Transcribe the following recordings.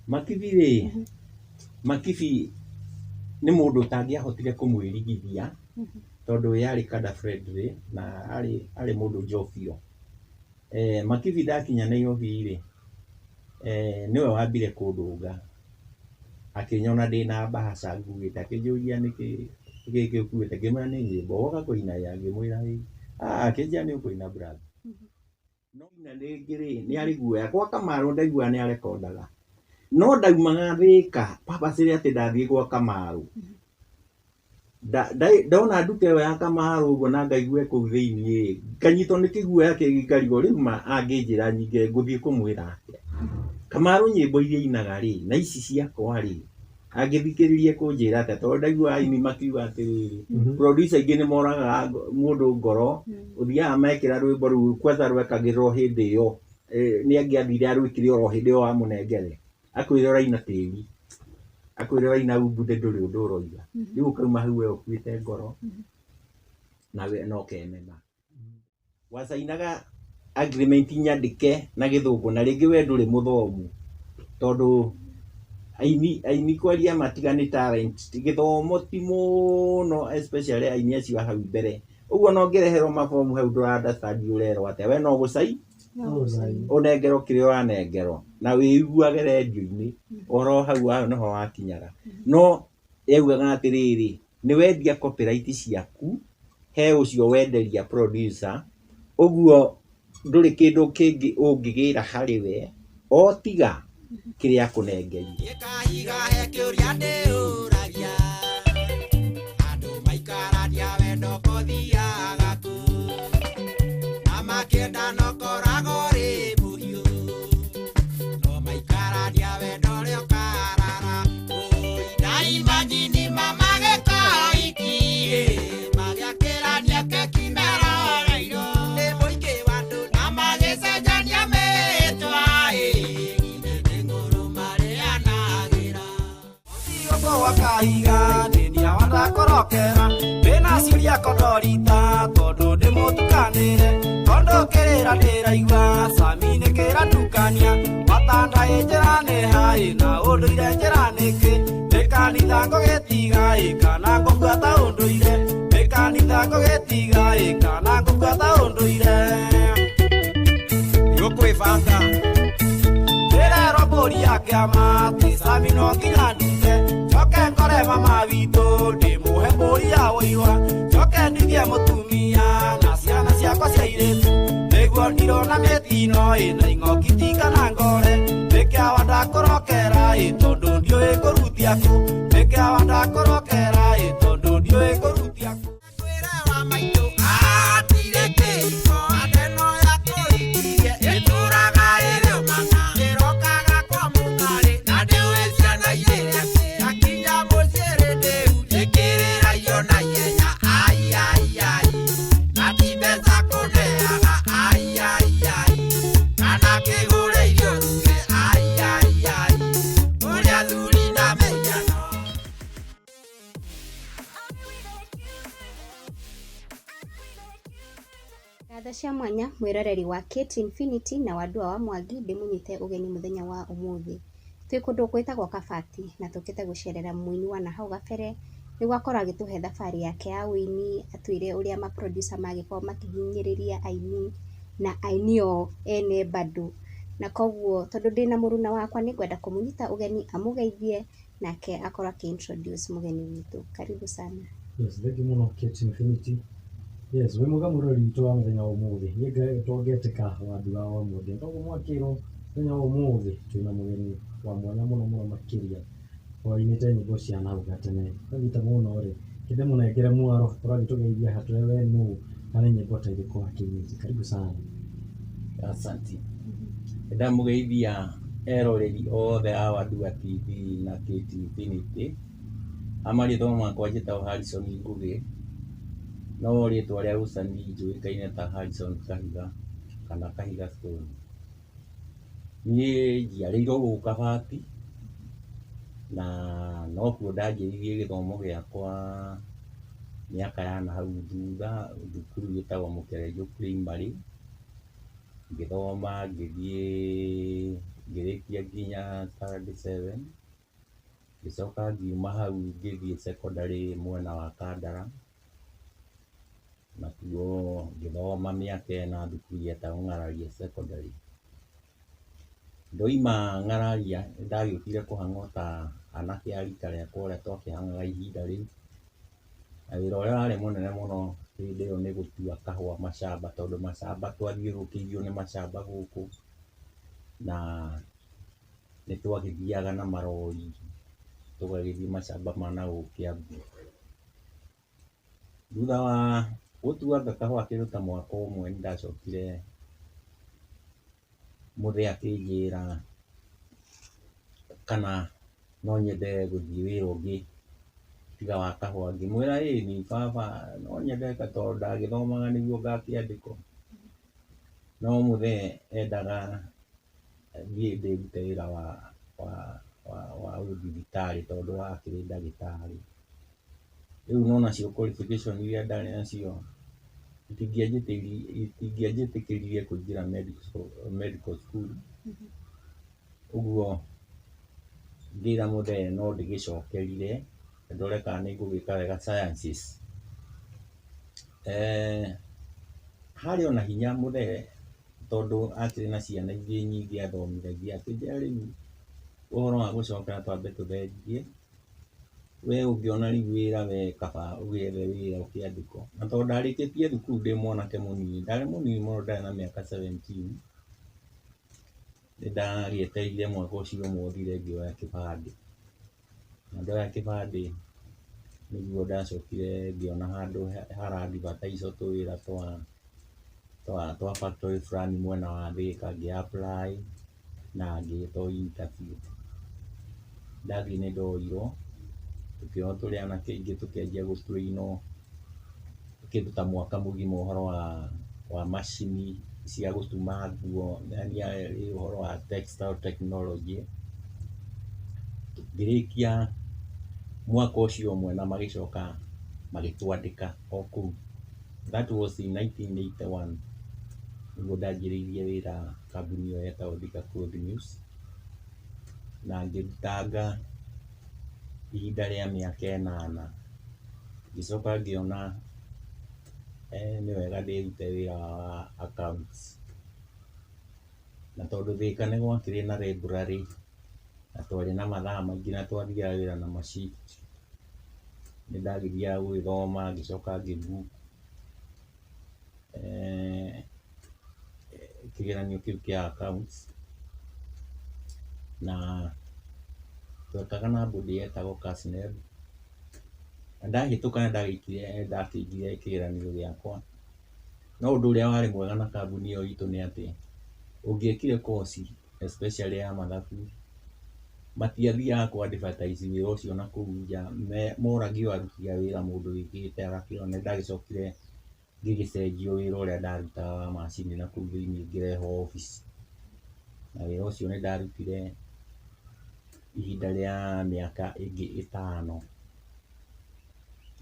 Makibi rĩ, Makibi nĩ mũndũ ũtangĩahotire kũmwĩrigithia tondũ we arĩ kada friendly na arĩ mũndũ jovial. Makibi ndakinya Nairobi rĩ, nĩwe wambire kũndũnga, akĩnyona ndĩna mbahaca nguĩte, akĩnjũria nĩkĩ gĩkĩ ũkuĩte, ngĩmwĩra nĩ nyĩmbo, woka kũina ĩ, ngĩmwĩra ĩĩ, akĩnjĩra nĩ ũkũina brother. No ina rĩngĩ rĩ, nĩ arĩ guoya, gwa Kamaru ndaiguaga nĩ arekondaga, no ndaumaga Thĩka purposely atĩ ndathiĩ gwa Kamaru. Ndona nduka ĩyo ya Kamaru ũguo na ngaigue kũu thĩiniĩ, nganyitwo nĩ kĩguoya kĩngĩ ngarigwo rĩu ma angĩnjĩra nyingĩre ngũthiĩ kũmwĩra atĩa. Kamaru nyĩmbo iria ainaga rĩ, na ici ciakwa rĩ, angĩthikĩrĩria kũnjĩra atĩa tondũ ndaiguaga aini makiuga atĩrĩrĩ, producer aingĩ nĩ moragaga mũndũ ngoro, ũthiaga mekĩra rwĩmbo rũu kwanza rwekagĩrwo hĩndĩ ĩyo, nĩ angĩathire arwĩkire oro hĩndĩ ĩyo wamũnengere, akwĩre ũraina tĩri, akwĩre ũraina umbuthe ndũrĩ ũndũ ũroiga, rĩu ũkauma hau we ũkuĩte ngoro nawe no ũkemena. Wacainaga agreement nyandĩke na gĩthũngũ na rĩngĩ we ndũrĩ mũthomu tondũ aini kwaria matiga nĩ talent, gĩthomo ti mũno especially aini acio a hau mbere, ũguo ona ũngĩreherwo mabomu hau ndũra understand ũrerwo atĩa, we no gũcai ũnengerwo kĩrĩa ũranengerwo na wĩiguage rendio-inĩ oro hau hau nĩho wakinyaga. No yaugaga atĩrĩrĩ, nĩ wendia copyright ciaku he ũcio wenderia producer, ũguo ndũrĩ kĩndũ kĩngĩ ũngĩgĩra harĩ we o tiga kĩrĩa akũnengerire. Kahiga he kĩũria ndĩũragia, andũ maikarania wendo kũthiaga kũ, na makĩenda no koragwo rĩ mũhiũ, no maikarania wendo ũrĩa ũkarara. Ũi, na imagine mama gĩkoiki, magĩakĩrania keki meroreirwo nĩ mũingĩ wa andũ, na magĩcenjania mĩtwa, githĩ nĩ ngũrũ marĩanagĩra. Gwa kahiga nĩ ndakorokera ndĩna ciũria kondorita tondũ ndĩmũtukanĩre tondũ kĩrĩra ndĩraigua cami nĩ kĩratukania watandaĩ njĩra nĩ haĩ na ũndũire njĩra nĩkĩ nĩ kanitha ngũgĩtiga ĩ kana ngũbuata ũndũire nĩ kanitha ngũgĩtiga ĩ kana ngũbuata ũndũire Gũkwĩbanga ndĩrerwo mbũri ya kĩama ti cami no nginya ndute njoke ngore mama witũ ndĩmũhe mbũri ya ũirwa njoke ndithie mũtumia na ciana ciakwa cia airĩtu nĩguo ndirona mĩtino ĩna ing'oki kana ngore nĩkĩawa ndakũrokera ĩ tondũ ndiũĩ ngũrutia kũ nĩkĩawa ndakũrokera ĩ tondũ ndiũĩ ngũrutia kũ. Kwĩra wa maitũ atirĩ kĩhiko andeno ya kũhikirie ĩtũraga ĩrĩ ũmana ĩrokaga kwa mũtarĩ na ndĩũĩ ciana igĩrĩ akinya mũciĩ rĩ ndĩu ĩkĩrĩraio na ihenya ai ai ai na ti mbeca kũneaga ai ai ai kana kĩgũre irio ruge ai ai ai ũrĩa athuri na mĩhiano. Ngatho cia mwanya mwĩroreri wa Kate Infinity na Wandua wa Mwangi ndĩmũnyite ũgeni mũthenya wa ũmũthĩ. Twĩ kũndũ gwĩtagwo Kabati na tũkĩte gũcerera mũini wa nahau gabere nĩguo akorwo agĩtũhe thabarĩ yake ya ũini, atwĩre ũrĩa ma producer mangĩkorwo makĩhinyĩrĩria aini na aini o ene bado. Na koguo tondũ ndĩna mũruna wakwa nĩngwenda kũmũnyita ũgeni amũgeithie nake akorwo akĩ introduce mũgeni witũ. Karibu sana. Yes, thank you mũno Kate Infinity. Yes, wĩ mwega mũrori witũ wa mũthenya wa ũmũthĩ. Niĩ ngetwo Ngetĩka Wandua wa Mwangi. Toguo mwakĩrwo mũthenya wa ũmũthĩ twĩna mũgeni wa mwanya mũno mũno makĩria wainĩte nyĩmbo cia nahau gatene. Ndathita mũno rĩ, kĩndĩ mũnengere mwaro akorwo agĩtũgeithia hatũre we nũ na nĩ nyĩmbo ta irĩkũ akĩinĩte. Karibu sana. Asante. Ndamũgeithia eroreri othe a Wandua TV na Kate Infinity. A marĩtwa makwa njĩtagwo Harrison Ngũgĩ, no rĩtwa rĩa ũcani njũĩkaine ta Harrison Kahiga kana Kahiga Stone. Niĩ njiarĩirwo gũkũ Kabati na nokuo ndanjĩrĩirie gĩthomo gĩakwa mĩaka ya nahau thutha thukuru ĩtagwo Mũkerenjũ Primary, ngĩthoma ngĩthiĩ Ngĩrĩkia nginya standard 7, ngĩcoka ngiuma hau ngĩthiĩ secondary mwena wa Kandara, nakuo ngĩthoma mĩaka ĩna thukuru yetagwo Ng'araria Secondary. Ndoima Ng'araria nĩndagĩũkire kũhang'o ta anake a rika rĩakwa ũrĩa twakĩhang'aga ihinda rĩu, na wĩra ũrĩa warĩ mũnene mũno hĩndĩ ĩyo nĩ gũtua kahũa macamba, tondũ macamba twathiũrũrũkĩirio nĩ macamba gũkũ, na nĩ twagĩthiaga na marori tũgagĩthiĩ macamba ma na gũkũ Kĩambu. Thutha wa gũtuanga kahũa kĩndũ ta mwaka ũmwe nĩ ndacokire mũthee akĩnjĩra kana no nyende gũthiĩ wĩra ũngĩ tiga wa kahũa. Ngĩmwĩra ĩni baba no nyende tondũ ndagĩthomaga nĩguo ngakĩandĩkwo. No mũthee endaga thiĩ ndĩrute wĩra wa ũthibitarĩ tondũ akĩrĩ ndagĩtarĩ. Rĩu nĩwona cio qualification iria ndarĩ nacio itingĩanjĩtĩkĩririe kũingĩra medical school. Ũguo ngĩra mũthee no ndĩgĩcokerire ndore kana nĩ ngũgĩka wega sciences. Harĩ ona hinya mũthee tondũ akĩrĩ na ciana ingĩ nyingĩ athomithagia, akĩnjĩra rĩu ũhoro wa gũcokera twambe tũthengie, we ũngĩona rĩu wĩra we kaba ũgĩethe wĩra ũkĩandĩkwo. Na tondũ ndarĩkĩtie thukuru ndĩ mwanake mũnini, ndarĩ mũnini mũno ndarĩ na mĩaka 17, nĩ ndagĩetereire mwaka ũcio ũmwe ũthire ngĩoya kĩbandĩ. Na ndoya kĩbandĩ nĩguo ndacokire ngĩona handũ hara advertise tũwĩra twa factory fulani mwena wa Thĩka, ngĩ apply na ngĩtwo interview. Ndathiĩ nĩ ndoirwo, tũkĩoywo tũrĩ anake aingĩ tũkĩanjia gũ train wo kĩndũ ta mwaka mũgima ũhoro wa macini cia gũtuma nguo, yani ũhoro wa textile technology. Ngĩrĩkia mwaka ũcio ũmwe na magĩcoka magĩtwandĩka o kũu. That was in 1981 nĩguo ndanjĩrĩirie wĩra kambuni ĩyo yetagwo Thika Cloth News, na ngĩrutanga ihinda rĩa mĩaka ĩnana. Ngĩcoka ngĩona nĩ wega ndĩrute wĩra wa accounts. Na tondũ Thika nĩ gwakĩrĩ na library na twarĩ na mathaa maingĩ na twathiaga wĩra na ma shift, nĩ ndagĩthiaga gũgĩthoma ngĩcoka ngĩ book kĩgeranio kĩu kĩa accounts, na twekaga na body yetagwo KASNEB. Na ndahĩtũka nĩ ndakĩingire kĩgeranio gĩakwa. No ũndũ ũrĩa warĩ mwega na kambuni ĩyo itũ nĩ atĩ ũngĩekire course especially ya mathabu, matiathiaga kũ advertise wĩra ũcio na kũu nja, moragio aruti a wĩra mũndũ wĩkĩte agakĩona. Nĩ ndagĩcokire ngĩgĩcenjio wĩra ũrĩa ndarutaga wa macini na kũu thĩiniĩ ngĩrehwo obici. Na wĩra ũcio nĩ ndarutire ihinda rĩa mĩaka ĩngĩ ĩtano.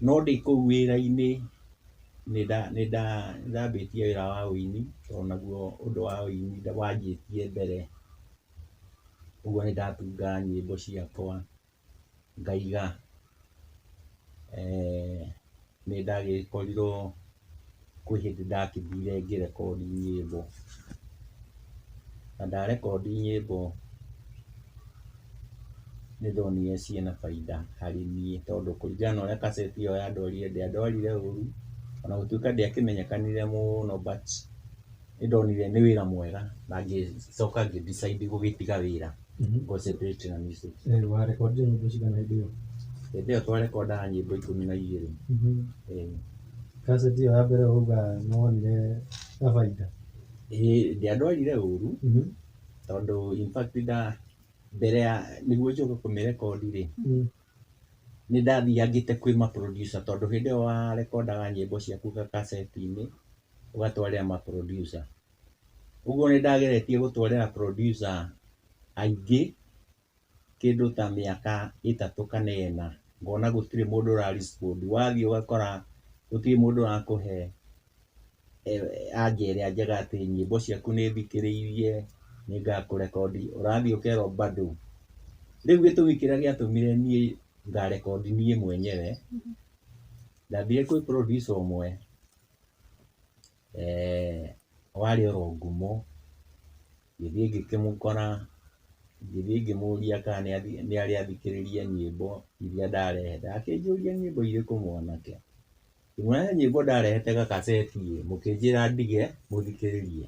No ndĩ kũu wĩra-inĩ nĩ ndambĩtie wĩra wa ũini, tondũ naguo ũndũ wa ũini wanjĩtie mbere. Ũguo nĩ ndatungaga nyĩmbo ciakwa ngaiga. Nĩ ndagĩkorirwo kwĩ hĩndĩ ndakĩthire ngĩrekondi nyĩmbo, na ndarekondi nyĩmbo nĩ ndonire ciĩna baida harĩ niĩ, tondũ kũringana na ũrĩa kaseti ĩyo yandwarire, ndĩandwarire ũru, ona gũtuĩka ndĩakĩmenyekanire mũno, but nĩ ndonire nĩ wĩra mwega na ngĩcoka ngĩ decide gũgĩtiga wĩra, concentrate na music. Warekondire nyĩmbo cigana hĩndĩ ĩyo? Hĩndĩ ĩyo twarekondaga nyĩmbo 12. Kaseti ĩyo ya mbere wauga nĩwonire na baida? Ĩĩ, ndĩandwarire ũru, tondũ in fact mbere ya nĩguo njoke kũmĩrekondi rĩ, nĩ ndathiangĩte kwĩ ma producer, tondũ hĩndĩ ĩyo warekondaga nyĩmbo ciaku gakaseti-inĩ ũgatwarĩra ma producer. Ũguo nĩ ndageretie gũtwarĩra producer aingĩ kĩndũ ta mĩaka 3 kana 4, ngona gũtirĩ mũndũ ũra respond. Wathiĩ ũgakora gũtirĩ mũndũ ũrakũhe anja ĩrĩa njega atĩ nyĩmbo ciaku nĩ thikĩrĩirie, Nĩ ngakũrekondi, ũrathiĩ ũkerwo bado. Rĩu gĩtũmi kĩrĩa gĩatũmire niĩ ngarekondi niĩ mwenyewe, ndathire kwĩ producer ũmwe warĩ oro ngumo, ngĩthiĩ ngĩkĩmũkora, ngĩthiĩ ngĩmũria kana nĩ arĩ athikĩrĩria nyĩmbo iria ndarehete. Akĩnjũria nyĩmbo irĩkũ mwanake? Ngĩmwĩra he nyĩmbo ndarehete gakaceti ĩ, mũkĩnjĩra ndige mũthikĩrĩrie.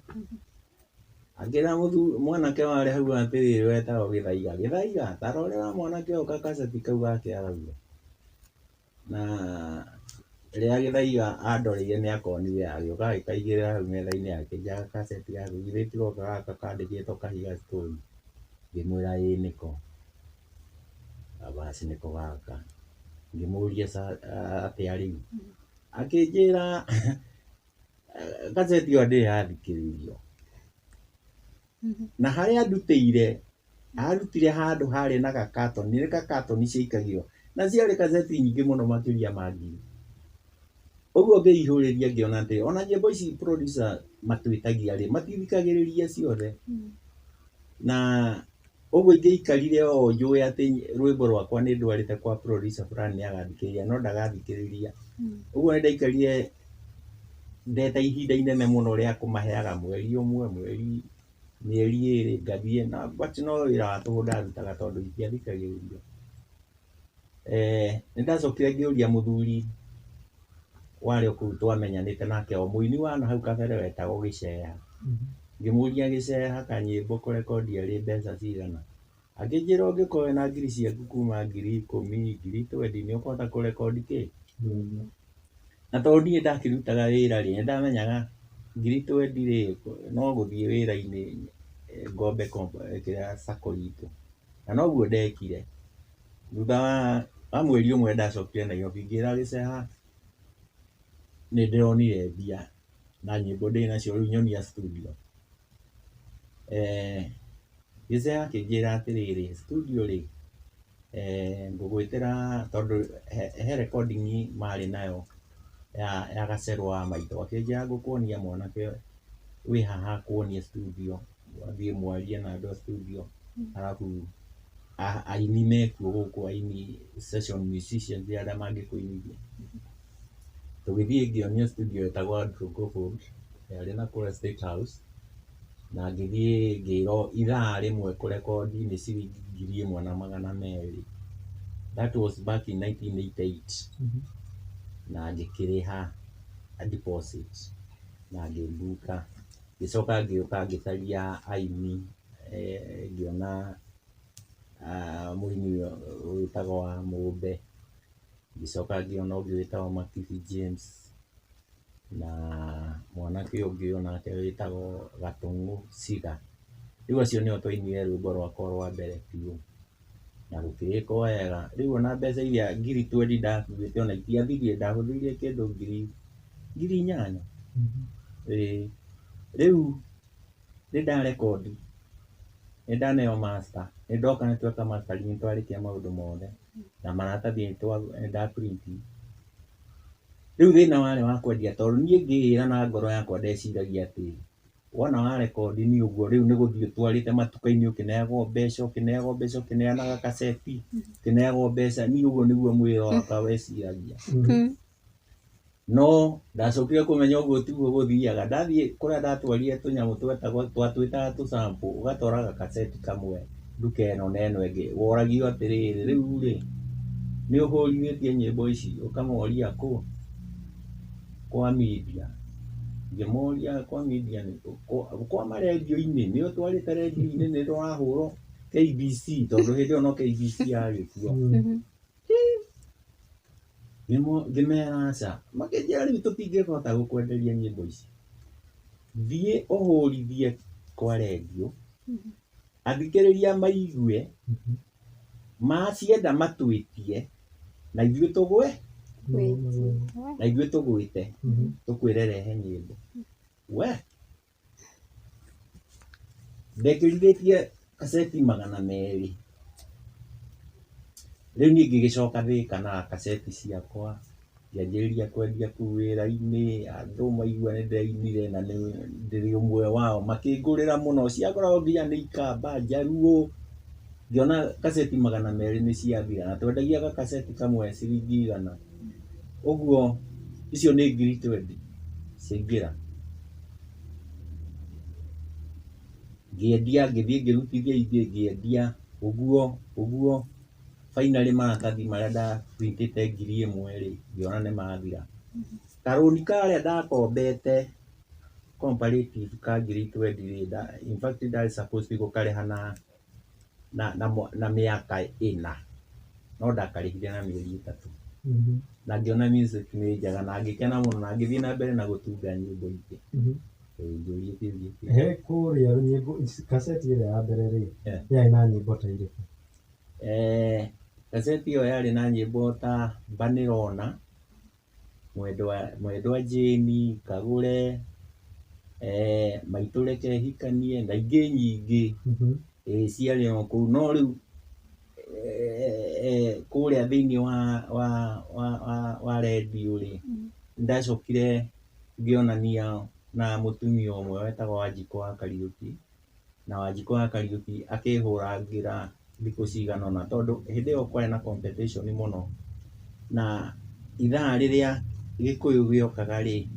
Akĩra mwanake warĩ hau atĩrĩrĩ wetagwo Gĩthaiga, Gĩthaiga ta rorera mwanake ũyũ gakaceti kau gake arauga. Na rĩrĩa Gĩthaiga andoreire nĩ akonire, agĩũka agĩkaigĩrĩra hau metha-inĩ akĩnjĩra gakaceti gaku githĩ ti gaka gaka kandĩkĩtwo Kahiga Story? Ngĩmwĩra ĩĩ nĩko. Basi nĩko gaka. Ngĩmũria atĩa rĩu? Akĩnjĩra gaceti ĩyo ndĩrĩ yathikĩrĩrio. Na harĩa andutĩire, arutire handũ harĩ na gakatoni, nĩ gakatoni ciaikagio, na ciarĩ gaceti nyingĩ mũno makĩria ma ngiri. Ũguo ngĩihũrĩria ngĩona atĩ ona nyĩmbo ici producer matwĩtagia rĩ, matithikagĩrĩria ciothe. Na ũguo ingĩikarire o njũĩ atĩ rwĩmbo rwakwa nĩ ndwarĩte kwa producer fulani nĩ agathikĩrĩria, no ndagathikĩrĩria. Ũguo nĩ ndaikarire ndeta ihinda inene mũno rĩa kũmaheaga mweri ũmwe, mweri mĩeri ĩrĩ ngathiĩ na but no wĩra wa tũhũ ndarutaga tondũ itiathikagĩrĩrio. Nĩ ndacokire ngĩũria mũthuri warĩ o kũu twamenyanĩte nake o mũini wa nahau kabere wetagwo Gĩceha. Ngĩmũria Gĩceha kanyĩmbo kũrekondi arĩ mbeca cigana? Akĩnjĩra ũngĩkorwo wĩna ngiri ciaku kuma ngiri ikũmi, ngiri twendi nĩ ũkũhota kũrekondi kĩ? Na tondũ niĩ ndakĩrutaga wĩra rĩ, nĩ ndamenyaga ngiri twendi rĩ, no gũthiĩ wĩra-inĩ ngombe kĩrĩa sacco itũ. Na noguo ndekire. Thutha wa mweri ũmwe ndacokire Nairobi ngĩra Gĩceha nĩ ndĩronire mbia na nyĩmbo ndĩ nacio rĩu nyonia studio. Gĩceha akĩnjĩra atĩrĩrĩ, studio rĩ, ngũgwĩtĩra tondũ he recording marĩ nayo ya Gacerũ wa maitũ. Akĩnjĩra ngũkuonia mwanake wĩ haha akuonie studio, athiĩ mwarie na andũ a studio, arabu aini mekuo gũkũ, aini session musicians arĩa mangĩkũinithia. Tũgĩthiĩ ngĩonio studio ĩtagwo Andrew Gofold, yarĩ na kũrĩa State House, na ngĩthiĩ ngĩrwo ithaa rĩmwe kũrekondi nĩ ciringi 1,200. That was back in 1988. Na ngĩkĩrĩha deposit na ngĩmbuka. Ngĩcoka ngĩũka ngĩcaria aini, ngĩona mũini wĩtagwo wa Mũmbe, ngĩcoka ngĩona ũngĩ wĩtagwo Makibi James, na mwanake ũngĩ onake wĩtagwo Gatũng'ũ Ciga. Rĩu acio nĩo twainire rwĩmbo rwakwa rwa mbere biũ, na gũkĩgĩkwo wega. Rĩu ona mbeca iria ngiri twendi ndakuĩte ona itiathirire, ndahũthĩrire kĩndũ ngiri inyanya. Ĩĩ. Rĩu nĩ ndarekondi, nĩ ndaneo master, nĩ ndoka nĩ tweka mastering, nĩ twarĩkia maũndũ mothe, na maratathi nĩ nda print. Rĩu thĩna warĩ wa kwendia tondũ niĩ ngĩĩra na ngoro yakwa ndeciragia atĩ wona warekondi nĩ ũguo rĩu nĩ gũthiĩ ũtwarĩte matuka-inĩ ũkĩneagwo mbeca, ũkĩneagwo mbeca, ũkĩneanaga kaseti, ũkĩneagwo mbeca, niĩ ũguo nĩguo mwĩra wakwa weciragia. No ndacokire kũmenya ũguo tiguo gũthiaga. Ndathiĩ kũrĩa ndatwarire tũnyamũ twetagwo twatwĩtaga tũsample, ũgatwara gakaseti kamwe nduka ĩno na ĩno ĩngĩ. Woragio atĩrĩrĩ, rĩu rĩ, nĩ ũhũrithĩtie nyĩmbo ici? Ũkamoria kũ? Kwa media. Ngĩmoria kwa media nĩ kũ? Kwa marendio-inĩ, nĩ ũtwarĩte rendio-inĩ nĩ ũrahũrwo KBC, tondũ hĩndĩ ĩyo no KBC yarĩ kuo. Ngĩmera aca. Makĩnjĩra rĩu tũtingĩhota gũkwenderia nyĩmbo ici. Thiĩ ũhũrithie kwa rendio, athikĩrĩria maigue, macienda matwĩtie, na ithuĩ tũgwe, na ithuĩ tũgwĩte, tũkwĩre rehe nyĩmbo. We, ndekĩrithĩtie kaseti 200. Rĩu niĩ ngĩgĩcoka Thĩka na kaseti ciakwa, Ngĩanjĩrĩria kwendia kũu wĩra-inĩ, andũ maigua nĩ ndĩrainire na nĩ ndĩrĩ ũmwe wao, makĩngũrĩra mũno, ciakoragwo nginya nĩ ikamba, njaruo, ngĩona kaseti 200 nĩ ciathira, na twendagia gakaseti kamwe ciringi 100. Ũguo icio nĩ 20,000 ciaingĩra. Ngĩendia, ngĩthiĩ ngĩrutithia ingĩ, ngĩendia, ũguo ũguo, finally maratathi marĩa ndaprintĩte 1000 rĩ, ngĩona nĩ mathira. Karũni karĩa ndakombete comparative ka 20,000 rĩ, in fact ndarĩ supposed gũkarĩha na mĩaka 4, no ndakarĩhire na mĩeri 3. Na ngĩona music nĩ njega na ngĩkena mũno na ngĩthiĩ na mbere na gũtunga nyĩmbo ingĩ. Ngĩũria kĩũria kĩu. He kũrĩa nyĩmbo kaseti ĩrĩa ya mbere rĩ, yarĩ na nyĩmbo ta irĩkũ? Kaseti ĩyo yarĩ na nyĩmbo ta Mbanĩrona, Mwendwa Jane, Kagũre, Maitũ Reke Hikanie na ingĩ nyingĩ. Ciarĩ o kũu, no rĩu kũrĩa thĩinĩ wa redio rĩ, ndacokire ngĩonania na mũtumia ũmwe wetagwo Wanjikũ wa Kariũki, na Wanjikũ wa Kariũki akĩhũrangĩra thikũ cigana ũna, tondũ hĩndĩ ĩyo kwarĩ na competition mũno, na ithaa rĩrĩa Gĩkũyũ gĩokaga rĩ,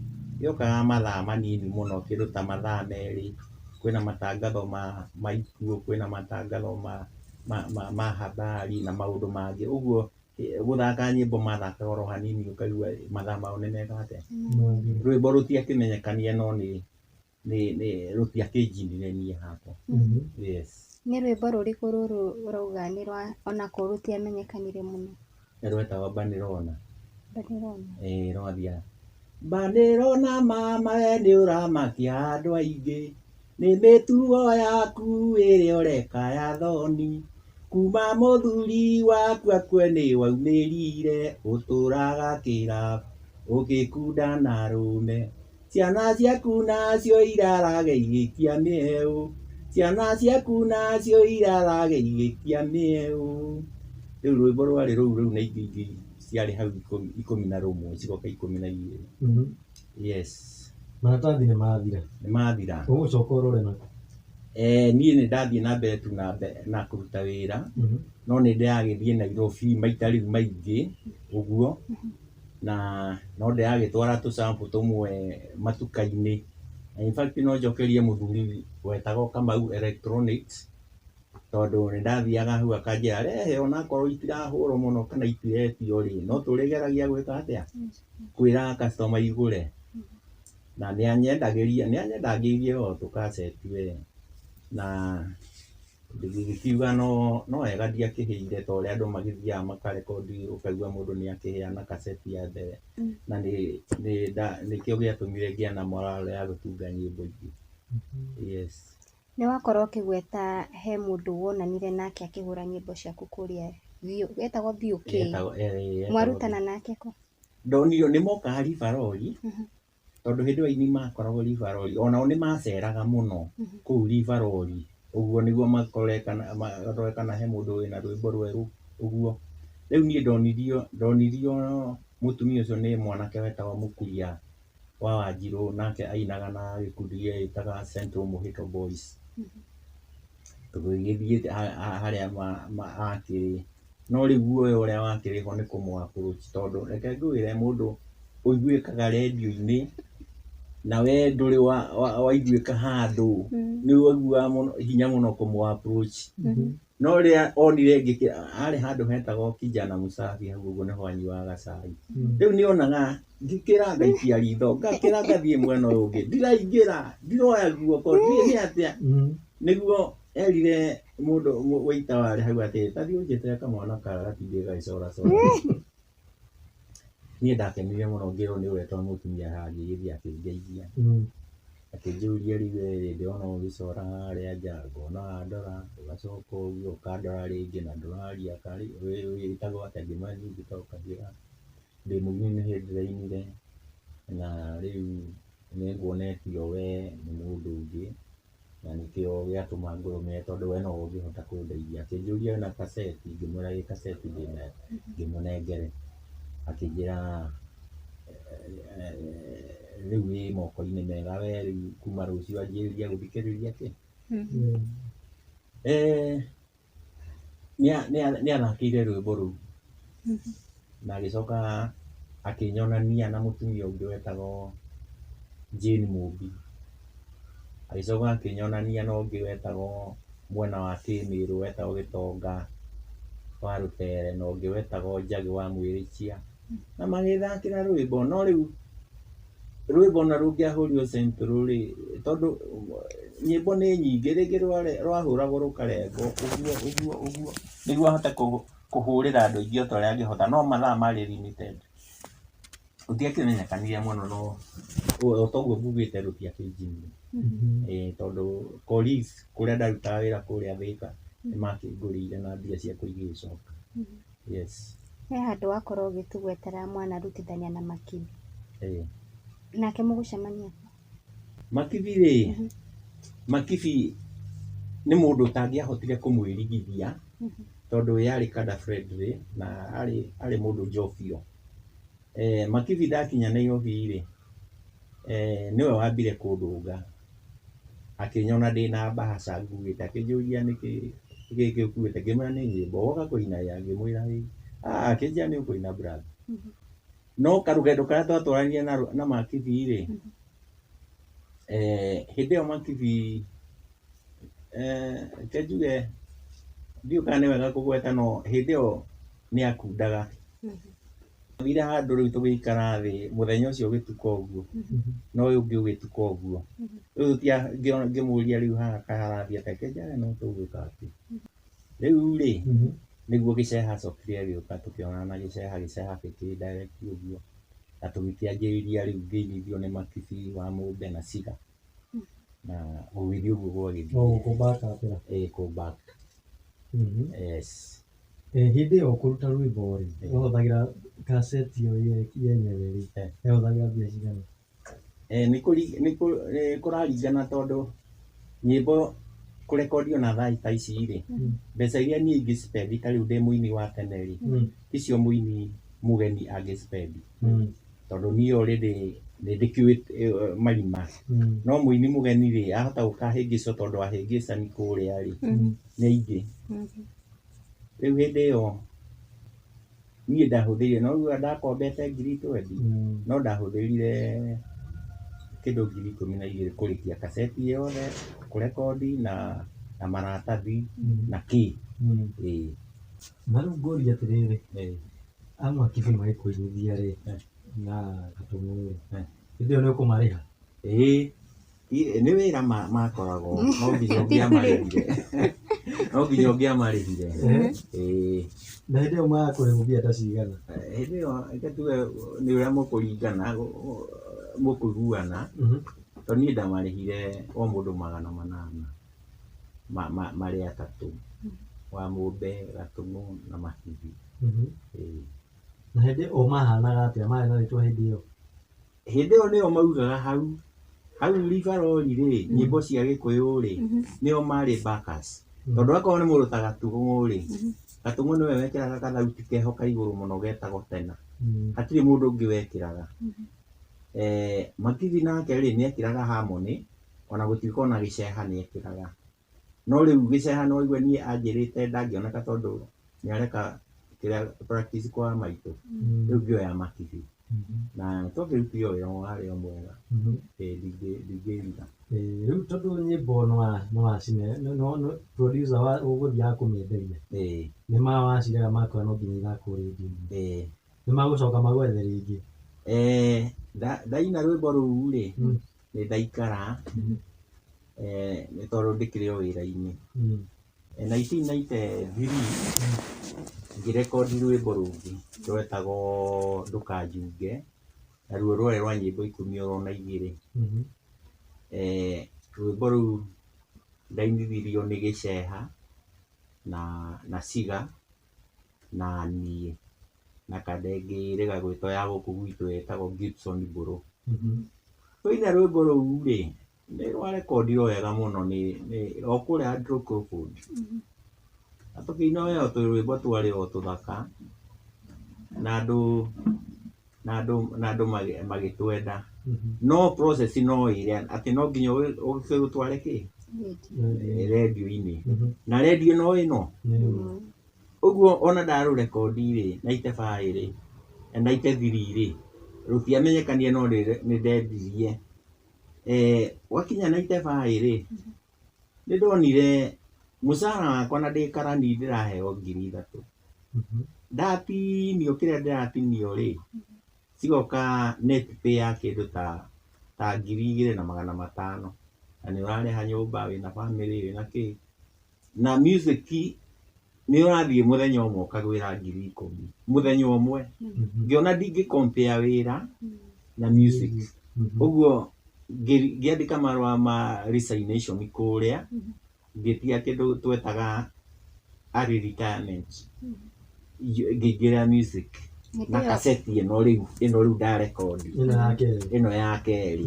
gĩokaga mathaa manini mũno, kĩndũ ta mathaa 2, kwĩna matangatho ma ikuũ, kwĩna matangatho ma habari na maũndũ mangĩ, ũguo gũthaka nyĩmbo mathakaga oro hanini ũkaigua mathaa mao nĩ meka atĩa, rwĩmbo rũtiakĩmenyekania no nĩ rũtiakĩnjinire niĩ hakwa. Yes. Nĩ rwĩmbo rũrĩkũ rũrũ ũrauga nĩ rwa onakorwo rũtiamenyekanire mũno? Nĩ rwetagwo Mbanĩrona. Mbanĩrona. Rwathiaga Mbanĩrona mama we nĩ ũramakia andũ aingĩ, nĩ mĩtugo yaku ĩrĩa ũreka ya thoni, kuma mũthuri waku akue nĩ waumĩrire, ũtũraga kĩrabu ũgĩkunda na arũme, ciana ciaku nacio irarage igĩikia mĩeũ, ciana ciaku nacio irarage igĩikia mĩeũ. Rĩu rwĩmbo rwarĩ rũu rĩu na ingĩ ingĩ ciarĩ hau 11 cigoka 12. Yes. Maratathi nĩ mathira. Nĩ mathira. Ũgũcoka ũrore nako? Niĩ nĩ ndathiĩ na mbere tu na kũruta wĩra, no nĩ ndĩragĩthiĩ Nairobi maita rĩu maingĩ ũguo, na no ndĩragĩtwara tũsample tũmwe matuka-inĩ. In fact no njokerie mũthuri wetagwo Kamau Electronics, tondũ nĩ ndathiaga hau akanjĩra rehe onakorwo itirahũrwo mũno kana itiretio rĩ, no tũrĩgeragia gwĩka atĩa, kwĩra customer igũre. Na nĩ anyendagĩria, nĩ anyendagĩirie o tũkaseti we, na ngĩkiuga no wega ndiakĩhĩire ta ũrĩa andũ magĩthiaga makarekondi ũkaigua mũndũ nĩ akĩheana kaseti ya mbere, na nĩkĩo gĩatũmire ngĩe na morale ya gũtunga nyĩmbo ingĩ. Yes. Nĩ wakorwo ũkĩgweta he mũndũ wonanire nake akĩhũra nyĩmbo ciaku kũrĩa etagwo VOK. Mwarutana nake kũ? Ndonire nĩ mokaga Rivaroli, tondũ hĩndĩ ĩyo aini makoragwo Rivaroli, onao nĩ maceraga mũno kũu Rivaroli, ũguo nĩguo marore kana he mũndũ wĩna rwĩmbo rwerũ ũguo. Rĩu niĩ ndonirio mũtumia ũcio nĩ mwanake wetagwo Mũkuria wa Wanjirũ, nake ainaga na gĩkundi gĩetaga Central Mũhĩto Boys. Tũgĩgĩthiĩ harĩa akĩrĩ, no rĩu guoya ũrĩa wakĩrĩ ho nĩ kũmũ approach, tondũ reke ngwĩre mũndũ ũiguĩkaga redio-inĩ na we ndũrĩ waiguĩka handũ, nĩ waiguaga hinya mũno kũmũ approach. No rĩrĩa onire ngĩkĩra, harĩ handũ hetagwo Kijana Msafi, hau ũguo nĩho anyuaga cai. Rĩu nĩonaga ngĩkĩra ngaikia ritho, ngakĩra ngathiĩ mwena ũyũ ũngĩ, ndiraingĩra, ndiroya guoko, ndiĩ nĩ atĩa. Nĩguo erire mũndũ waiter warĩ hau atĩ ta thiĩ ũnjĩtĩre kamwana karĩa gatindĩte gagĩcoracora. Niĩ ndakenire mũno ngĩrwo nĩ ũretwo mũtumia haha, ngĩgĩthiĩ akĩngeithia. Akĩnjũria rĩu we ndĩrona ũgĩcora harĩa nja, ngona wandora, ũgacoka ũguo ũkandora rĩngĩ na ndũraria, wĩtagwo atĩa? Ngĩmwĩra niĩ njĩtagwo Kahiga, ndĩ mũini nĩ hĩndĩ ndĩrainire, na rĩu nĩ nguonetio we nĩ mũndũ ũngĩ, na nĩkĩo gĩatũma ngũrũmĩrĩre tondũ we no ũngĩhota kũndeithia. Akĩnjũria wĩna kaseti, ngĩmwĩra ĩ kaseti ndĩnayo, ngĩmũnengere. Akĩnjĩra rĩu wĩ moko-inĩ mega we rĩu kuma rũciũ anjĩrĩria gũthikĩrĩria kĩ. Nĩathakĩire rwĩmbo rũu na agĩcoka akĩnyonania na mũtumia ũngĩ wetagwo Jane Mũmbi, agĩcoka akĩnyonania na ũngĩ wetagwo mwena wa Kĩmĩrũ wetagwo Gĩtonga wa Rũtere na ũngĩ wetagwo Njagĩ wa Mwĩrĩchia, na magĩthakĩra rwĩmbo. No rĩu rwĩmbo na rũngĩahũrirwo Central rĩ, tondũ nyĩmbo nĩ nyingĩ, rĩngĩ rwahũragwo rũkarengwo ũguo ũguo ũguo nĩguo ahote kũhũrĩra andũ aingĩ o ta ũrĩa angĩhota, no mathaa marĩ limited. Rũtiakĩmenyekanire mũno no o ta ũguo ngugĩte rũtiakĩnjinire. Tondũ colleagues kũrĩa ndarutaga wĩra kũrĩa Thĩka nĩmakĩngũrĩire na mbia ciakwa igĩgĩcoka. Yes. He handũ wakorwo ũgĩtũgwetera mwanarutithania na Makibi. Nake mũgũcemania? Makibi rĩ, Makibi nĩ mũndũ ũtangĩahotire kũmwĩrigithia tondũ yarĩ kada friendly na arĩ mũndũ jovial. Makibi ndakinya Nairobi rĩ, nĩwe wambire kũndũnga akĩnyona ndĩna mbahaca nguĩte, akĩnjũria nĩkĩ gĩkĩ ũkuĩte, ngĩmwĩra nĩ nyĩmbo, woka kũina ĩ? Ngĩmwĩra ĩ. Akĩnjĩra nĩ ũkũina brother. No karũgendo karĩa twatwaranire na Makibi rĩ, hĩndĩ ĩyo Makibi reke njuge ndiũĩ kana nĩ wega kũgweta no hĩndĩ ĩyo nĩ akundaga. Twathire handũ rĩu tũgĩikara thĩ mũthenya ũcio ũgĩtuka ũguo na ũyũ ũngĩ ũgĩtuka ũguo. Rĩu ngĩmũria rĩu haha kaĩ harathiĩ atĩa, akĩnjĩra no tũgwĩka atĩ. Rĩu rĩ, nĩguo Gĩceha acokire agĩũka tũkĩonana na Gĩceha, Gĩceha agĩkĩ direct ũguo na tũgĩkĩanjĩrĩria rĩu ngĩinithio nĩ Makibi wa Mũmbe na Ciga na gũgĩthiĩ ũguo gwagĩthiĩ. Ĩĩ kũ back. Yes. Hĩndĩ ĩyo kũruta rwĩmbo rĩ, wahũthagĩra kaseti ĩyo yenyewe rĩ, yahũthagĩra mbia cigana? Nĩ kũraringana tondũ nyĩmbo kũrekondio na thaa ta ici rĩ, mbeca iria niĩ ingĩ spend ta rĩu ndĩ mũini wa tene rĩ, ticio mũini mũgeni angĩ spend. Tondũ niĩ already nĩ ndĩkĩũĩ marima. No mũini mũgeni rĩ, ahota gũkahĩngĩcwo tondũ ahĩngĩcani kũrĩa rĩ, nĩ aingĩ. Rĩu hĩndĩ ĩyo niĩ ndahũthĩrire, no rĩu ndakombete ngiri twendi, no ndahũthĩrire kĩndũ 12,000 kũrĩkia kaseti yothe, kũrekondi na maratathi na kĩ. Ĩĩ. Na rĩu ngũrie atĩrĩrĩ, a Makibi magĩkũinithia rĩ, na Gatũng'ũ rĩ, hĩndĩ ĩyo nĩ ũkũmarĩha? Ĩĩ, nĩ wĩra makoragwo, no nginya ũngĩamarĩhire. No nginya ũngĩamarĩhire. Ĩĩ. Na hĩndĩ ĩyo magakũrĩha mbia ta cigana? Hĩndĩ ĩyo reke tuge nĩ ũrĩa mũkũringana, mũkũiguana, tondũ niĩ ndamarĩhire o mũndũ 800 marĩ atatũ, wa Mũmbe, Gatũng'ũ na Makibi. Ĩĩ. Na hĩndĩ ĩyo mahanaga atĩa? Marĩ na rĩtwa hĩndĩ ĩyo? Hĩndĩ ĩyo nĩo maugaga hau, hau Rivaroli rĩ, nyĩmbo cia Gĩkũyũ rĩ, nĩo marĩ backers. Tondũ akorwo nĩ mũndũ ta Gatũng'ũ rĩ, Gatũng'ũ nĩwe wekĩraga gathauti keho ka igũrũ mũno getagwo tena. Hatirĩ mũndũ ũngĩ wekĩraga. Makibi nake rĩ, nĩekĩraga harmony, ona gũtuĩka ona Gĩceha nĩekĩraga. No rĩu Gĩceha no waigua niĩ anjĩrĩte ndangĩoneka tondũ nĩareka kĩrĩa practice kwa maitũ. Rĩu ngĩoya Makibi. Na twakĩrutire wĩra warĩ o mwega. Ndingĩrira. Rĩu tondũ nyĩmbo no producer ũgũthiaga kũmĩenderia. Nĩ mawaciraga makora no nginya ithakwo rĩndiũ-inĩ. Nĩ magũcoka magwethe rĩngĩ? Ndaina rwĩmbo rũu rĩ, nĩ ndaikara, nĩ tondũ ndĩkĩrĩ o wĩra-inĩ. 1993 ngĩrekondi rwĩmbo rũngĩ rwetagwo Ndũkanjunge, naruo rwarĩ rwa nyĩmbo 12. Rwĩmbo rũu ndainithirio nĩ Gĩceha na Ciga na niĩ na kanda ĩngĩ ĩrĩga gwĩtwo ya gũkũ gwitũ ĩtagwo Gibson Mbũrũ. Twaina rwĩmbo rũu rĩ, nĩ rwarekondirwo wega mũno nĩ o kũrĩa Andrew Crawford. Na tũkĩina o tũrwĩmbo twarĩ o tũthaka na andũ na andũ magĩtwenda. No process no ĩrĩa atĩ no nginya ũgĩtware kĩ rendio-inĩ, na rendio no ĩno ũguo ona ndarũrekondi rĩ 95 rĩ, 93 rĩ, rũtiamenyekanie, no nĩ ndendirie. Gwakinya 95 rĩ, nĩ ndonire mũcara wakwa na ndĩ karani ndĩraheo 3,000. Ndatinio kĩrĩa ndĩratinio rĩ, cigoka net pay ya kĩndũ ta 2,500, na nĩ ũrarĩha nyũmba, wĩna family, wĩna kĩ. Na music nĩ ũrathiĩ mũthenya ũmwe ũkagwĩra 10,000 mũthenya ũmwe. Ngĩona ndingĩ compare wĩra na music. Ũguo ngĩandĩka marũa ma resignation kũrĩa, ngĩtiga kĩndũ twetaga early retirement, ngĩingĩra music na kaseti ĩno rĩu, ĩno rĩu ndarekondi. Ĩno ya kerĩ. Ĩno ya kerĩ.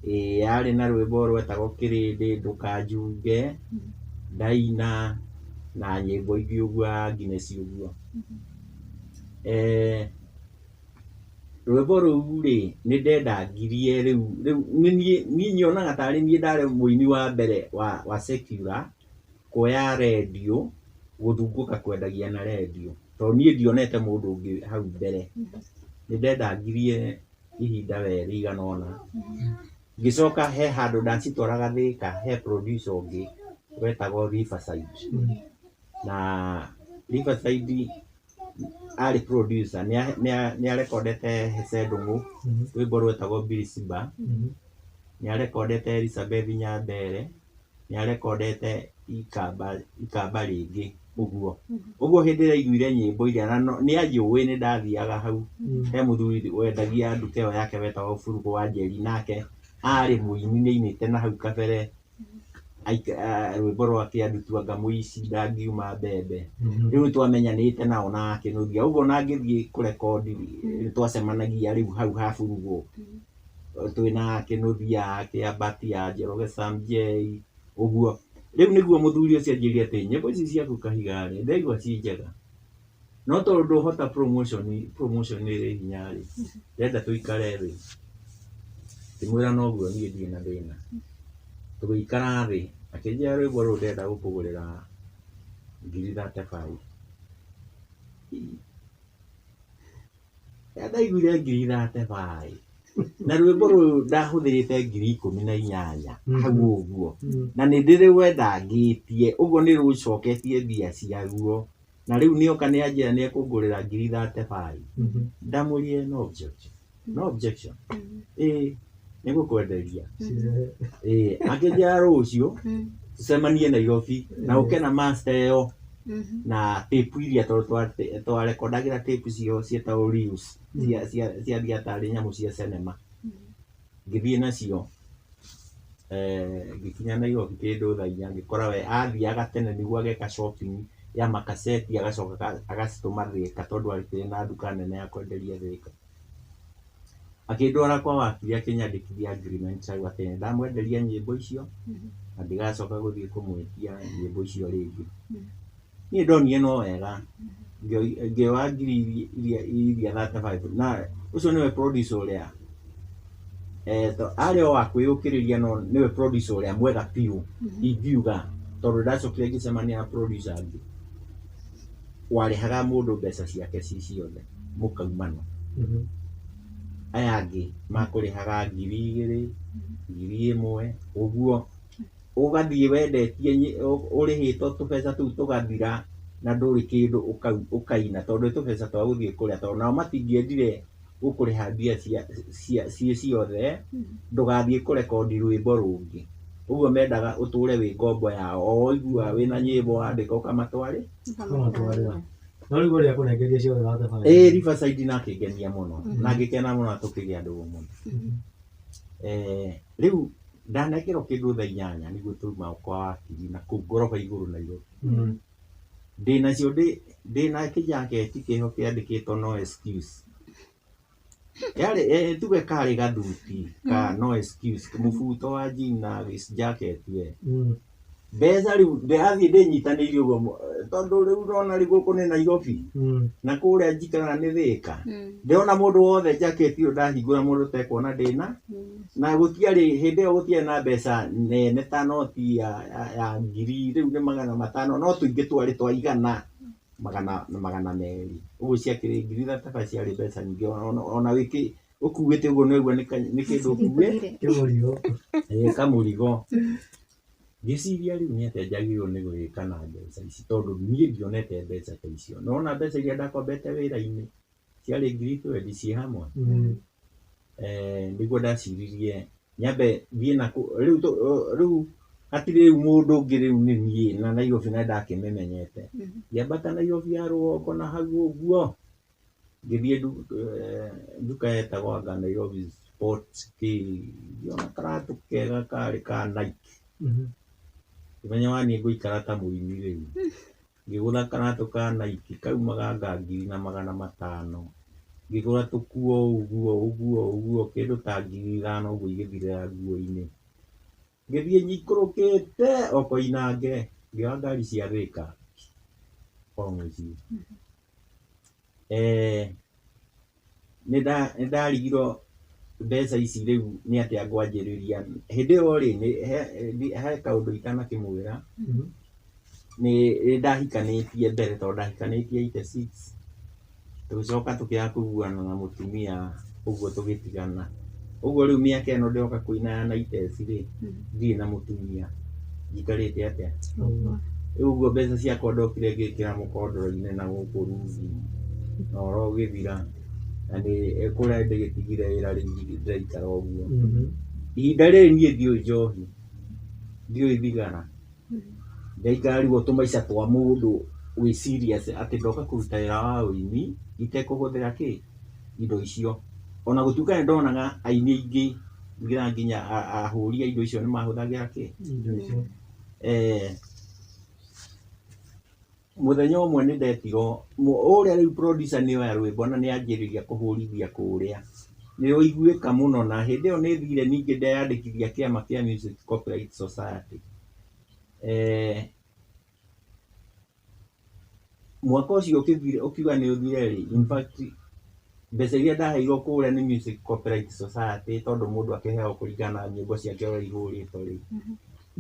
Ĩĩ, yarĩ na rwĩmbo rwetagwo Kĩrĩndĩ, Ndũkanjunge, Ndaina na nyĩmbo ingĩ ũguo, Agnes ũguo. Rwĩmbo rũu rĩ, nĩ ndendangirie rĩu niĩ nyonaga tarĩ niĩ ndarĩ mũini wa mbere wa secular kuoya rendio gũthungũka kwendagia na rendio, tondũ niĩ ndionete mũndũ ũngĩ hau mbere. Nĩ ndendangirie ihinda we rĩigana ũna, ngĩcoka he handũ ndacitwaraga Thĩka he producer ũngĩ wetagwo Riverside. Na Riverside arĩ producer, nĩ arekondete Hece Ndũng'ũ, rwĩmbo rwetagwo Birisiba, nĩ arekondete Elizabeth Nyambere, nĩ arekondete Ikamba, Ikamba rĩngĩ ũguo. Ũguo hĩndĩ ĩrĩa aiguire nyĩmbo iria na nĩ anjũĩ, nĩ ndathiaga hau he mũthuri wendagia nduka ĩyo yake wetagwo Burugu wa Njeri, nake arĩ mũini, nĩ ainĩte na hau kabere rwĩmbo rwa Kĩandutu, mũici ndangiuma mbembe. Rĩu twamenyanĩte nao na Kĩnũthia ũguo, na ngĩthiĩ kũrekondi nĩ twacemanagia rĩu hau ha Burugu twĩna Kĩnũthia, Kĩambatia, Njoroge, Sam J ũguo. Rĩu nĩguo mũthuri ũcio anjĩrire atĩ nyĩmbo ici ciaku Kahiga rĩ, ndaigua ci njega, no tondũ ndũhota promotion, promotion ĩrĩ hinya rĩ, ndĩrenda tũikare thĩ. Ngĩmwĩra noguo, niĩ ndirĩ na thĩna. Tũgĩikara thĩ, akĩnjĩra rwĩmbo rũrũ ndĩrenda gũkũgũrĩra 35,000. Rĩrĩa ndaiguire 35,000 na rwĩmbo rũrũ ndahũthĩrĩte 18,000 hau ũguo, na nĩ ndĩrĩwendangĩtie ũguo, nĩ rũcoketie mbia ciaguo, na rĩu nĩoka nĩ anjĩra nĩ ekũngũrĩra 35,000. Ndamwĩrire no objection, no objection, ĩĩ nĩ gũkwenderia. Ĩĩ, akĩnjĩra rũciũ tũcemanie Nairobi na ũke na master ĩyo na tape iria, tondũ twarekondagĩra tape cio ciĩtagwo reels, cia tarĩ nyamũ cia cinema. Ngĩthiĩ nacio, ngĩkinya Nairobi kĩndũ thaa 4, ngĩkora we athiaga tene nĩguo ageka shopping ya makaseti, agacoka agacitũma Thĩka, tondũ akĩrĩ na nduka nene ya kwenderia Thĩka. Akĩndwara kwa wakiri, akĩnyandĩkithia agreement hau atĩ nĩndamwenderia nyĩmbo icio na ndigacoka gũthiĩ kũmwĩtia nyĩmbo icio rĩngĩ. Niĩ ndonire no wega, ngĩoya ngiri iria 35, na ũcio nĩwe producer ũrĩa arĩ o wa kwĩyũkĩrĩria, no nĩwe producer ũrĩa mwega biũ ingiuga, tondũ ndacokire ngĩcemania na producer angĩ warĩhaga mũndũ mbeca ciake ci ciothe mũkaumana. Aya angĩ makũrĩhaga 2,000, 1,000 ũguo, ũgathiĩ wendetie ũrĩhĩtwo tũbeca tũu tũgathira na ndũrĩ kĩndũ ũkaina, tondũ nĩ tũbeca twa gũthiĩ kũrĩa, tondũ nao matingĩendire gũkũrĩha mbia cia ciĩ ciothe ndũgathiĩ kũrekondi rwĩmbo rũngĩ. Ũguo mendaga ũtũre wĩ ngombo yao, o waigua wĩna nyĩmbo wandĩka ũkamatwarĩ. Ũkamatwarĩra. No rĩu ũrĩa akũnengeria ciothe 35. Ĩĩ, Riverside, na akĩngenia mũno na ngĩkena mũno na tũkĩgĩa ndũgũ mũno. Rĩu ndanengerwo kĩndũ thaa 8 nĩguo twauma kwa wakiri na kũu ngoroba igũrũ Nairobi. Ndĩnacio, ndĩna kĩjaketi kĩho kĩandĩkĩtwo "no excuse", yarĩ tuge karĩ gathuti ka "no excuse", mũbuto wa jean na jacket we. Mbeca rĩu ndĩrathiĩ ndĩnyitanĩirie ũguo tondũ rĩu ndona rĩu gũkũ nĩ Nairobi na kũrĩa njikaraga nĩ Thĩka. Ndĩrona mũndũ wothe jaketi ĩyo ndahingũra mũndũ tekuona ndĩna na gũtiarĩ hĩndĩ ĩyo gũtiarĩ na mbeca nene ta noti ya ngiri rĩu nĩ 500 no tũingĩ twarĩ twa igana 200 ũguo ciakĩrĩ ngiri 35 ciarĩ mbeca nyingĩ ona wĩkĩ ũkuĩte ũguo nĩwaigua nĩ kĩndũ ũkuĩ Kĩmũrigo. Ĩĩ kamũrigo. Ngĩciria rĩu nĩ atĩa njagĩrĩirwo nĩ gwĩka na mbeca ici tondũ niĩ ndionete mbeca ta icio. Nĩwona mbeca iria ndakombete wĩra-inĩ ciarĩ ngiri twendi ciĩ hamwe. Nĩguo ndaciririe nyambe thiĩ na rĩu rĩu hatirĩ rĩu mũndũ ũngĩ rĩu nĩ niĩ na Nairobi na ndakĩmĩmenyete. Ngĩambata Nairobi ya rũgongo na hau ũguo ngĩthiĩ nduka yetagwo anga Nairobi Sport kĩ ngĩona karatũ kega karĩ ka Nike. Ngĩmenya waniĩ ngũikara ta mũini rĩu. Ngĩgũra karatũ ka Nike kaumaga anga 1500. Ngĩgũra tũkuo ũguo ũguo ũguo kĩndũ ta 5000 ũguo igĩthirĩra nguo-inĩ. Ngĩthiĩ nyikũrũkĩte o Koinange ngĩoya ngari cia Thĩka o mũciĩ. Nĩ ndarigirwo mbeca ici rĩu nĩ atĩa ngwanjĩrĩria. Hĩndĩ ĩyo rĩ, he kaũndũ itanakĩmwĩra, nĩ ndahikanĩtie mbere tondũ ndahikanĩtie 86, tũgĩcoka tũkĩaga kũiguana na mũtumia ũguo tũgĩtigana. Ũguo rĩu mĩaka ĩno ndĩroka kũina ya 90s rĩ, ndirĩ na mũtumia, njikarĩte atĩa? Rĩu ũguo mbeca ciakwa ndokire ngĩkĩra mũkondoro-inĩ na gũkũ rungu na ũhoro ũgĩthira. Na nĩ kũrĩa ndĩgĩtigire wĩra rĩu ndĩraikara ũguo. Ihinda rĩrĩ niĩ ndiũĩ njohi, ndiũĩ thigara. Ndaikara rĩu o tũmaica twa mũndũ wĩ serious atĩ ndoka kũruta wĩra wa ũini itekũhũthĩra kĩ indo icio. Ona gũtuĩka nĩ ndonaga aini aingĩ nginya ahũri a indo icio nĩ mahũthagĩra kĩ Indo icio. Mũthenya ũmwe nĩ ndetirwo ũrĩa rĩu producer nĩ oya rwĩmbo na nĩ anjĩrĩria kũhũrithia kũrĩa. Nĩ rwaiguĩka mũno na hĩndĩ ĩyo nĩ thire ningĩ ndeyandĩkithia kĩama kĩa Music Copyright Society. Mwaka ũcio ũkiuga nĩ ũthire rĩ, in fact mbeca iria ndaheirwo kũrĩa nĩ Music Copyright Society tondũ mũndũ akĩheagwo kũringana na nyĩmbo ciake ũrĩa ihũrĩtwo rĩ,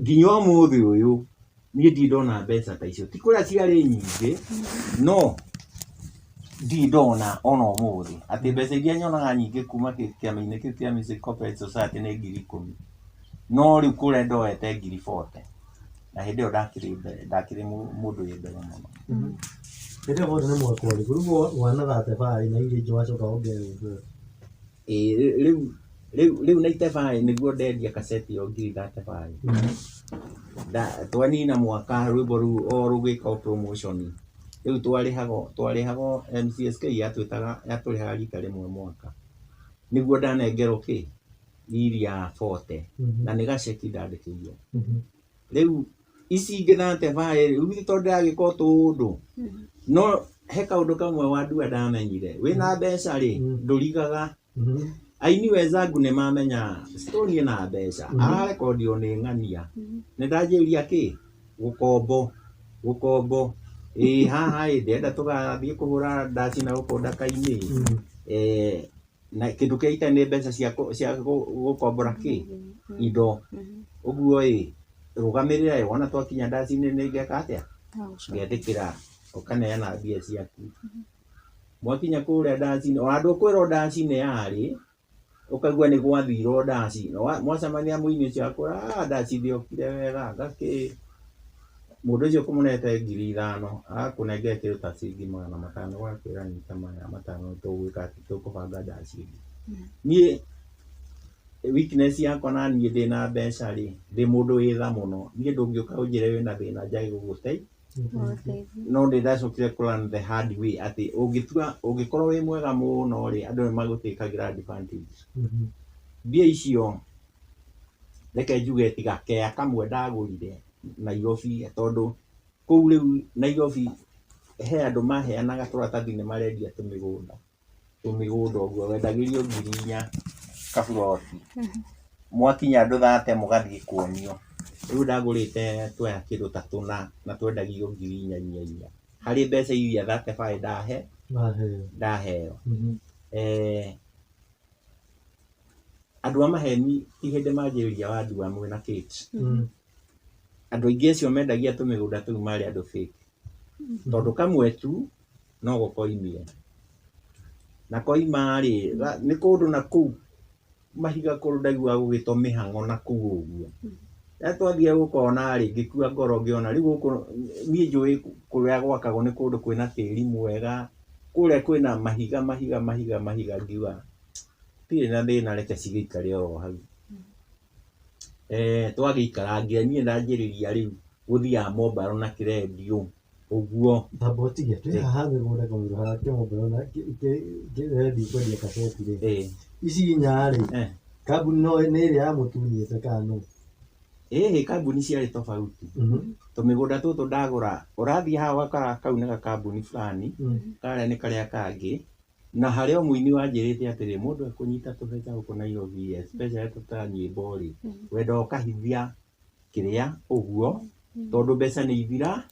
nginya ũmũthĩ ũyũ niĩ ndirĩ ndona mbeca ta icio. Ti kũrĩa ciarĩ nyingĩ, no ndirĩ ndona ona ũmũthĩ atĩ mbeca iria nyonaga nyingĩ kuma kĩama-inĩ kĩu kĩa Music Copyright Society nĩ 10,000. No rĩu kũrĩa ndoete 40,000 na hĩndĩ ĩyo ndakĩrĩ mbere, ndakĩrĩ mũndũ wĩ mbere mũno. Hĩndĩ ĩyo bado nĩ mwaka ũrĩkũ? Rĩu wana 35 na iria ingĩ wacoka wongererwo. Ĩĩ rĩu rĩu rĩu 95 nĩguo ndendia kaseti ĩyo 35,000. Twanina mwaka rwĩmbo rũu o rũgĩka o promotion. Rĩu twarĩhagwo MCSK yatwĩtaga yatũrĩhaga rita rĩmwe mwaka. Nĩguo ndanengerwo kĩ iria 40 na nĩ gaceki ndandĩkĩirwo. Rĩu ici ingĩ 35 rĩu githĩ tondũ ndĩragĩka o tũũndũ. No he kaũndũ kamwe Wandua ndamenyire, wĩna mbeca rĩ, ndũrigaga. Aini wenzangu nĩ mamenya Stone ena mbeca, ararekondio nĩ ng'ania. Nĩ ndanjĩrĩria kĩ gũkombo gũkombo ĩĩ haha ĩ ndĩrenda tũgathiĩ kũhũra ndaci na gũkũ ndaka-inĩ. Na kĩndũ kĩrĩa itarĩ nĩ mbeca cia gũkombora kĩ indo. Ũguo ĩ rũgamĩrĩra ĩ wona twakinya ndaci-inĩ nĩ ngeka atĩa? Ngetĩkĩra ũkaneana mbia ciaku. Mwakinya kũrĩa ndaci-inĩ, ona ndũkwĩrwo ndaci nĩ yarĩ, ũkaigua nĩ gwathirwo ndaci. Mwacemania mũini ũcio akwĩra ndaci ndĩokire wega ngakĩ. Mũndũ ũcio ũkũmũnete 5,000 agakũnengera kĩndũ ta ciringi 500 ũgakwĩra nyita maya matano tũgwĩka atĩ tũkũbanga ndaci ĩngĩ. Niĩ weakness yakwa na niĩ ndĩna mbeca rĩ, ndĩ mũndũ wĩ tha mũno. Niĩ ndũngĩũka ũnjĩre wĩna thĩna njage gũgũteithia. No nĩ ndacokire kũ learn the hard way atĩ ũngĩtua ũngĩkorwo wĩ mwega mũno rĩ, andũ nĩ magũtĩkagĩra advantage. Mbia icio reke njuge tiga kea kamwe ndagũrire Nairobi tondũ kũu rĩu Nairobi he andũ maheanaga tũratathi nĩ marendia tũmĩgũnda tũmĩgũnda ũguo wendagĩrio 4,000 kaburoti. Mwakinya andũ thate mũgathiĩ kuonio. Rĩu ndagũrĩte twaya kĩndũ ta tũna na twendagio ngiri inya inya inya. Harĩ mbeca iria 35 ndahe Waheo. ndaheo. Mhm. Eh, andũ a maheni ti hĩndĩ manjĩrĩria Wandua mwĩna Kate. Mm. Andũ aingĩ acio mendagia tũmĩgũnda tũu marĩ andũ fake. Tondũ kamwe tu no gũkoimire. Na koima rĩ, nĩ kũndũ na kũu mahiga kũndũ ndaiguaga gũgĩtwo mĩhang'o na kũu ũguo. Rĩrĩa twathire gũkona rĩ, ngĩkua ngoro ngĩona rĩu gũkũ niĩ njũĩ kũrĩa gwakagwo nĩ kũndũ kwĩna tĩri mwega, kũrĩa kwĩna mahiga mahiga mahiga mahiga ngiuga tirĩ na thĩna reke cigĩikare oro hau. Eh, twagĩikarangira niĩ ndanjĩrĩria rĩu gũthiaga mombarũ na kĩrendio ũguo. Tamba ũtige twĩ haha mĩgũnda kamũira haha kĩmombero na kĩrendi kwendia kaseti rĩ. Eh, Ici inya rĩ, eh. kambuni no nĩ ĩrĩa yamũtunyĩte kana nũ? Ĩhĩ kambuni ciarĩ tofauti. Mhm. Tũmĩgũnda tũtũ ndagũra, ũrathiĩ haha ũgakora kau nĩ gakambuni fulani, Mm. karĩa nĩ karĩa kangĩ, na harĩ o mũini wanjĩrĩte atĩrĩ, mũndũ ekũnyita tũbeca gũkũ Nairobi especially tũta nyĩmbo rĩ, wenda ũkahithia kĩrĩa ũguo, tondũ mbeca nĩ ithira,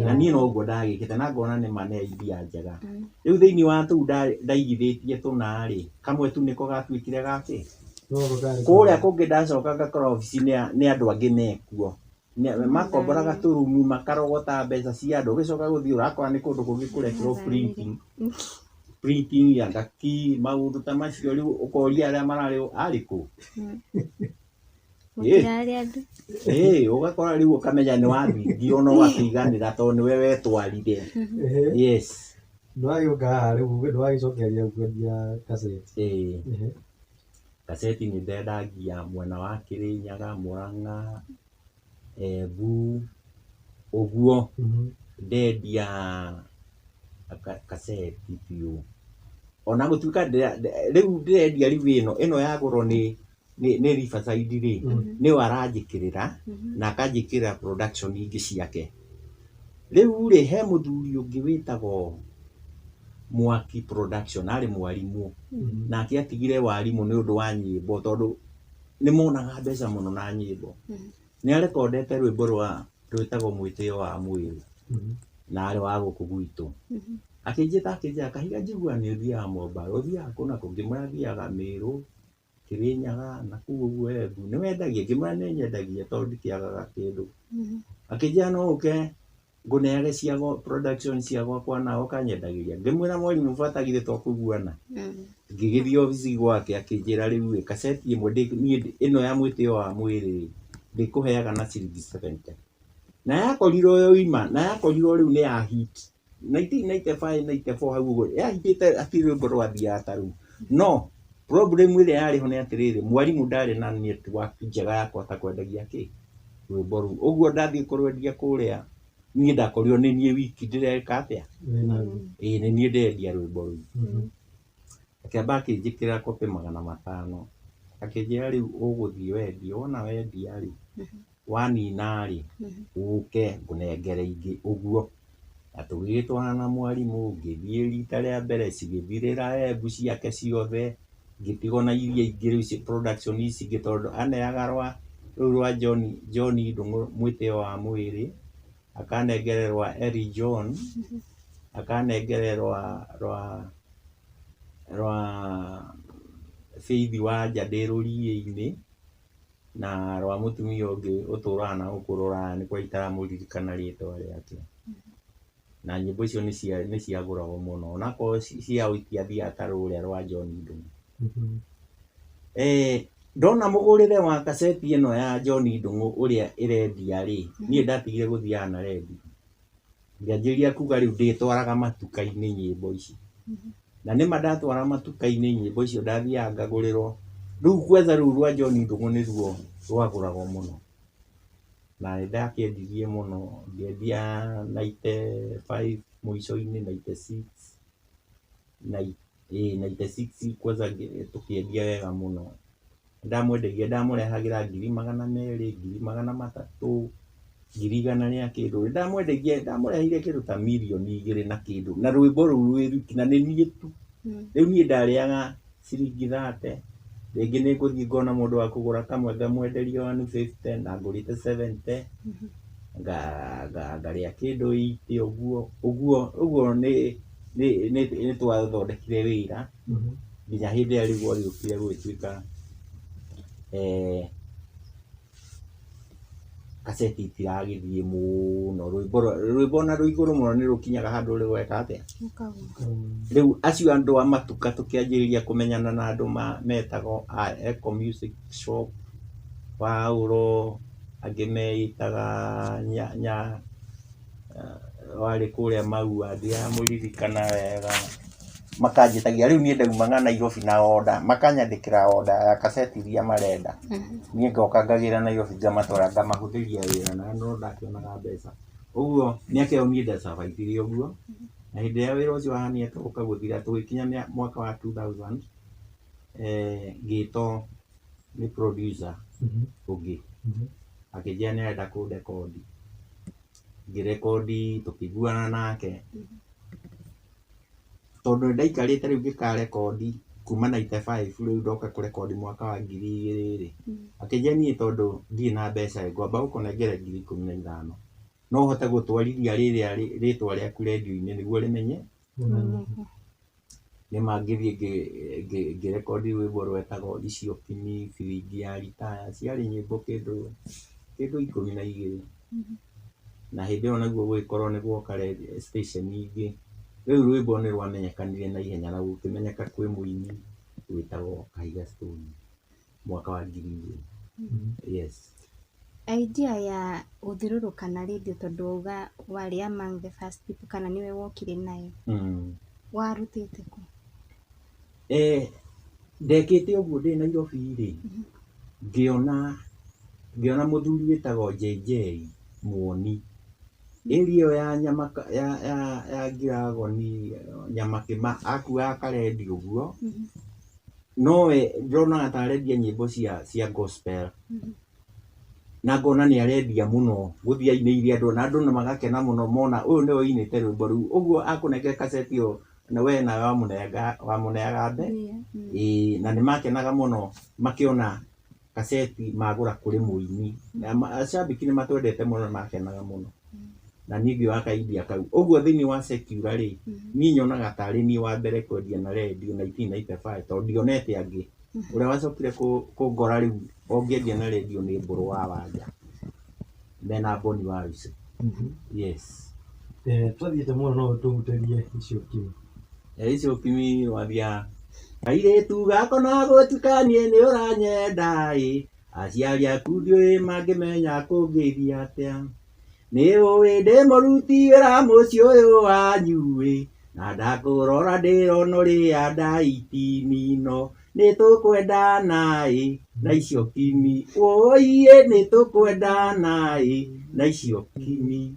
na niĩ noguo ndagĩkĩte na ngona nĩ ma nĩ idea njega. Rĩu thĩinĩ wa tũu ndaigithĩtie tũna rĩ, kamwe tu nĩko gatuĩkire gakĩ. Noko karĩ Kũrĩa kũngĩ ndacoka ngakora obici nĩ andũ angĩ mekuo. Makomboraga tũrumu makarogota mbeca cia andũ ũgĩcoka gũthiĩ ũrakora nĩ kũndũ kũngĩ kũrekĩrwo printing printing ya ngaki maũndũ ta macio rĩu ũkoria arĩa mararĩ arĩ kũ. Gũtirarĩ andũ. Ĩĩ ũgakora rĩu ũkamenya nĩ wathingirwo na ũgakĩiganĩra tondũ nĩwe wetwarire. Ehe. Yes. Ndwagĩũka haha rĩu ndwagĩcokeria kwendia kaseti. Ĩĩ. Ehe. Kaseti nĩ ndendagia mwena wa Kĩrĩnyaga, Mũrang'a, Embu, ũguo. Mhm. Ndendia kaseti biũ. Ona gũtuĩka rĩu ndĩrendia rĩu ĩno ĩno yagũrwo nĩ Riverside rĩ, nĩyo aranjĩkĩrĩra na akanjĩkĩrĩra production ingĩ ciake. Rĩu rĩ, he mũthuri ũngĩ wĩtagwo Mwaki Production, arĩ mwarimũ. Nake atigire warimũ nĩ ũndũ wa nyĩmbo tondũ nĩ monaga mbeca mũno na nyĩmbo. Nĩ arekondete rwĩmbo rwa rwĩtagwo mwĩtĩo wa mwĩrĩ na arĩ wa gũkũ gwitũ. Akĩnjĩta akĩnjĩra Kahiga njiguaga nĩ ũthiaga Mombatha, ũthiaga kũ na kũ? Ngĩmwĩra thiaga Mĩrũ, Kĩrĩnyaga na kũu ũguo Embu. Nĩ wendagia? Ngĩmwĩra nĩ nyendagia tondũ ndikĩagaga kĩndũ. Akĩnjĩra no ũke ngũneage cia production cia gwakwa nawe ũkanyendagĩria. Ngĩmwĩra mwarimũ bata githĩ to kũiguana. Ngĩgĩthiĩ obici gwake akĩnjĩra rĩu ĩ kaseti ĩmwe niĩ ĩno ya mwĩtĩo wa mwĩrĩ rĩ ndĩkũheaga na ciringi 70. Na yakorirwo yoima na yakorirwo rĩu nĩ ya hit 1995 94 hau ũguo yahitĩte hatirĩ rwĩmbo rwathiaga ta rũu. No problem ĩrĩa yarĩ ho nĩ atĩrĩrĩ, mwarimũ ndarĩ na network njega ya kũhota kwendagia kĩ rwĩmbo rũu. Ũguo ndathiĩ kũrwendia kũrĩa niĩ ndakorirwo nĩ niĩ wiki ndĩreka atĩa, ĩĩ nĩ niĩ ndĩrendia rwĩmbo rũu. Akĩamba akĩnjĩkĩrĩra copy 500 akĩnjĩra rĩu ũgũthiĩ wendie, wona wendia rĩ wanina rĩ ũke ngũnengere ingĩ ũguo. Na tũgĩgĩtwarana na mwarimũ, ngĩthiĩ rita rĩa mbere cigĩthirĩra Embu ciake ciothe, ngĩtigwo na iria ingĩ rĩu production ici ingĩ tondũ aneaga rwa rũu rwa John John Ndung'u mwĩtĩo wa mwĩrĩ, akanengere rwa Eli John, akanengere rwa rwa rwa Faith Wanja ndĩ rũriĩ-inĩ, na rwa mũtumia ũngĩ ũtũraga na gũkũ rũraya nĩkwa itaramũririkana rĩtwa rĩake. Na nyĩmbo icio nĩ ciagũragwo mũno onakorwo ciao itiathiaga ta rũrĩa rwa John Ndung'u. Ndona mũgũrĩre wa kaseti ĩno ya John Ndung'u ũrĩa ĩrendia rĩ, niĩ ndatigire gũthiaga na rendi. Ngĩanjĩrĩria kuga rĩu ndĩtwaraga matuka-inĩ nyĩmbo ici. Na nĩma ndatwara matuka-inĩ nyĩmbo icio ndathiaga ngagũrĩrwo. Rĩu kwanza rũu rwa John Ndung'u nĩruo rwagũragwo mũno. Na nĩ ndakĩendirie mũno, ngĩendia 95 mũico-inĩ 96 na 96 kwanza tũkĩendia wega mũno. Ndamwenderia ndamũrehagĩra ngiri 200, ngiri 300, ngiri igana rĩa kĩndũ. Ndamwenderia ndamũreheire kĩndũ ta mirioni 2 na kĩndũ na rwĩmbo rũu rwĩ rwiki na nĩ niĩ tu. Rĩu niĩ ndarĩaga ciringi 30, Rĩngĩ nĩ ngũthiĩ ngona mũndũ wa kũgũra kamwe ngamwenderia 150 na ngũrĩte 70, ngarĩa kĩndũ 80 ũguo ũguo ũguo. Nĩ twathondekire wĩra nginya hĩndĩ ĩrĩa rĩu gwagĩũkire gũgĩtuĩka kaseti itiragĩthiĩ mũno, rwĩmbo na rwĩ igũrũ mũno nĩ rũkinyaga handũ rũgeka atĩa. Rĩu acio andũ a matuka tũkĩanjĩrĩria kũmenyana na andũ metagwo a Eco Music Shop, Paũlo, angĩ meĩtaga nya warĩ kũrĩa Maua, ndiramũririkana wega. Makanjĩtagia rĩu niĩ ndaumaga Nairobi na order, makanyandĩkĩra order ya kaseti iria marenda. Niĩ ngoka ngagĩra Nairobi ngamatwara, ngamahũthĩria wĩra na no ndakĩonaga mbeca. Ũguo mĩaka ĩyo niĩ ndasurvive ũguo, na hĩndĩ ĩrĩa wĩra ũcio wahanire ta gũka gũthira, tũgĩkinya mwaka wa 2000, ngĩtwo nĩ producer ũngĩ, akĩnjĩra nĩ arenda kũndekondi. Ngĩrekondi, tũkĩiguana nake, tondũ nĩ ndaikarĩte rĩu ngĩkarekondi kuma 95, rĩu ndoka kũrekondi mwaka wa 2000 rĩ, akĩnjĩra niĩ tondũ ndirĩ na mbeca rĩ, ngwamba gũkũnengera 15,000, no ũhote gũtwarithia rĩrĩa rĩtwa rĩaku rendio-inĩ nĩguo rĩmenye. Nĩ ma ngĩthiĩ ngĩrekondi rwĩmbo rwetagwo Icio Kimi, Biringi ya Ritaya, ciarĩ nyĩmbo kĩndũ 12. Na hĩndĩ ĩyo naguo gũgĩkorwo nĩ guoka station ingĩ, rĩu rwĩmbo nĩ rwamenyekanire na ihenya na gũkĩmenyeka kwĩ mũini wĩtagwo Kahiga Stone mwaka wa 2000. Yes. Idea ya gũthiũrũrũka na radio, tondũ wauga warĩ among the first people kana nĩwe wokire nayo, warutĩte kũ? Ndekĩte ũguo ndĩ Nairobi rĩ, ngĩona mũthuri wĩtagwo JJ Muoni, area ĩyo ya nyama ya Ngiragoni Nyamakĩma, akuaga karendio ũguo, nowe ndĩronaga ta arendia nyĩmbo cia gospel, na ngona nĩ arendia mũno gũthiĩ ainĩire andũ, na andũ magakena mũno mona ũyũ nĩwe ũinĩte rwĩmbo rũu. Ũguo akũnengera kaseti ĩyo na we nawe wamũneaga mbe. Ĩĩ, na nĩ makenaga mũno makĩona kaseti magũra kũrĩ mũini. Na acambĩki nĩ matwendete mũno, nĩ makenaga mũno. Na niĩ ngĩoya kaidea kau. Ũguo thĩinĩ wa secular rĩ, niĩ nyonaga tarĩ niĩ wa mbere kwendia na radio 1995, tondũ ndionete angĩ. Ũrĩa wacokire kũngora rĩu ũngĩendia na radio nĩ Mbũrũ wa Wanja mena Boni wa Waici. Yes. Twathiĩte mũno, no ũtũhutĩrie Icio Kimi. Icio Kimi wathia kairĩtu gako na gũtuĩka niĩ nĩ ũranyenda ĩ, aciari aku ndiũĩ mangĩmenya kũngĩthiĩ atĩa, nĩ ũĩ ndĩ mũruti wĩra mũciĩ ũyũ wanyu ĩ, na ndakũrora ndĩrona ũrĩa ndaitinino, nĩ tũkwendana ĩ na Icio Kimi, ũiĩ nĩ tũkwendana ĩ na Icio Kimi.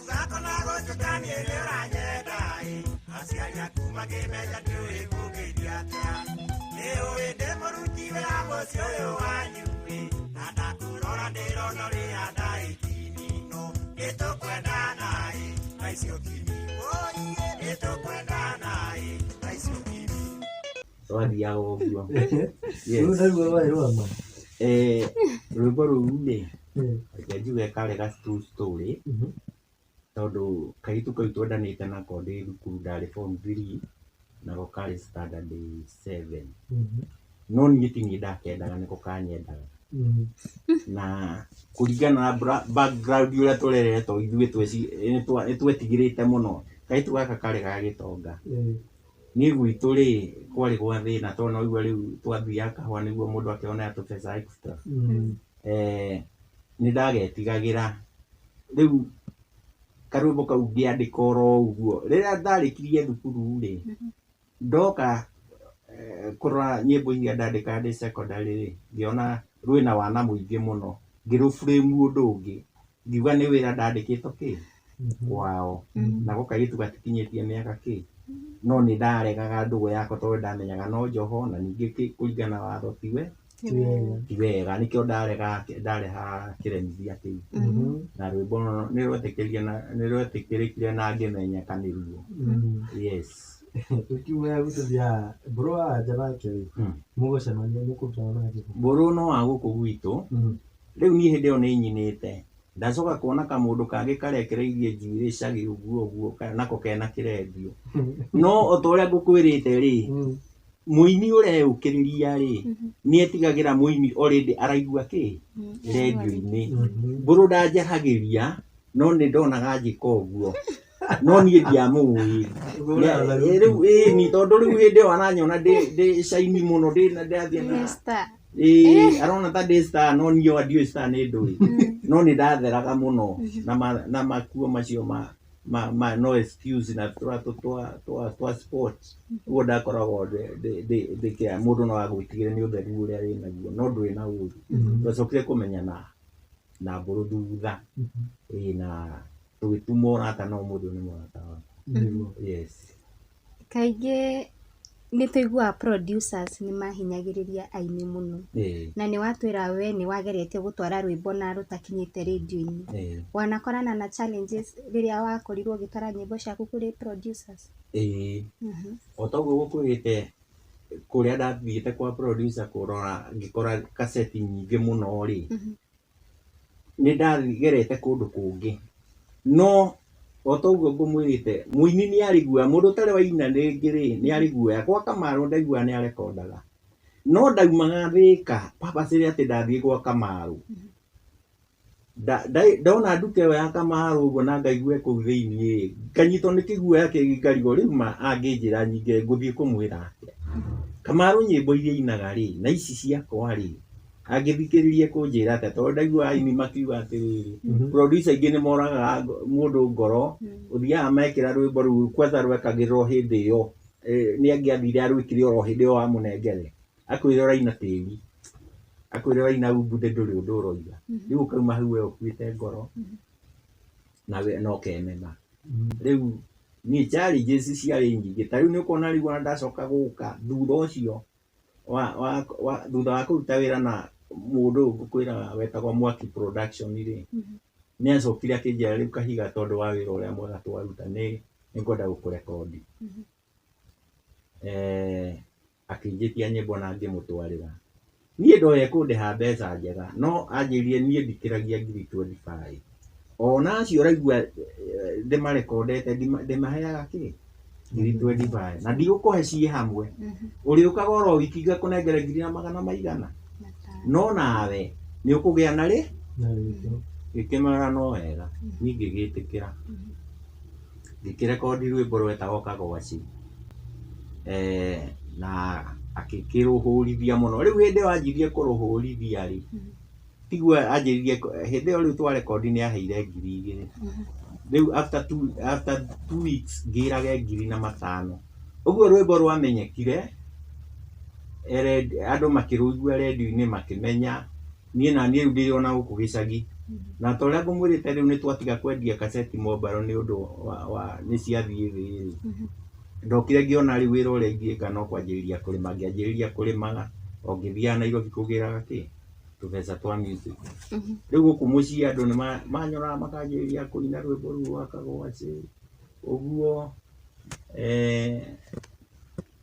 Gako na gũtuĩka niĩ nĩ ũranyenda ĩ, aciari aku mangĩmenya ndiũĩ kũngĩthiĩ atĩa, nĩ ũĩ ndĩ mũruti wĩra mũciĩ ũyũ wanyu ĩ, na ndakũrora ndĩrona ũrĩa ndaitinino, nĩ tũkwendana ĩ na Icio Kimi, ũiĩ nĩ tũkwendana ĩ na Icio Kimi. Twathiaga ũguo. Rũu naruo rwarĩ rwa ma? Rwĩmbo rũu rĩ, reke njuge karĩ ga true story, tondũ kairĩtu kau twendanĩte nako ndĩ thukuru, ndarĩ form 3 nako karĩ standard 7, no niĩ ti niĩ ndakendaga, nĩko kanyendaga. Na kũringana na background ũrĩa tũreretwo ithuĩ, nĩ twetigĩrĩte mũno. Kairĩtu gaka karĩ ga gĩtonga, niĩ gwitũ rĩ kwarĩ gwa thĩna, tondũ no igua rĩu twathiaga kahũa nĩguo mũndũ akĩone tũbeca extra. Nĩ ndagetigagĩra. Rĩu karwĩmbo kau ngĩandĩka oro ũguo. Rĩrĩa ndarĩkirie thukuru rĩ, ndoka kũrora nyĩmbo iria ndandĩkaga ndĩ secondary rĩ, ngĩona rwĩna wana mũingĩ mũno, ngĩrũ frame ũndũ ũngĩ, ngiuga nĩ wĩra ndandĩkĩtwo kĩ kwao, nako kairĩtu gatikinyĩtie mĩaka kĩ, no nĩ ndaregaga ndũgũ yako tondũ ndamenyaga no njoho, na ningĩ kũringana na watho tiwe ti wega, nĩkĩo ndarehaga kĩremithia kĩu. Na rwĩmbo nĩ rwetĩkĩrire na nĩ rwetĩkĩrĩkire na ngĩmenyeka nĩruo. Yes. Tũkiuma hau tũthiaga mbũrũ wa anja nake rĩ, mũgũcemania mũkũrutana nake kũ? Mbũrũ no wa gũkũ gwitũ. Rĩu niĩ hĩndĩ ĩyo nĩ nyinĩte, ndacoka kuona kamũndũ kangĩ karekereirie njuĩrĩ cagi ũguo ũguo nako kena kĩrendio. No o ta ũrĩa ngũkwĩrĩte rĩ, mũini ũreũkĩrĩria rĩ, nĩ etigagĩra mũini already araigua kĩ rendio-inĩ. Mbũrũ ndanjaragĩria, no nĩ ndonaga njĩka ũguo, no niĩ ndiamũĩ. Rĩu ĩni tondũ rĩu hĩndĩ ĩyo aranyona ndĩ caini mũno, ndĩ na ndathiĩ na ĩĩ, arona ta ndĩ star, no niĩ o ndiũĩ star nĩ ndũĩ, no nĩ ndatheraga mũno na makuo macio ma no excuse na tũratũ twa sport ũguo ndakoragwo ndĩkĩra mũndũ no agwĩtigĩre nĩ ũtheru ũrĩa wĩ naguo, no ndũrĩ na ũru. Twacokire kũmenyana na Mbũrũ thutha, ĩĩ, na tũgĩtuma ũrata na ũmũthĩ ũyũ nĩ mũrata wakwa. Yes. Kaingĩ nĩ tũiguaga producers nĩ mahinyagĩrĩria aini mũno. Na nĩ watwĩra we nĩ wageretie gũtwara rwĩmbo na rũtakinyĩte rĩndiũ-inĩ. Wanakorana na challenges rĩrĩa wakorirwo ũgĩtwara nyĩmbo ciaku kũrĩ producers? Ĩĩ. O ta ũguo gũkwĩrĩte, kũrĩa ndathiĩte kwa producer kũrora ngĩkora kaseti nyingĩ mũno rĩ, nĩ ndagerete kũndũ kũngĩ, no o ta ũguo ngũmwĩrĩte, mũini nĩ arĩ guoya, mũndũ ũtarĩ waina rĩngĩ rĩ, nĩ arĩ guoya. Gwa Kamaru ndaiguaga nĩ arekondaga, no ndaumaga Thĩka purposely atĩ ndathiĩ gwa Kamaru. Ndona nduka ĩyo ya Kamaru ũguo na ngaigue kũu thĩiniĩ, nganyitwo nĩ kĩguoya kĩngĩ ngarigwo rĩu ma angĩnjĩra nyingĩre ngũthiĩ kũmwĩra atĩa. Kamaru nyĩmbo iria ainaga rĩ, na ici ciakwa rĩ, angĩthikĩrĩria kũnjĩra atĩa, tondũ ndaiguaga aini makiuga atĩrĩrĩ, producer aingĩ nĩ moragaga mũndũ ngoro, ũthiaga mekĩra rwĩmbo rũu kwanza rwekagĩrwo hĩndĩ ĩyo, nĩ angĩathire arwĩkire oro hĩndĩ ĩyo wamũnengere, akwĩre ũraina tĩri, akwĩre ũraina umbuthe ndũrĩ ũndũ ũroiga, rĩu ũkauma hau we ũkuĩte ngoro na we no ũkemena. Rĩu niĩ challenges ciarĩ nyingĩ, ta rĩu nĩ ũkuona rĩu ona ndacoka gũka thutha ũcio wa thutha wa kũruta wĩra na mũndũ ũyũ ngũkwĩra wetagwo Mwaki Production rĩ, nĩ acokire akĩnjĩra rĩu Kahiga tondũ wa wĩra ũrĩa mwega twaruta nĩ ngwenda gũkũrekondi. Akĩnjĩtia nyĩmbo na ngĩmũtwarĩra. Niĩ ndoĩ ekũndĩha mbeca njega, no anjĩrire niĩ ndikĩragia ngiri 25. Ona acio ũraigua ndĩmarekondete, ndĩmaheaga kĩ? Ngiri 25. Na ndigũkũhe ciĩ hamwe. Ũrĩũkaga oro wiki ngakũnengere ngiri na magana maigana. No nawe nĩ ũkũgĩa na rĩ? Ngĩkĩmera no wega. Niĩ ngĩgĩtĩkĩra. Ngĩkĩrekondi rwĩmbo rwetagwo Kagwaci. Na akĩkĩrũhũrithia mũno. Rĩu hĩndĩ ĩyo anjirie kũrũhũrithia rĩ, tiguo anjĩrire hĩndĩ ĩyo rĩu twarekondi nĩ aheire ngiri igĩrĩ. Rĩu after 2 weeks ngĩrage ngiri na matano. Ũguo rwĩmbo rwamenyekire, andũ makĩrũigua rendio-inĩ makĩmenya, niĩ na niĩ rĩu ndĩrĩ ona gũkũ gĩcagi. Na ta ũrĩa ngũmwĩrĩte rĩu nĩ twatiga kwendia kaseti mobile nĩ ũndũ wa nĩ ciathiĩ thĩ rĩ. Ndokire ngĩona rĩu wĩra ũrĩa ingĩka no kwanjĩrĩria kũrĩma, ngĩanjĩrĩria kũrĩmaga, o ngĩthiaga Nairobi kũgĩraga kĩ? Tũbeca twa music. Rĩu gũkũ mũciĩ andũ nĩ manyoraga makanjĩrĩria kũina rwĩmbo rũu rwa Kagwaci. Ũguo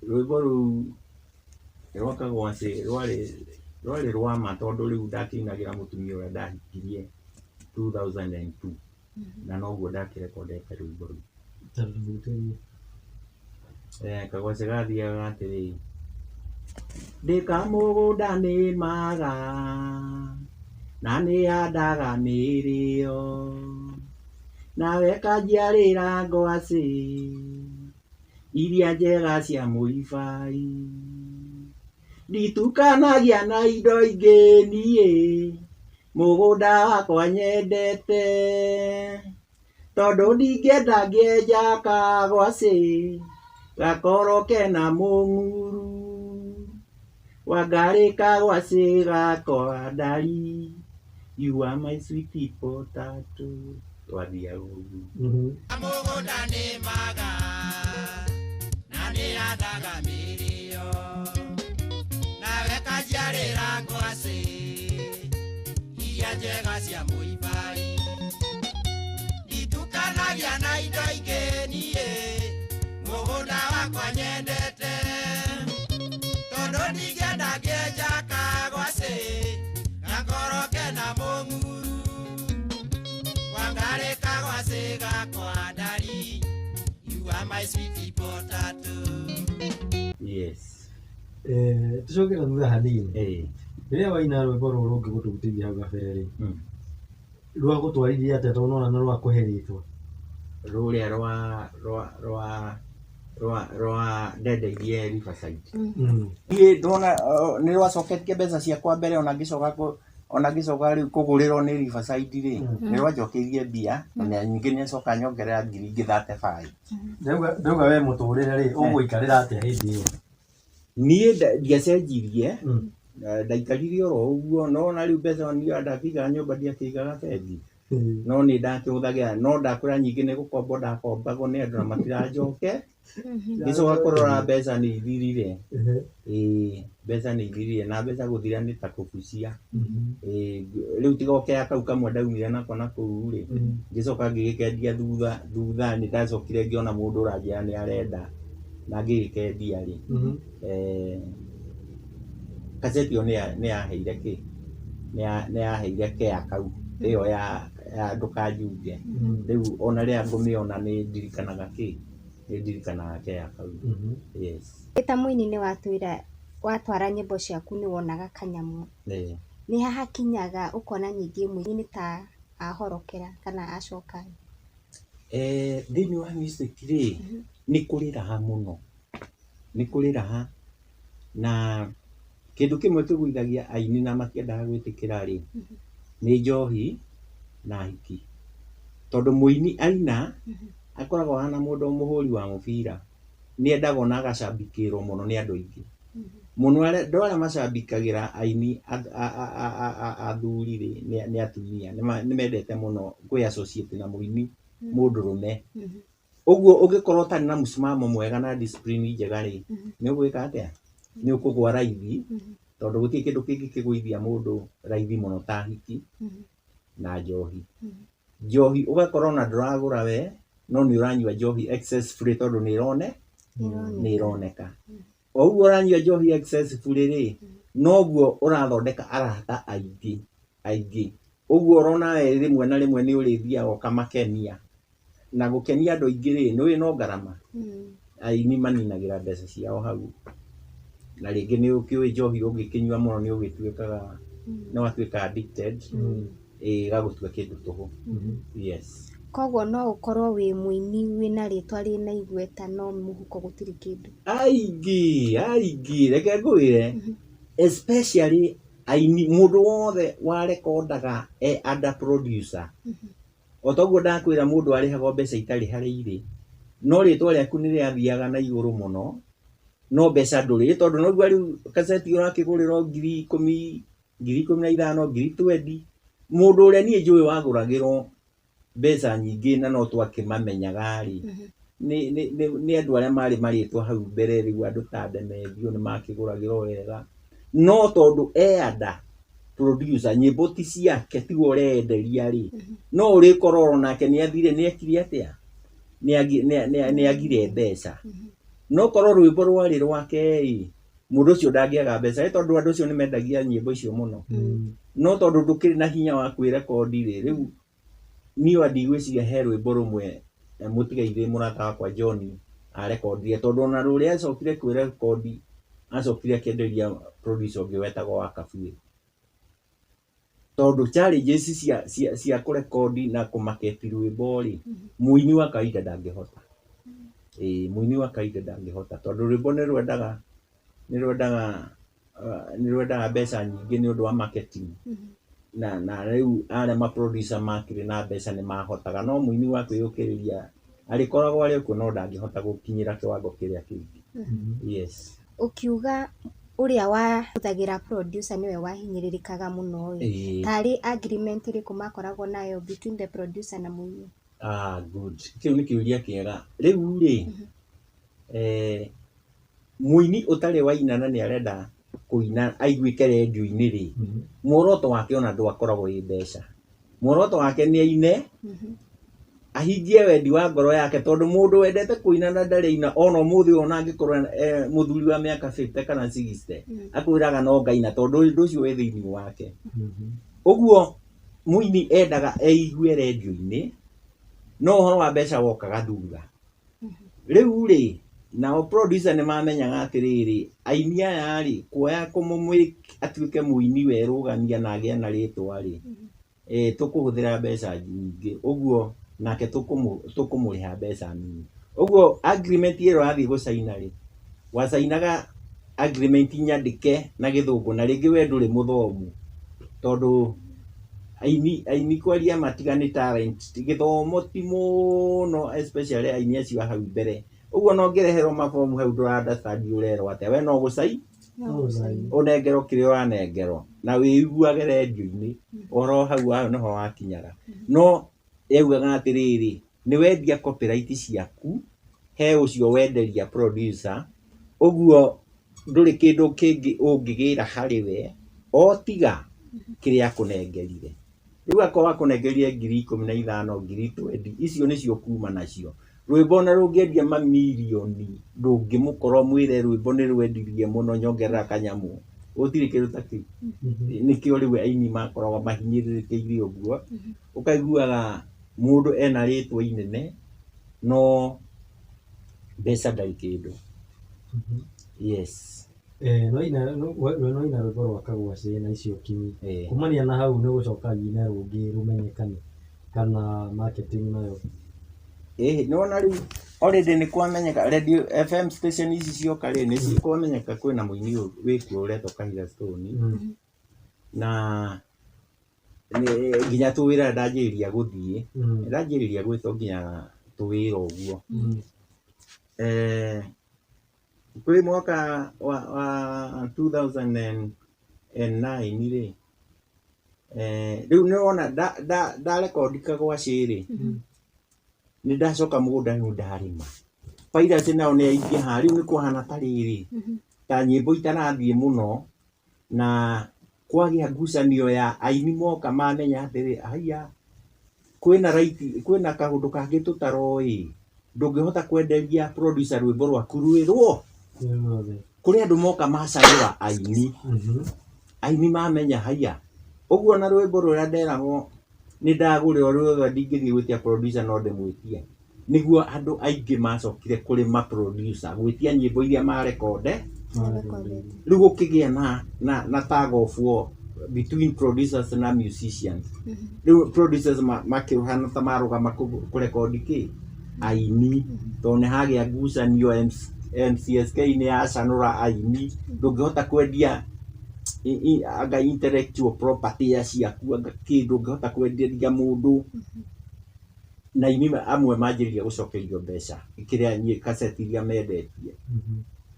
rwĩmbo rũu rwa Kagwaci rwarĩ rwa ma tondũ rĩu ndakĩinagĩra mũtumia ũrĩa ndahikirie 2002 na noguo ndakĩrekondete rwĩmbo rũu. Kagwaci gathiaga atĩrĩrĩ, ndĩ kamũgũnda nĩmaga na nĩhandaga mĩrĩo, nawe kanjiarĩra ngwacĩ iria njega cia mũibai, nditukanagia na indo ingĩ niĩ mũgũnda wakwa nyendete, tondũ ndingĩenda ngĩenja kagwacĩ gakorwo kena mũng'uru, wangarĩ kagwacĩ gakwa ndari, you are my sweet potato. Twathiaga ũguo. Mũgũnda nĩmaga na nĩhandaga mĩrĩo, nawe kanjiarĩra ngwacĩ iria njega cia mũibai, nditukanagia na indo ingĩ niĩ mũgũnda wakwa Wakwa nyendete tondũ ndingĩenda ngĩenja kagwacĩ gakorwo kena mũng'uru wangarĩ kagwacĩ gakwa ndari. You are my sweet potato. Yes. Tucoke na thutha hanini. Rĩrĩa waina rwĩmbo rũrũ rũngĩ gũtũgutithia hau gabere rĩ, rwagũtwaririe atĩa tondũ nona nĩ rwakũhe rĩtwa? Rũrĩa rwa ndendeirie Riverside. Niĩ ndona nĩ rwacoketie mbeca ciakwa mbere, ona ngĩcoka ona ngĩcoka rĩu kũgũrĩrwo nĩ Riverside rĩ, nĩ rwanjokeirie mbia na ningĩ nĩ acoka nyongerera ngiri ingĩ 35. Ndauga we mũtũrĩre rĩ, ũgũikarĩra atĩa hĩndĩ ĩyo? Niĩ ndiacenjirie, ndaikarire oro ũguo, no ona rĩu mbeca niĩ ndakĩigaga nyũmba, ndiakĩigaga bengi, no nĩ ndakĩhũthagĩra, no ndakwĩra nyingĩ nĩ gũkombwo ndakombagwo nĩ andũ na matiranjoke. Ngĩcoka kũrora mbeca nĩ ithirire. Ĩĩ, mbeca nĩ ithirire, na mbeca gũthira nĩ ta kũbucia. Ĩĩ, rĩu tiga o kau kamwe ndaumire nako na kũu rĩ, ngĩcoka ngĩgĩkendia thutha thutha nĩ ndacokire ngĩona mũndũ ũranjĩra nĩ arenda na ngĩgĩkendia rĩ, kaseti ĩyo nĩ yaheire kĩ, nĩ yaheire kea kau ĩyo ya ndũkanjunge. Rĩu ona rĩrĩa ngũmĩona nĩ ndirikanaga kĩ, nĩ ndirikanaga kea kau. Yes. Wĩ ta mũini nĩ watwĩra watwara nyĩmbo ciaku nĩ wonaga kanyamũ. Nĩ hahakinyaga ũkona nyingĩ mũini nĩ ta ahorokera kana acoka? Thĩinĩ wa music rĩ, nĩ kũrĩ raha mũno, nĩ kũrĩ raha, na kĩndũ kĩmwe kĩgũithagia aini na matiendaga gwĩtĩkĩra rĩ, nĩ njohi na hiki. Tondũ mũini aina akoragwo ahana mũndũ mũhũri wa mũbira, nĩ endagwo na agacambikĩrwo mũno nĩ andũ aingĩ mũno. Andũ arĩa macambikagĩra aini athuri rĩ, nĩ atumia, nĩ mendete mũno kwĩ associate na mũini mũndũrũme. Ũguo ũngĩkorwo ũtarĩ na mũsimamo mwega na discipline njega rĩ, nĩ ũgwĩka atĩa? Nĩ ũkũgwa raithi, tondũ gũtirĩ kĩndũ kĩngĩ kĩgũithia mũndũ raithi mũno ta hiki na njohi. Njohi ũgakorwo ona ndũragũra we, no nĩ ũranyua njohi excessively tondũ nĩ nĩ ĩroneka. O ũguo ũranyua njohi excessively rĩ, noguo ũrathondeka arata aingĩ aingĩ. Ũguo ũrona we rĩmwe na rĩmwe nĩ ũrĩthiaga ũkamakenia. Na gũkenia andũ aingĩ rĩ, nĩ ũĩ no ngarama. Aini maninagĩra mbeca ciao hau. Na rĩngĩ nĩ ũkĩũĩ njohi ũngĩkĩnyua mũno nĩ ũgĩtuĩkaga, nĩ watuĩka addicted, ĩgagũtua kĩndũ tũhũ. Yes. Koguo no ũkorwo wĩ mũini wĩna rĩtwa rĩna igweta no mũhuko gũtirĩ kĩndũ. Aingĩ, aingĩ, reke ngwĩre, especially aini, mũndũ wothe warekondaga e under producer. O toguo ndakwĩra mũndũ arĩhagwo mbeca itarĩ harĩa irĩ, no rĩtwa rĩaku nĩ rĩathiaga na igũrũ mũno, no mbeca ndũrĩ, tondũ noguo rĩu kaseti ũrakĩgũrĩrwo 10,000, 15,000, 20,000. Mũndũ ũrĩa niĩ njũĩ wagũragĩrwo mbeca nyingĩ na no twakĩmamenyaga rĩ, nĩ andũ arĩa marĩ marĩtwa hau mbere rĩu, andũ ta Demetrio nĩ makĩgũragĩrwo wega. No tondũ e under producer, nyĩmbo ti ciake, tiwe ũreyenderia rĩ, no ũrĩkorwo onake nĩ athire, nĩ ekire atĩa, nĩ agire mbeca. No korwo rwĩmbo rwarĩ rwake ĩ, mũndũ ũcio ndangĩaga mbeca, ĩ tondũ andũ acio nĩ mendagia nyĩmbo icio mũno. No tondũ ndũkĩrĩ na hinya wa kwĩrekondi rĩ, rĩu niĩ ndigwĩciria he rwĩmbo rũmwe mũtigairĩ mũrata wakwa John arekondire, tondũ ona rũrĩa acokire kwĩrekondi, acokire akĩenderia producer ũngĩ wetagwo wa Kabuĩ. Tondũ challenges cia kũrekondi na kũmaketi rwĩmbo rĩ, mũini wa kawaida ndangĩhota. Ĩĩ, mũini wa kawaida ndangĩhota, tondũ rwĩmbo nĩ rwendaga mbeca nyingĩ nĩ ũndũ wa marketing. Na rĩu arĩa ma producer makĩrĩ na mbeca nĩ mahotaga, no mũini wa kwĩyũkĩrĩria arĩkoragwo arĩ okuo no ndangĩhota gũkinyĩra kĩwango kĩrĩa kĩngĩ. Yes. Ũkiuga ũrĩa wahũthagĩra producer nĩwe wahinyĩrĩrĩkaga mũno ĩ, tarĩ agreement ĩrĩkũ makoragwo nayo between the producer na mũini? Ah, good. Kĩu nĩ kĩũria kĩega. Rĩu rĩ, mũini ũtarĩ waina na nĩ arenda kũina aiguĩke rendio-inĩ rĩ, muoroto wake ona ndwakoragwo wĩ mbeca. Muoroto wake nĩ aine, Ahingie wendi wa ngoro yake tondũ mũndũ wendete kũina na ndarĩ aina ona ũmũthĩ ũyũ ona angĩkorwo mũthuri wa mĩaka 50 kana 60 akwĩraga no ngaina tondũ ũndũ ũcio wĩ thĩinĩ wake. Ũguo mũini endaga eigue rendio-inĩ no ũhoro wa mbeca wokaga thutha. Rĩu rĩ nao producer nĩ mamenyaga atĩrĩrĩ aini aya rĩ kuoya kũmũmake atuĩke mũini werũgamia na agĩe na rĩtwa rĩ tũkũhũthĩra mbeca nyingĩ ũguo nake tũkũmũrĩha mbeca nini. Ũguo agreement ĩrĩa ũrathiĩ gũcaina rĩ wacainaga agreement nyandĩke na gĩthũngũ na rĩngĩ we ndũrĩ mũthomu tondũ aini kwaria matiga nĩ talent gĩthomo ti mũno especially aini acio a hau mbere. Ũguo no ngĩreherwo mabomu hau ndũra understand ũrerwo atĩa we no gũcai ũnengerwo kĩrĩa ũranengerwo na wĩiguage rendio-inĩ ũhoro hau hau nĩho wakinyaga. No yaugaga atĩrĩrĩ nĩ wendia copyright ciaku he ũcio wenderia producer ũguo ndũrĩ kĩndũ kĩngĩ ũngĩgĩra harĩ we o tiga kĩrĩa akũnengerire. Rĩu akorwo akũnengerire 15,000 20,000 icio nĩcio kuma nacio. Rwĩmbo ona rũngĩendia mamirioni ndũngĩmũkora ũmwĩre rwĩmbo nĩ rwendirie mũno nyongerera kanyamũ. Gũtirĩ kĩndũ ta kĩu. Nĩkĩo rĩu aini makoragwo mahinyĩrĩrĩkĩire ũguo ũkaiguaga mũndũ ena rĩtwa inene no mbeca ndarĩ kĩndũ. Yes. No ina no ina rwĩmbo rwa Kagwacĩ na icio kinyi. Kumania na hau nĩ ũgũcoka wine rũngĩ rũmenyekane kana marketing nayo. Nĩwona rĩu already nĩ kwamenyeka radio FM station ici cioka rĩ nĩ kwamenyeka kwĩna mũini wĩkuo ũretwo Kahiga Stone na nginya tũwĩra ndanjĩrĩria gũthiĩ ndanjĩrĩria gwĩtwo nginya tũwĩra ũguo. Kwĩ mwaka wa 2009 rĩ rĩu nĩwona ndarekondi Kagwacĩ rĩ nĩ ndacoka mũgũnda rĩu ndarĩma. Piracy nayo nĩ yaingĩha rĩu nĩ kũhana ta rĩrĩ ta nyĩmbo itarathiĩ mũno na kwagĩa ngucanio ya aini moka mamenya atĩrĩ haiya kwĩna right kwĩna kaũndũ kangĩ tũtaroĩ ndũngĩhota kwenderia producer rwĩmbo rwaku rwĩrwo kũrĩ andũ moka macanũra aini aini mamenya haiya ũguo na rwĩmbo rũrĩa nderagwo nĩ ndagũrĩrwo rwothe ndingĩthiĩ gwĩtia producer no ndĩmwĩtie nĩguo andũ aingĩ macokire kũrĩ ma producer gwĩtia nyĩmbo iria marekonde rĩu gũkĩgĩa na tug of war between producers na musicians. Rĩu producers makĩhana ta marũgama kũrekondi kĩ aini tondũ nĩ hagĩa ngucanio MCSK nĩ yacanũra aini ndũngĩhota kwendia anga intellectual property ya ciaku anga kĩ ndũngĩhota kwenderia mũndũ na aini amwe manjĩrĩria gũcokerio mbeca kĩrĩa cassette iria mendetie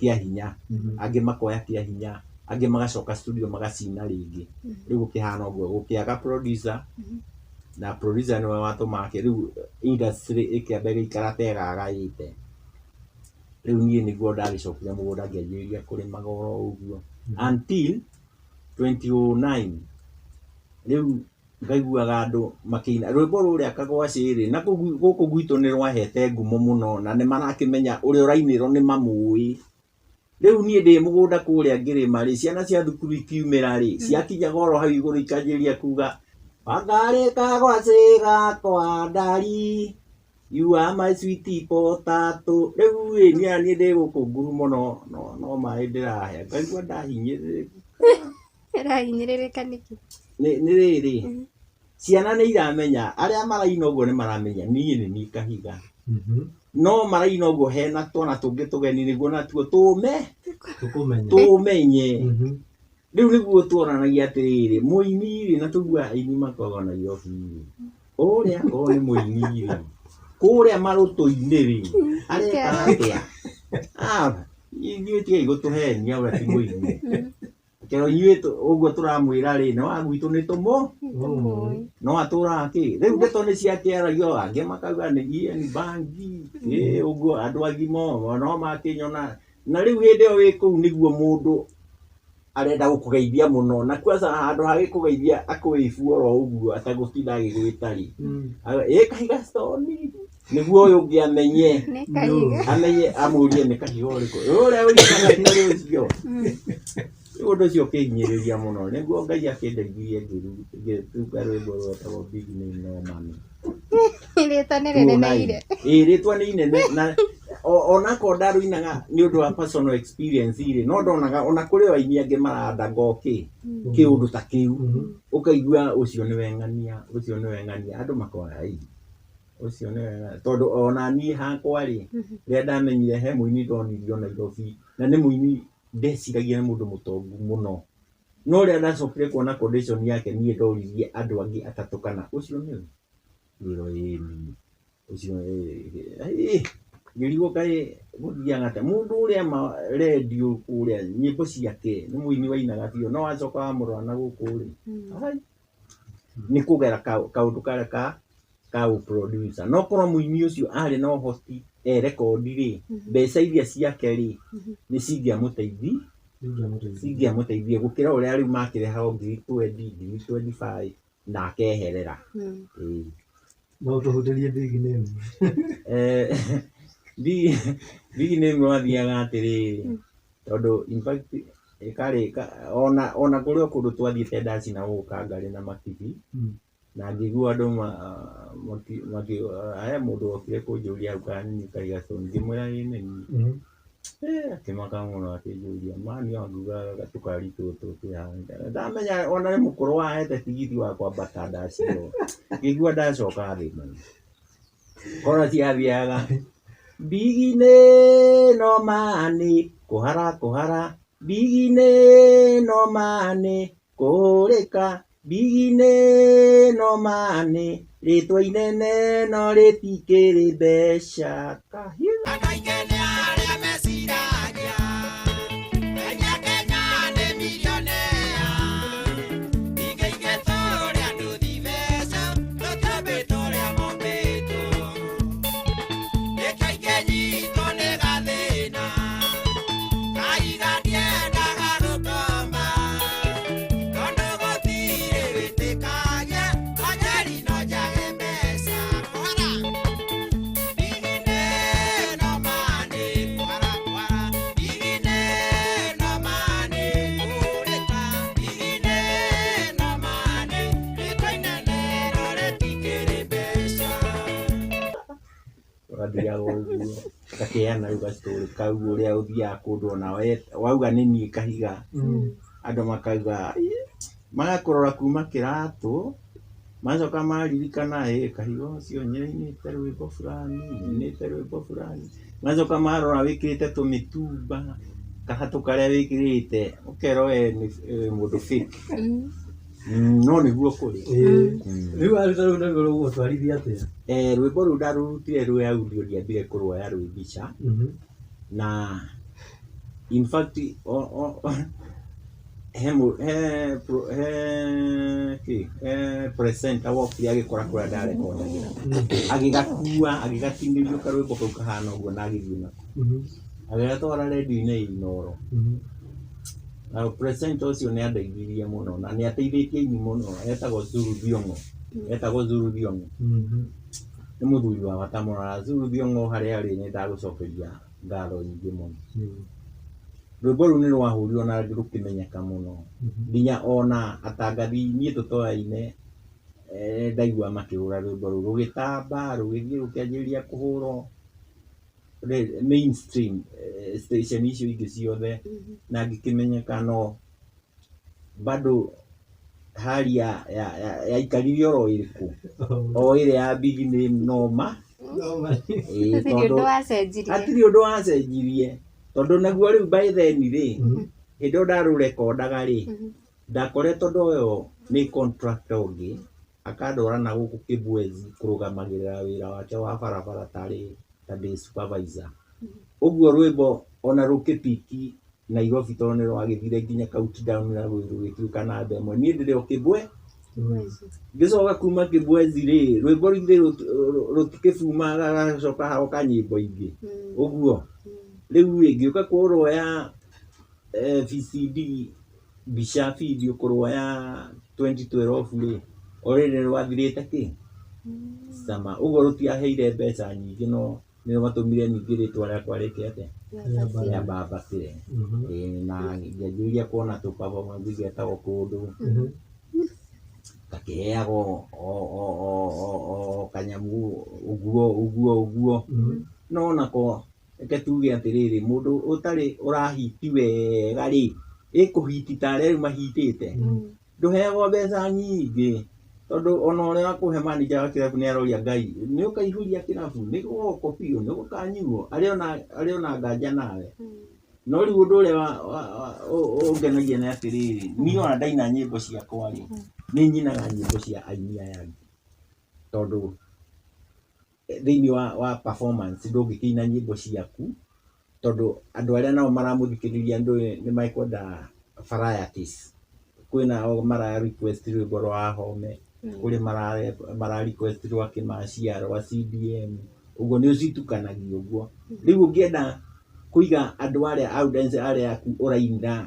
kĩa hinya angĩ makoya kĩa hinya angĩ magacoka studio magacina rĩngĩ rĩu gũkĩhana ũguo gũkĩaga producer na producer nĩwe watũmaga rĩu industry ĩkĩamba ĩgĩikara ta ĩgagaĩte. Rĩu niĩ nĩguo ndagĩcokire mũgũnda ngĩanjĩrĩria kũrĩmaga oro ũguo until 2009 rĩu ngaiguaga andũ makĩina rwĩmbo rũrĩa Kagwacĩ rĩ na gũkũ gwitũ nĩ rwahete ngumo mũno na nĩ marakĩmenya ũrĩa ũrainĩrwo nĩ mamũĩ. Rĩu niĩ ndĩ mũgũnda kũrĩa ngĩrĩma rĩ ciana cia thukuru ikiumĩra rĩ ciakinyaga oro hau igũrũ ikanjĩrĩria kuga Wangarĩ Kagwacĩ gakwa ndari you are my sweet potato. Rĩu ĩ niĩ ndĩ gũkũ nguru mũno no maĩ ndĩrahe ngaigua ndahinyĩrĩrĩka. Ũrahinyĩrĩrĩka nĩkĩ? Nĩ rĩrĩ ciana nĩ iramenya arĩa maraina ũguo nĩ maramenya niĩ nĩ niĩ Kahiga no maraina ũguo hena twana tũngĩ tũgeni nĩguo natuo tũmenye. Rĩu nĩguo tuonanagia atĩrĩrĩ mũini rĩ na tũiguaga aini makoragwo Nairobi rĩ ũrĩa akorwo nĩ mũini rĩ kũrĩa marũtũ-inĩ rĩ areka atĩa? Ithuĩ tigai gũtũhenia ũrĩa ti mũini. Kero inyuĩ ũguo tũramwĩra rĩ nĩ wa gwitũ nĩ tũmũ no atũraga kĩ rĩu ndeto nĩ ciakĩaragio angĩ makauga nĩ Ian Bangi ũguo andũ agima no makĩnyona na rĩu hĩndĩ ĩyo wĩ kũu nĩguo mũndũ Arenda gũkũgeithia mũno na kwanza handũ ha gĩkũgeithia akwĩibu oro ũguo atagũtinda agĩgwĩta rĩ. Ĩ Kahiga Stone nĩguo ũyũ ũngĩ amenye. Nĩ Kahiga. Amenye amũrie nĩ Kahiga ũrĩkũ ũrĩa ũikaraga ũrĩ ũcio. Rĩu ũndũ ũcio ũkĩhinyĩrĩria mũno nĩguo Ngai akĩndeithirie ngĩtunga rwĩmbo rwetagwo Big Name No Money. Rĩtwa nĩ rĩneneire. Ĩĩ rĩtwa nĩ inene na onakorwo ndarũinaga nĩ ũndũ wa personal experience rĩ, no ndonaga ona kũrĩ o aini angĩ maranda kĩ kĩũndũ ta kĩu. Ũkaigua ũcio nĩwe ng'ania, ũcio nĩwe ng'ania, andũ makoga ai ũcio nĩwe ng'ania. Tondũ ona niĩ hakwa rĩ, rĩrĩa ndamenyire he mũini ndonirio Nairobi na nĩ mũini ndeciragia nĩ mũndũ mũtongu mũno, no rĩrĩa ndacokire kuona condition yake niĩ ndoririe andũ angĩ atatũ kana ũcio nĩwe, ngĩrwo ĩĩ nĩ ũcio ĩĩ ngĩrigwo kaĩ gũthiaga atĩa. Mũndũ ũrĩa ma rendio kũrĩa nyĩmbo ciake nĩ mũini wainaga biũ, no wacoka wamũrora na gũkũ rĩ, nĩ kũgera kaũndũ karĩa ka producer. No korwo mũini ũcio arĩ na ũhoti e rekondi rĩ, mbeca iria ciake rĩ nĩ cingĩamũteithia gũkĩra ũrĩa rĩu makĩrĩhagwo ngiri 20, ngiri 25 na akeherera. Ĩĩ. No ũtũhutĩrie Big Name. Big Name wathiaga atĩrĩrĩ, tondũ in fact ĩkarĩ ona kũrĩ o kũndũ twathiĩte ndaci na gũkũ Kangarĩ na Makibi, na ngĩigua andũ he mũndũ wokire kũnjũria hau kana nĩ niĩ Kahiga Stone, ngĩmwĩra ĩĩ nĩ niĩ. Akĩmaka mũno akĩnjũria mani wangugaga tũkari tũtũ twĩ haha. Ndamenya ona nĩ mũkũrũ wahete tigiti wa kwambata ndaci ĩyo, ngĩigua ndacoka thĩ mũno. Kora ciathiaga Big Name no money kũhara kũhara, Big Name no money kũhũrĩka, Big Name no money rĩtwa inene no rĩtikĩrĩ mbeca. Kahiga. Andũ aingĩ nĩ arĩa meciragia, aingĩ a Kenya nĩ milionea. Ingĩ ingĩ tũrĩa nduthi mbeca, tũtambĩtwo ũrĩa mombĩtwo. Nĩkĩo aingĩ nyitwo nĩ gathĩna, Kahiga ndiendaga gũkomba. Tondũ gũtirĩ wĩtĩkagia, onjeri no njage mbeca. Kũhara. Big Name no money, kũhara kũhara. Big Name no money, kũhũrĩka. Big Name no money, rĩtwa inene no rĩtikĩrĩ mbeca. Wathiaga ũguo gakĩheana rĩu gastory kau ũrĩa ũthiaga kũndũ ona wauga nĩ niĩ Kahiga, andũ makauga magakũrora kuma kĩratũ, macoka maririkana ĩ Kahiga ũcio nĩainĩte rwĩmbo fulani, nĩainĩte rwĩmbo fulani, macoka marora wĩkĩrĩte tũmĩtumba kahatũ karĩa wĩkĩrĩte ũkerwo we nĩ mũndũ fake. No nĩguo kũrĩ. Rĩu waruta rũu naruo rũgũgũtwarithia atĩa? Rwĩmbo rũu ndarũrutire rwĩ audio, ndiambire kũruoya rwĩ mbica. Na in fact he he kĩ he presenter wokire agĩkora kũrĩa ndarekondagĩra, agĩgakua agĩgatinĩrio karwĩmbo kau kahana ũguo na agĩthiĩ nako agĩgatwara rendio-inĩ ya Inooro. Na presenter ũcio nĩ andeithirie mũno na nĩ ateithĩtie aini mũno, etagwo Zulu Thiong'o, etagwo Zulu Thiong'o. Nĩ mũthuri wa bata mũno na Zulu Thiong'o harĩa arĩ nĩ ndagũcokeria ngatho nyingĩ mũno. Rwĩmbo rũu nĩ rwahũrirwo na rũkĩmenyeka mũno nginya ona atangathi niĩ tũtoyaine ndaigua makĩhũra rwĩmbo rũu rũgĩtamba rũgĩthiĩ rũkĩanjĩrĩria kũhũrwo mainstream station icio ingĩ ciothe na ngĩkĩmenyeka, no bado hali yaikarire oro ĩrĩkũ o ĩrĩa ya Big Name no ma. Ĩĩ, Hatirĩ tondũ ũndũ wacenjirie. Hatirĩ ũndũ wacenjirie tondũ naguo rĩu by then rĩ, hĩndĩ ĩyo ndarũrekondaga rĩ, ndakoretwo ndoywo nĩ contractor ũngĩ akandwara na gũkũ Kibwezi kũrũgamagĩrĩra wĩra wake wa barabara tarĩ ta ndĩ supervisor. Ũguo rwĩmbo ona rũkĩpiki Nairobi tondũ nĩ rwagĩthire nginya countdown na rũgĩtuĩka namba ĩmwe, niĩ ndĩrĩ o Kibwe. Ngĩcoka kuma Kibwezi rĩ, rwĩmbo rũithĩ rũtikĩbumaga gacoka hagoka nyĩmbo ingĩ ũguo. Rĩu rĩ, ngĩũka kũrwoya VCD mbica video kũrũa ya 2012 rĩ, already rwathirĩte kĩ cama. Ũguo rũtiaheire mbeca nyingĩ, no nĩ rwatũmire ningĩ rĩtwa rĩakwa rĩke atĩa, rĩambambatĩre. Ĩĩ, na ngĩanjĩrĩria kuona tũ performance ngetagwo kũndũ, ngakĩheagwo o kanyamũ ũguo ũguo ũguo. No nako reke tuge atĩrĩrĩ, mũndũ ũtarĩ ũrahiti wega rĩ, ĩkũhiti ta arĩa rĩu mahitĩte, ndũheagwo mbeca nyingĩ, tondũ ona ũrĩa wakũhe manager wa kĩrabu nĩ aroria Ngai, nĩ ũkaihũria kĩrabu, nĩ gũgokwo biũ, nĩ gũkanyuo, arĩ ona nganja nawe. No rĩu ũndũ ũrĩa ũngenagia nĩ atĩrĩrĩ, niĩ ona ndaina nyĩmbo ciakwa rĩ, nĩ nyinaga nyĩmbo cia aini aya angĩ, tondũ thĩinĩ wa performance ndũngĩkĩina nyĩmbo ciaku, tondũ andũ arĩa nao maramũthikĩrĩria ndũĩ nĩ mekwenda varieties. Kwĩna o mara request rwĩmbo rwa Wahome, kũrĩ mara request rwa Kĩmacia, rwa CDM, ũguo nĩ ũcitukanagia ũguo. Rĩu ũngĩenda kũiga andũ arĩa audience arĩa aku ũrainĩra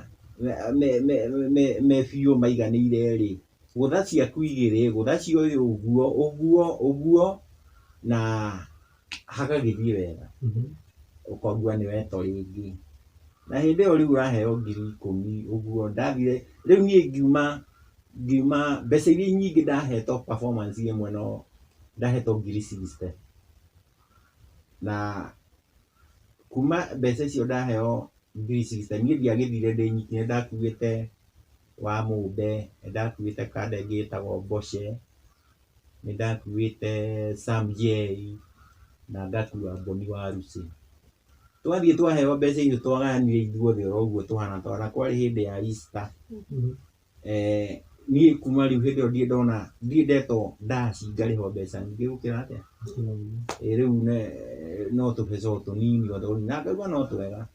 me biũ maiganĩire rĩ, gũtha ciaku igĩrĩ, gũtha cia ũyũ ũguo ũguo ũguo, na hagagĩthiĩ wega. Ũkongua nĩ wetwo rĩngĩ. Na hĩndĩ ĩyo rĩu ũraheo 10,000 ũguo, ndathire rĩu niĩ ngiuma mbeca iria nyingĩ ndahetwo performance ĩmwe, no ndahetwo 60,000. Na kuma mbeca icio ndaheo 60,000, niĩ ndiagĩthire ndĩ nyiki, nĩ ndakuĩte wa Mũmbe, nĩ ndakuĩte kanda ĩngĩ ĩtagwo Mboce, nĩ ndakuĩte Sam J, na ngakua Boni wa Lucy. Twathiĩ twaheo mbeca icio twagayanire ithuothe oro ũguo tũhana, tondũ na kwarĩ hĩndĩ ya Easter. Niĩ kuma rĩu hĩndĩ ĩyo ndirĩ ndona, ndirĩ ndetwo ndaci ngarĩhwo mbeca nyingĩ gũkĩra atĩa. Rĩu no tũbeca o tũnini o tũnini, na ngaigua no twega,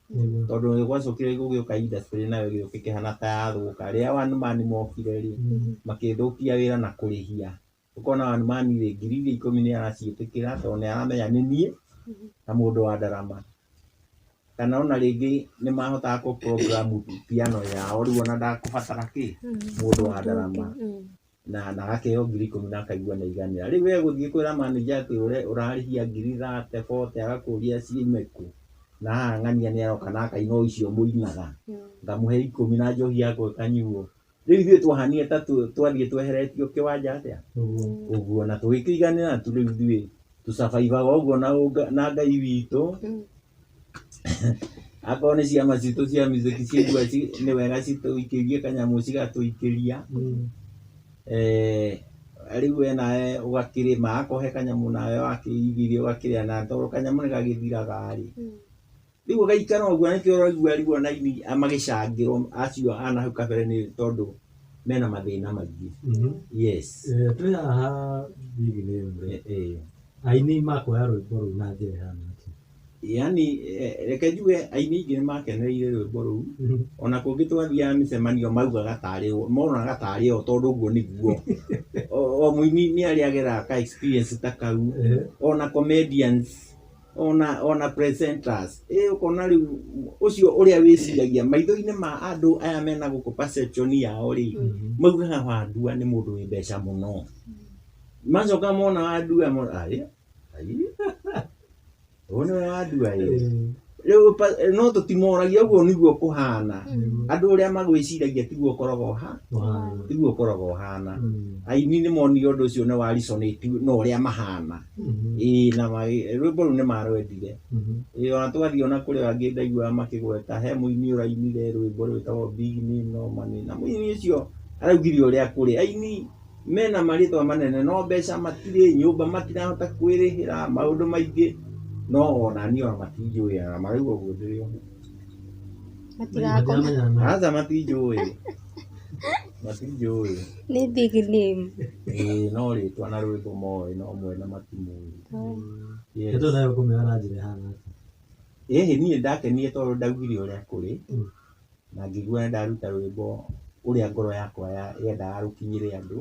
tondũ nĩ gwacokire gũgĩũka industry nayo ĩgĩũka ĩkĩhana ta yathũka. Rĩrĩa one man mokire rĩ, makĩthũkia wĩra na kũrĩhia. Ũkona one man rĩ, 10,000 nĩ araciĩtĩkĩra, tondũ nĩ aramenya nĩ niĩ na mũndũ wa ndarama. Kana ona rĩngĩ nĩ mahotaga kũ program piano yao, rĩu ona ndakũbatara kĩ mũndũ wa ndarama, na agakĩheo 10,000 na akaigua nĩ aiganĩra. Rĩu we gũthiĩ kwĩra manager atĩ ũrarĩhia 30,000 40, agakũria ciume kũ, na haha ng'ania nĩ aroka na akaina o icio mũinaga, ngamũhe 10 na njohi yakwa ĩkanyuo. Rĩu ithuĩ twahanire ta twathiĩ tweheretio kĩwanja atĩa ũguo, na tũgĩkĩiganĩra tu. Rĩu ithuĩ tũcabaibaga ũguo na Ngai witũ. Akorwo nĩ ciama citũ cia music ciaigua nĩ wega citũikĩrie kanyamũ, cigatũikĩria. Rĩu we nawe ũgakĩrĩma, akorwo he kanyamũ nawe wakĩigithia ũgakĩrĩa, na tondũ kanyamũ nĩ gagĩthiraga rĩ, rĩu ũgaikara ũguo. Nĩkĩo ũraigua rĩu ona aini magĩcangĩrwo acio a na hau kabere, nĩ tondũ mena mathĩna maingĩ. Yes. Twĩ haha big name rĩ, aini makuoya rwĩmbo rũu na njĩra ĩhana atĩa? Yani, reke njuge aini aingĩ nĩ makenereire rwĩmbo rũu. Ona kũngĩ twathiaga mĩcemanio maugaga tarĩ monaga tarĩ o, tondũ ũguo nĩguo o mũini nĩ arĩ ageraga ka experience ta kau, ona comedians, ona presenters, ũkona rĩu ũcio ũrĩa wĩciragia maitho-inĩ ma andũ aya mena gũkũ perception yao rĩ, maugaga Wandua nĩ mũndũ wĩ mbeca mũno. Macoka mona Wandua mona ai ai, ũyũ nĩwe Wandua ĩ. Rĩu no tũtimoragia ũguo nĩguo kũhana. Andũ ũrĩa magwĩciragia tiguo ũkoragwo ha tiguo ũkoragwo ũhana. Aini nĩ monire ũndũ ũcio nĩ wa resonate na ũrĩa mahana. Ĩĩ, na rwĩmbo rũu nĩ marwendire. Ĩĩ, ona twathiĩ ona kũrĩ angĩ ndaiguaga makĩgweta he mũini ũrainire rwĩmbo rwĩtagwo Big Name no Money, na mũini ũcio araugire ũrĩa kũrĩ aini mena marĩtwa manene no mbeca matirĩ, nyũmba matirahota kwĩrĩhĩra, maũndũ maingĩ, no ona niĩ ona matinjũĩ, ona marauga ũguo ndĩrĩ o. Matirakoma. Aca, matinjũĩ, matinjũĩ. Nĩ big name. Ĩĩ, no rĩtwa na rwĩmbo moĩ, no mwene matimũĩ. Yes. Ndeto nayo kũmĩoya na njĩra ĩhana atĩa? Ĩhĩ, niĩ ndakenire tondũ ndaugire ũrĩa kũrĩ, na ngĩigua nĩ ndaruta rwĩmbo ũrĩa ngoro yakwa yendaga rũkinyĩre andũ,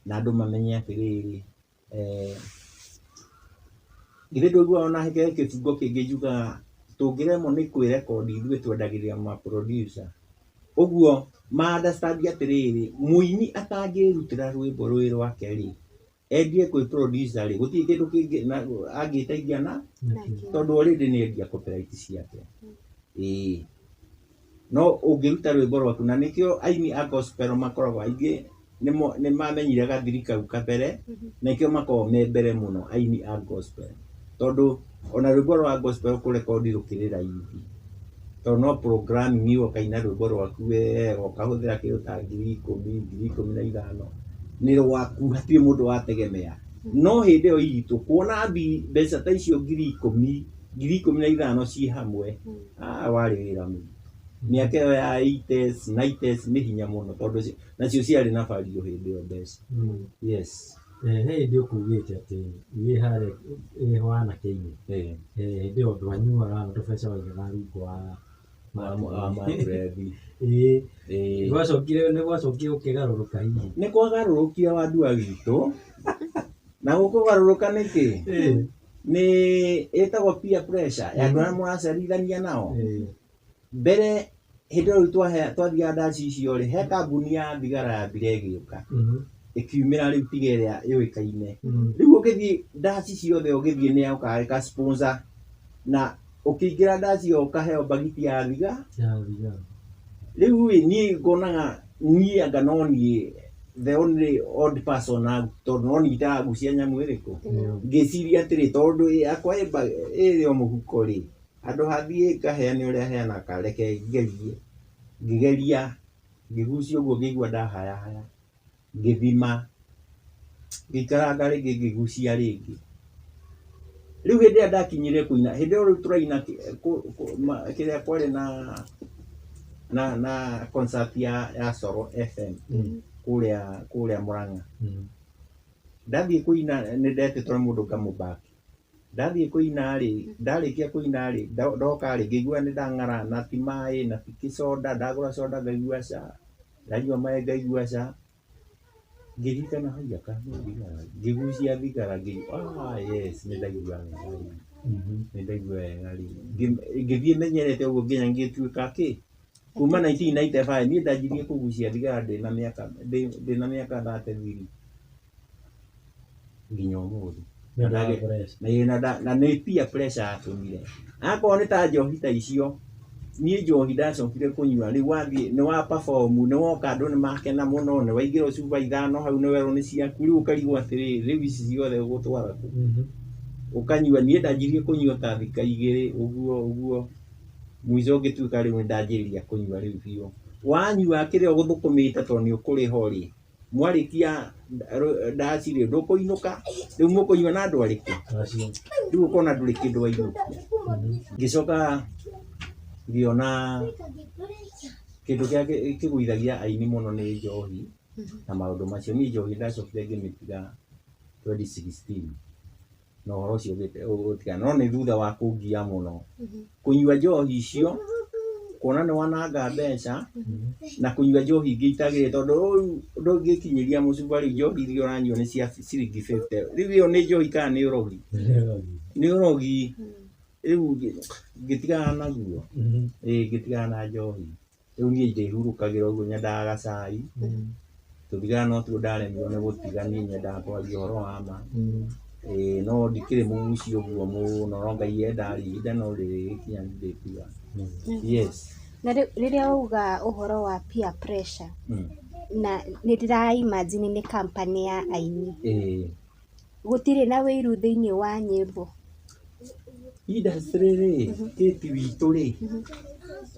na andũ mamenye atĩrĩrĩ, githĩ ndũiguaga ona he kĩbungo kĩngĩ njugaga tũngĩremwo nĩ kwĩrekondi ithuĩ twendagĩria ma producer. Ũguo ma understand atĩrĩrĩ, mũini atangĩrutĩra rwĩmbo rwĩ rwake rĩ, endie kwĩ producer rĩ, gũtirĩ kĩndũ kĩngĩ angĩteithia na tondũ already nĩ endia copyright ciake. Ĩĩ. No ũngĩruta rwĩmbo rwaku, na nĩkĩo aini a gospel makoragwo aingĩ nĩ mamenyire gathiri kau kabere, na nĩkĩo makoragwo me mbere mũno aini a gospel. Tondũ ona rwĩmbo rwa gospel kũrekondi rũkĩrĩ raithi. Tondũ no programming ũkaina rwĩmbo rwaku wega, ũkahũthĩra kĩndũ ta 10,000, 15,000, nĩ rwaku, hatirĩ mũndũ wategemea. No hĩndĩ ĩyo itũ, kuona mbeca ta icio 10,000, 15,000 ciĩ hamwe, warĩ wĩra mũritũ. Mĩaka ĩyo ya 80s, 90s nĩ hinya mũno tondũ nacio ciarĩ na value hĩndĩ ĩyo mbeca. Yes. He hĩndĩ ũkugĩte atĩ wĩ harĩa wĩ wanake-inĩ, hĩndĩ ĩyo ndwanyuaga na tũbeca waigaga rungu wa matũrethi. Ĩĩ. Nĩ gwacokire gũkĩgarũrũka hihi? Nĩ kwagarũrũkire wandua witũ. Na gũkũgarũrũka nĩkĩ? Nĩ ĩtagwo peer pressure ya andũ arĩa mũracerithania nao. Mbere hĩndĩ ĩyo rĩu twathiaga ndaci icio rĩ, he kambuni ya thigara yambire ĩgĩũka. Ĩkiumĩra rĩu tiga ĩrĩa yũĩkaine. Rĩu ũgĩthiĩ ndaci ciothe ũgĩthiĩ nĩ yokaga ĩka sponsor na ũkĩingĩra ndaci ĩyo ũkaheo mbagiti ya thiga. Rĩu ĩ niĩ ngonaga niĩ anga no niĩ the only odd person tondũ no niĩ itaragucia nyamũ ĩrĩkũ. Ngĩciria atĩrĩ tondũ yakwa ĩrĩ o mũhuko rĩ, handũ hathiĩ ngaheane ũrĩa heanaga reke ngerie. Ngĩgeria, ngĩgucia ũguo ngĩigua ndahayahaya, ngĩthima, ngĩikaranga rĩngĩ ngĩgucia rĩngĩ. Rĩu hĩndĩ ĩrĩa ndakinyire kũina, hĩndĩ ĩyo rĩu tũraina kĩrĩa kwarĩ na concert ya Coro FM kũrĩa Murang'a. Ndathiĩ kũina nĩ ndetĩtwo nĩ mũndũ ngamũback. Ndathiĩ kũina rĩ, ndarĩkia kũina rĩ, ndoka rĩ, ngĩigua nĩ ndang'ara na ti maĩ na ti kĩcoda, ndagũra coda ngaigua ca, ndanyua maĩ ngaigua ca. Ngĩririkana haiya kana nĩ thigara, ngĩgucia thigara ngĩigua yes nĩ ndaigua wega rĩu. Nĩ ndaigua wega rĩu. Ngĩthiĩ menyerete ũguo nginya ngĩtuĩka kĩ? Kuma 1995 niĩ ndanjirie kũgucia thigara ndĩna mĩaka 33 nginya ũmũthĩ. Na nĩ peer pressure yatũmire. Akorwo nĩ ta njohi ta icio, niĩ njohi ndacokire kũnyua rĩu wathiĩ nĩ wa perform nĩ woka andũ nĩ makena mũno nĩ waigĩrwo cuba ithano hau nĩ werwo nĩ ciaku rĩu ũkarigwo atĩrĩrĩ rĩu ici ciothe ũgũtwara kũ? Ũkanyua niĩ ndanjirie kũnyua ta thika igĩrĩ ũguo ũguo mũico ngĩtuĩka rĩu nĩ ndanjĩrĩria kũnyua rĩu biũ. Wanyua kĩrĩa ũgũthũkũmĩte tondũ nĩ ũkũrĩhwo rĩ, mwarĩkia ndaci rĩ ndũkũinũka, rĩu mũkũnyua na andũ arĩkũ? Rĩu ũkona ndũrĩ kĩndũ wainũkia. Ngĩcoka ngĩona kĩndũ kĩrĩa kĩgũithagia aini mũno nĩ njohi na maũndũ macio. Niĩ njohi ndacokire ngĩmĩtiga 2016 na ũhoro ũcio ũgĩtigana, no nĩ thutha wa kũngia mũno. Kũnyua njohi icio, kuona nĩ wananga mbeca na kũnyua njohi ingĩ itagĩrĩire tondũ rĩu ndũngĩkinyĩria mũcuba rĩu njohi iria ũranyua nĩ cia ciringi 50. Rĩu ĩyo nĩ njohi kana nĩ ũrogi? Nĩ ũrogi. Rĩu ngĩtigana naguo. Ĩĩ ngĩtigana na njohi. Rĩu niĩ ndĩhurũkagĩra ũguo nyendaga gacai. Tũthigara no tuo ndaremirwo nĩ gũtiga niĩ nyendaga kwaria ũhoro wa ma. Ĩĩ no ndikĩrĩ mũguci ũguo mũno no Ngai enda rĩ, ihinda no rĩrĩkinya nĩ ndĩtiga. Yes. Na rĩrĩa wauga ũhoro wa peer pressure, na nĩ ndĩra imagine nĩ company ya aini. Gũtirĩ na wĩiru thĩinĩ wa nyĩmbo. Industry rĩ, Kate witũ rĩ,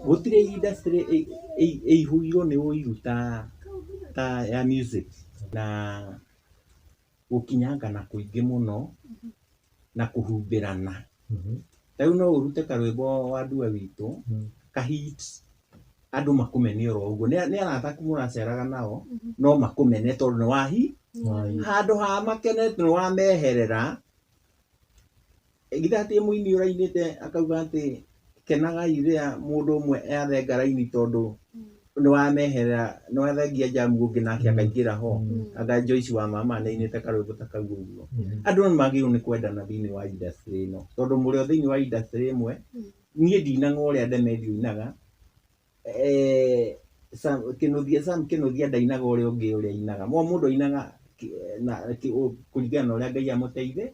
gũtirĩ industry ĩihũirwo nĩ ũiru ta ya music na gũkinyangana kũingĩ mũno na kũhumbĩrana. Ta rĩu no ũrute karwĩmbo wa ndua witũ ka hit andũ makũmene oro ũguo. Nĩ arata aku mũraceraga nao no makũmene tondũ nĩ wahi handũ ha makene nĩ wameherera. Githĩ hatirĩ mũini ũrainĩte akauga atĩ kenagai rĩrĩa mũndũ ũmwe athenga raini tondũ nĩ wameherera nĩ wathengia njamu ũngĩ nake akaingĩra ho. Anga Joyce wa mama nĩ ainĩte karwĩmbo ta kau ũguo. Andũ nĩ magĩrĩirwo nĩ kwendana thĩinĩ wa industry ĩno tondũ mũrĩ o thĩinĩ wa industry ĩmwe. Niĩ ndinaga ũrĩa Demetrio ainaga. Kĩnũthia, Sam Kĩnũthia ndainaga ũrĩa ũngĩ ũrĩa ainaga. Mo mũndũ ainaga na kũringana na ũrĩa Ngai amũteithe,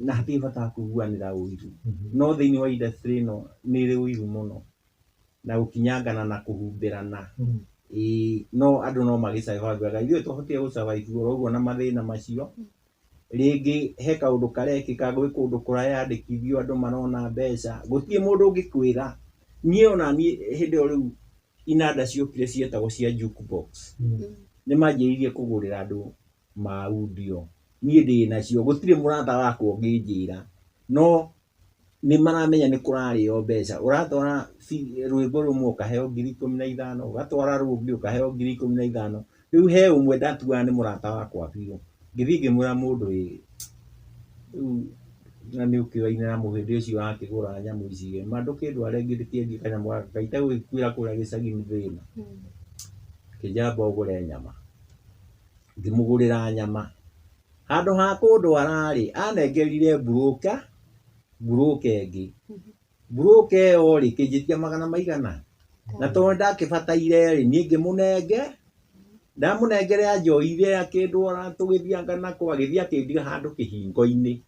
na hatirĩ bata wa kũiguanĩra ũiru. No thĩinĩ wa industry ĩno nĩ ĩrĩ ũiru mũno na gũkinyangana na kũhumbĩrana. Ĩĩ, no andũ no magĩ survive wega. Ithuĩ twahotire gũ survive oro ũguo na mathĩna macio. Rĩngĩ he kaũndũ karekĩka, gwĩ kũndũ kũrayandĩkithio andũ marona mbeca, gũtirĩ mũndũ ũngĩkwĩra. Niĩ ona niĩ hĩndĩ ĩyo rĩu inanda ciokire cietagwo cia jukebox. Nĩ manjĩrĩirie kũgũrĩra andũ ma audio. Niĩ ndĩ nacio, gũtirĩ mũrata wakwa ũngĩnjĩra. No nĩ maramenya nĩ kũrarĩo mbeca. Ũratwara rwĩmbo rũmwe ũkaheo 15,000, ũgatwara rũngĩ ũkaheo 15,000. Rĩu he ũmwe ndatuaga nĩ mũrata wakwa biũ. Ngĩthiĩ ngĩmwĩra mũndũ ĩ, rĩu na nĩ ũkĩoine na mũhĩndĩ ũcio wakĩgũra nyamũ ici ĩ, ma ndũkĩndware ngĩndĩkĩendie kanyamũ gaka kaite gũgĩkuĩra kũrĩa gĩcagi nĩ thĩna. Kĩnjamba ũgũre nyama. Ngĩmũgũrĩra nyama. Handũ ha kũndwara rĩ, anengerire mburũka, mburũka ĩngĩ. Mburũka ĩyo rĩ, kĩnjĩtia magana maigana. Na tondũ ndakĩbataire rĩ, niĩ ngĩmũnenge, ndamũnengere anjoire akĩndwara tũgĩthianga nako, agĩthiĩ akĩndiga handũ kĩhingo-inĩ.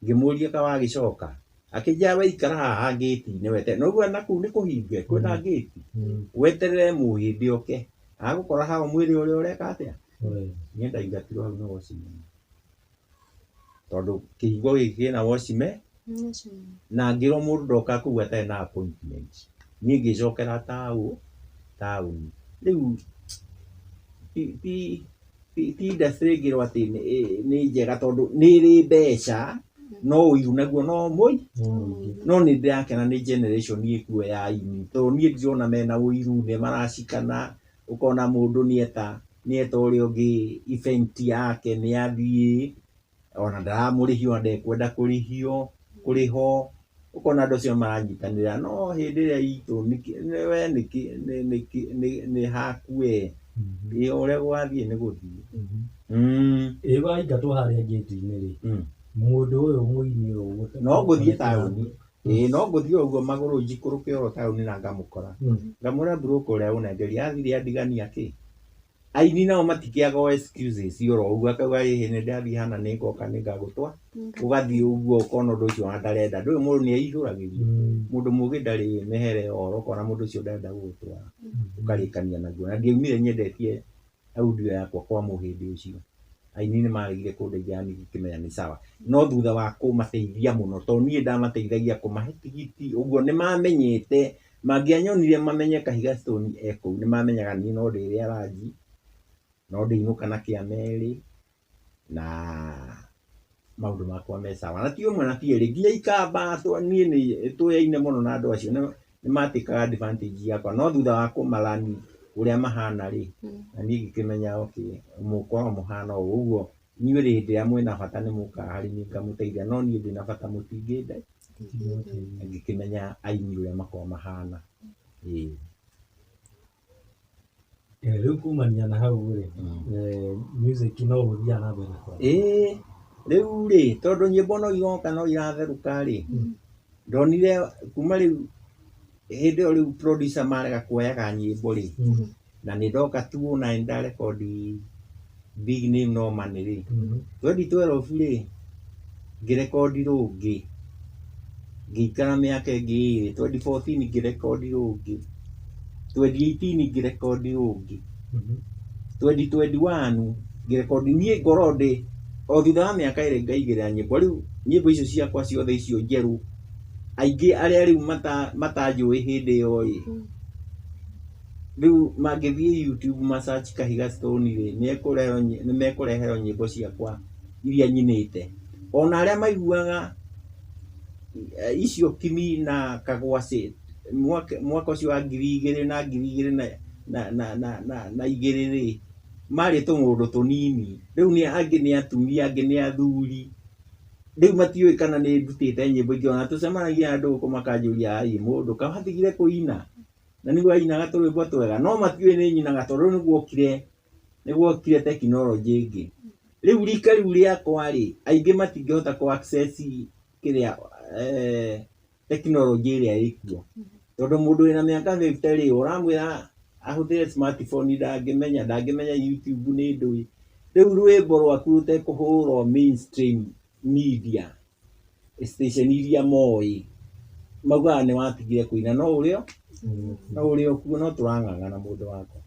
Ngĩmũria ka wagĩcoka. Akĩnjĩra we ikara haha ngĩti-inĩ weterere. No ũguo na kũu nĩ kũhinge, kwĩna ngĩti. Weterere mũhĩndĩ oke. Agũkora hau mwĩrĩ ũrĩa ũreka atĩa? Niĩ ndaingatirwo hau nĩ watchman. Tondũ kĩhingo gĩkĩ kĩna watchman, na ngĩrwo mũndũ ndoka kũu atarĩ na appointment. Niĩ ngĩcokera taũni. Rĩu ti industry ngĩrwo atĩ nĩ njega tondũ nĩ ĩrĩ mbeca, no ũiru naguo no mũi. No nĩ ndĩrakena nĩ generation ĩkuo ya aini, tondũ niĩ ndirona mena ũiru, nĩ maracikana, ũkona mũndũ nĩeta ũrĩa ũngĩ event yake nĩ athiĩ, ona ndaramũrĩhia ona ndekwenda kũrĩhio, kũrĩhwo, ũkona andũ acio maranyitanĩra. No hĩndĩ ĩrĩa itũ we nĩ haku we, ĩ ũrĩa gwathiĩ nĩ gũthiĩ. Ĩ waingatwo harĩa ngĩti-inĩ rĩ, mũndũ ũyũ mũini ũyũ No ngũthiĩ taũni. Ĩ no ngũthiĩ ũguo magũrũ njikũrũke oro taũni na ngamũkora. Ngamwĩra mburũka ũrĩa ũnengeria athire andigania kĩ. Aini nao matikĩaga o excuses oro ũguo akauga ĩhĩ nĩ ndathiĩ hana nĩ ngoka nĩ ngagũtwa. Ũgathiĩ ũguo ũkona ũndũ ũcio ona ndarenda. Ndũĩ mũndũ nĩ aihũragĩria. Mũndũ mũgĩ ndarĩ mĩhere ya ũhoro ũkona mũndũ ũcio ndarenda gũgũtwara. Ũkarĩkania naguo. Na ndiaumire nyendetie audio yakwa kwa mũhĩndĩ ũcio. Aini nĩ maregire kũndeithia na niĩ ngĩkĩmenya nĩ sawa. No thutha wa kũmateithia mũno, tondũ niĩ ndamateithagia kũmahe tigiti, ũguo nĩ mamenyete, mangĩanyonire mamenye Kahiga Stone e kũu, nĩ mamenyaga niĩ no ndĩrĩa ranji, no ndĩinũka na kĩa merĩ, na maũndũ makwa me sawa. Na ti ũmwe na ti erĩ, nginya ikamba niĩ nĩ tũyaine mũno na andũ acio, nĩ matĩkaga advantage yakwa, no thutha wa kũmarani ũrĩa mahana rĩ, na niĩ ngĩkĩmenya okay, mũkoragwo mũhana ũũ, ũguo inyuĩ hĩndĩ ĩrĩa mwĩna bata nĩ mũkaga harĩ niĩ ngamũteithia, no niĩ ndĩna bata mũtingĩnde. Ngĩkĩmenya aini ũrĩa makoragwo mahana. Ĩĩ. Rĩu kumania na hau rĩ, music no ũthiaga na mbere na kwandĩka? Ĩĩ, rĩu rĩ, tondũ nyĩmbo no iroka no iratherũka rĩ, ndonire kuma rĩu hĩndĩ ĩyo rĩu producer marega kuoyaga nyĩmbo rĩ, na nĩ ndoka tu na nĩ ndarekondi Big Name No Money rĩ, 2012 rĩ, ngĩrekondi rũngĩ, ngĩikara mĩaka ĩngĩ ĩrĩ, 2014 ngĩrekondi rũngĩ, 2018 ngĩrekondi rũngĩ, 2021 ngĩrekondi. Niĩ ngorwo ndĩ o thutha wa mĩaka ĩrĩ ngaigĩrĩra nyĩmbo. Rĩu nyĩmbo icio ciakwa ciothe icio njerũ, aingĩ arĩa rĩu matanjũĩ hĩndĩ ĩyo ĩ, rĩu mangĩthiĩ YouTube ma search Kahiga Stone rĩ, nĩ mekũreherwo nyĩmbo ciakwa iria nyinĩte. Ona arĩa maiguaga icio Kimi na Kagwacĩ mwaka ũcio wa ngiri igĩrĩ na ngiri igĩrĩ na igĩrĩ rĩ, marĩ tũmũndũ tũnini. Rĩu nĩ angĩ nĩ atumia, angĩ nĩ athuri. Rĩu matiũĩ kana nĩ ndutĩte nyĩmbo ingĩ. Ona tũcemanagia na andũ gũkũ makanjũria, ai mũndũ ka watigire kũina? Na nĩguo ainaga tũrwĩmbo twega. No matiũĩ nĩ nyinaga tondũ rĩu nĩguokire tekinoronjĩ ĩngĩ. Rĩu rika rĩu rĩakwa rĩ, aingĩ matingĩhota kũ access kĩrĩa tekinoronjĩ ĩrĩa ĩkuo. Tondũ mũndũ wĩna mĩaka 50 rĩ, ũramwĩra Ahũthĩre smartphone ndangĩmenya, ndangĩmenya YouTube nĩ ndũĩ. Rĩu rwĩmbo rwaku rũtekũhũrwo mainstream media, station iria moĩ, maugaga nĩ watigire kũina, no ũrĩ no ũrĩ o kuo, no tũrang'ang'ana mũndũ wakwa.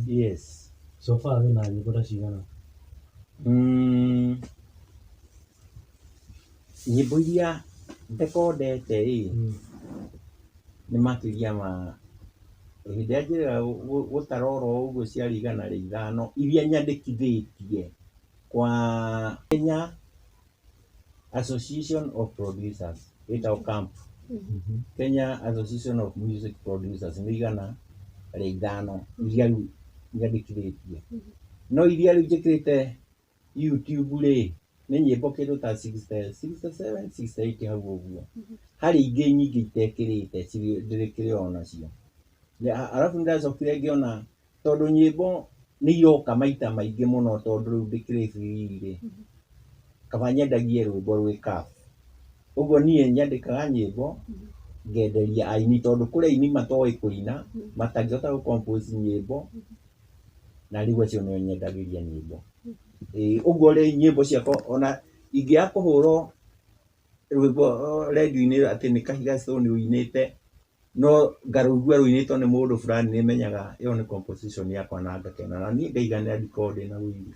Yes. So far wĩna nyĩmbo ta cigana? Nyĩmbo iria ndekondete ĩ, nĩ makĩria ma hĩndĩ ĩrĩa njĩrĩga gũtara oro ũguo ciarĩ 105 iria nyandĩkithĩtie kwa Kenya Association of Producers, ĩtagwo KAMP. Kenya Association of Music Producers nĩ 105 iria rĩu nyandĩkithĩtie. No iria rĩu njĩkĩrĩte YouTube rĩ, nĩ nyĩmbo kĩndũ ta 60, 67, 68 hau ũguo. Harĩ ingĩ nyingĩ itekĩrĩte ndĩrĩkĩrĩ o nacio. Arabu nĩndacokire ngĩona tondũ nyĩmbo nĩ iroka maita maingĩ mũno tondũ rĩu ndĩkĩrĩ free rĩ, kaba nyendagie rwĩmbo rwĩ kabu. Ũguo niĩ nyandĩkaga nyĩmbo ngenderia aini tondũ kũrĩ aini matoĩ kũina, matangĩhota gũ compose nyĩmbo, na rĩu acio nĩo nyendagĩria nyĩmbo. Ũguo rĩ nyĩmbo ciakwa ona ingĩaga kũhũrwo rwĩmbo rendio-inĩ atĩ nĩ Kahiga Stone ũinĩte, no ngarũigua rũinĩtwo nĩ mũndũ fulani nĩmenyaga ĩyo nĩ composition yakwa na ngakena, na niĩ ngaiganĩra ndikoragwo ndĩna ũiru.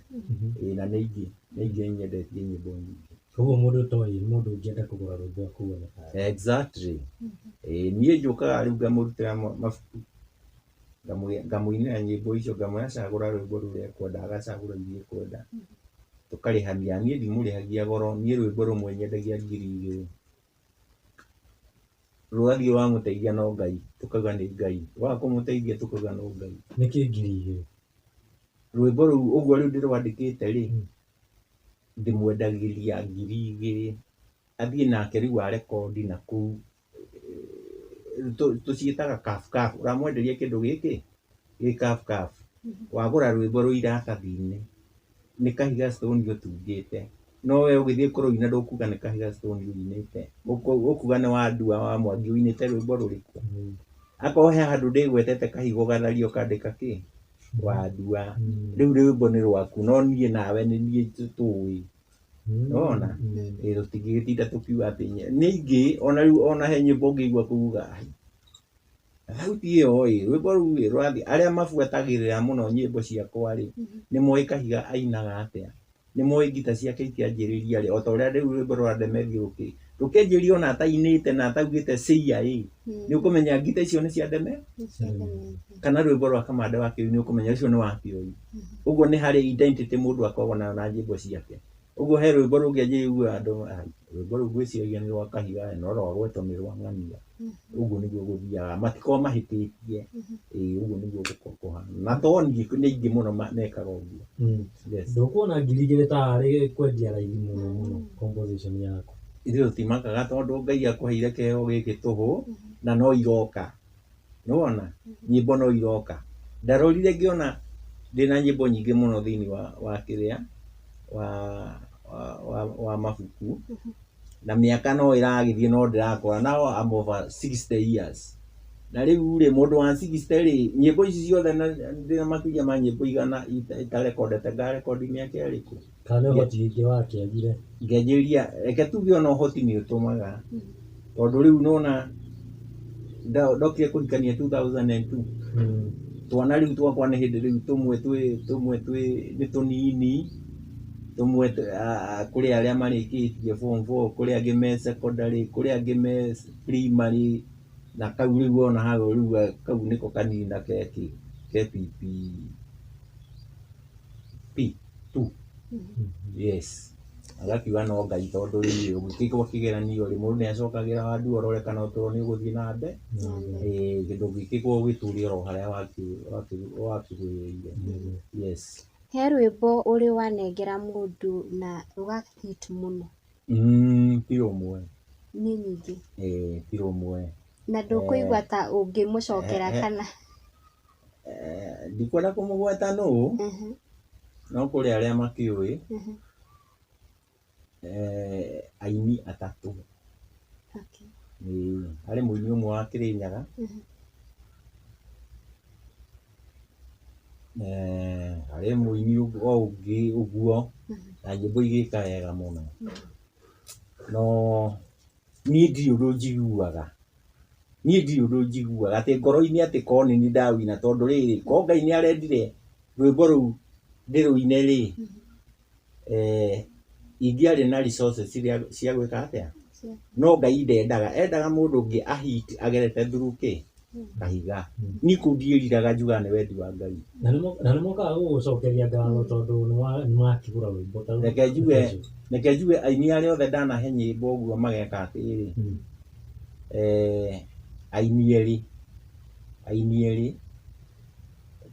Ĩĩ na nĩ ingĩ, nĩ ingĩ nyendetie nyĩmbo nyingĩ. Koguo mũndũ ũtoĩ, mũndũ ũngĩenda kũgũra rwĩmbo akuona. Exactly. Ĩĩ niĩ njũkaga rĩu ngamũrutĩra mabuku, ngamũinĩra nyĩmbo icio, ngamwĩra cagũra rwĩmbo rũrĩa ekwenda, agacagũra iria ekwenda, tũkarĩhania. Niĩ ndimũrĩhagia goro, niĩ rwĩmbo rũmwe nyendagia 2000. Rwathiĩ rwamũteithia no Ngai, tũkauga nĩ Ngai, rwaga kũmũteithia tũkauga no Ngai. Nĩkĩ 2000? Rwĩmbo rũu ũguo rĩu ndĩrwandĩkĩte rĩ, ndĩmwendagĩria 2000, athiĩ nake rĩu arekondi na kũu, tũciĩtaga kabu kabu, ũramwenderia kĩndũ gĩkĩ gĩ kabu kabu, wagũra rwĩmbo rwĩ iratathi-inĩ, nĩ Kahiga Stone ũtungĩte, no we ũgĩthiĩ kũrũina ndũkuga nĩ Kahiga Stone ũinĩte, ũkuga nĩ Wandua wa Mwangi ũinĩte rwĩmbo rũrĩkũ. Akorwo he handũ ndĩgwetete Kahiga ũgatharia ũkandĩka kĩ? Wandua. Rĩu rwĩmbo nĩ rwaku, no niĩ nawe nĩ niĩ tũĩ. Nĩwona? Ĩĩ tũtingĩgĩtinda tũkiuga atĩ nĩ ingĩ ona rĩu ona he nyĩmbo ũngĩigua kuga thauti ĩyo ĩ, rwĩmbo rũu ĩ, rũrathiĩ. Arĩa mabuatagĩrĩra mũno nyĩmbo ciakwa rĩ, nĩ moĩ Kahiga ainaga atĩa, nĩ moĩ ngita ciake ikĩanjĩrĩria rĩ, o ta ũrĩa rĩu rwĩmbo rwa Demethiũ rũkĩanjĩrĩria ona atainĩte na ataugĩte cĩa ĩ, nĩ ũkũmenya ngita icio nĩ cia Deme, kana rwĩmbo rwa Kamande wa Kĩoi nĩ ũkũmenya ũcio nĩ wa Kĩoi. Ũguo nĩ harĩ identity mũndũ akoragwo nayo na nyĩmbo ciake. Ũguo he rwĩmbo rũngĩanjĩrĩria uge andũ, rwĩmbo rũu ngwĩciragia nĩ rwa Kahiga no rwagwetwo nĩ rwa Ng'ania. Ũguo nĩguo gũthiaga, matikoragwo mahĩtĩtie. Ĩĩ ũguo nĩguo gũkoragwo kũhana. Na to niĩ nĩ aingĩ mũno mekaga ũguo. Yes. Ndũkuona 2000 tarĩ kwendia raithi mũno mũno composition yaku. Ithuĩ tũtimakaga tondũ Ngai akũheire kĩheo gĩkĩ tũhũ na no iroka. Nĩwona? Nyĩmbo no iroka. Ndarorire ngĩona ndĩna nyĩmbo nyingĩ mũno thĩinĩ wa kĩrĩa wa mabuku, na mĩaka no ĩragĩthiĩ no ndĩrakũra. Now I'm over 60 years. Na rĩu rĩ, mũndũ wa 60 rĩ, nyĩmbo ici ciothe ndĩna makĩria ma nyĩmbo 100 itarekondete, ngarekondi mĩaka ĩrĩkũ? Kana ũhoti ũngĩ wakĩagire? Ngĩanjĩrĩria, reke tuge ona ũhoti nĩ ũtũmaga, tondũ rĩu nĩwona ndokire kũhikania 2002. Twana rĩu twakwa nĩ hĩndĩ rĩu tũmwe twĩ tũmwe twĩ nĩ tũnini, tũmwe kũrĩ arĩa marĩkĩtie form 4, kũrĩ angĩ me secondary, kũrĩ angĩ me primary, na kau rĩu ona hau rĩu kau nĩko kanini na ke ke PP P2. Yes. Agakiuga no Ngai tondũ rĩu ũngĩkĩkwo kĩgeranio rĩ, mũndũ nĩ acokagĩra wandu ũrore kana ũtũũro nĩ ũgũthiĩ na mbere. Ndũngĩkĩkwo ũgĩtũrie oro harĩa wakĩgwĩrĩire. Yes. He rwĩmbo ũrĩ wanengera mũndũ na rũga hit mũno? Ti rũmwe. Nĩ nyingĩ. Ĩĩ ti rũmwe. Na ndũkũigua ta ũngĩmũcokera kana? Ndikwenda kũmũgweta nũ, no kũrĩ arĩa makĩũĩ. Aini atatũ. Harĩ mũini ũmwe wa Kĩrĩnyaga, Harĩ mũini o ũngĩ ũguo na nyĩmbo igĩka wega mũno. No niĩ ndirĩ ũndũ njiguaga, niĩ ndirĩ ũndũ njiguaga atĩ ngoro-inĩ atĩ korwo nĩ niĩ ndawina, tondũ rĩrĩ, korwo Ngai nĩ arendire rwĩmbo rũu ndĩrũine rĩ, ingĩarĩ na resources iria cia gwĩka atĩa, no Ngai ndendaga, endaga mũndũ ũngĩ a hit agerete through kĩ kahiga. Niĩ kũu ndiĩriraga, njugaga nĩ wendi wa Ngai. Na nĩ mokaga gũgũcokeria ngatho tondũ nĩ wakĩgũra rwĩmbo ta rũu? Reke njuge aini arĩa othe ndanahe nyĩmbo ũguo mageka atĩrĩrĩ, aini erĩ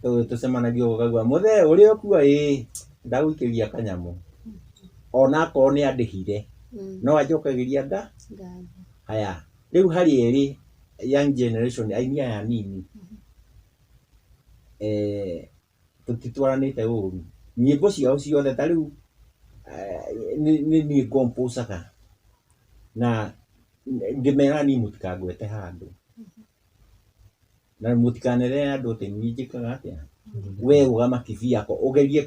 tũcemanagia ũguo, ũkaigua mũthee ũrĩa ũkua, ĩĩ, ndagũikĩria kanyamũ, ona akorwo nĩ andĩhire, no anjokagĩria nga ngatho. Haya, rĩu harĩ erĩ young generation, aini aya anini, tũtitwaranĩte ũru, nyĩmbo ciao ciothe ta rĩu nĩ niĩ ngompocaga na ndĩmeraga niĩ mũtikangwete handũ na mũtikanere andũ atĩ niĩ njĩkaga atĩa. We rũgama kivyako, ũgerie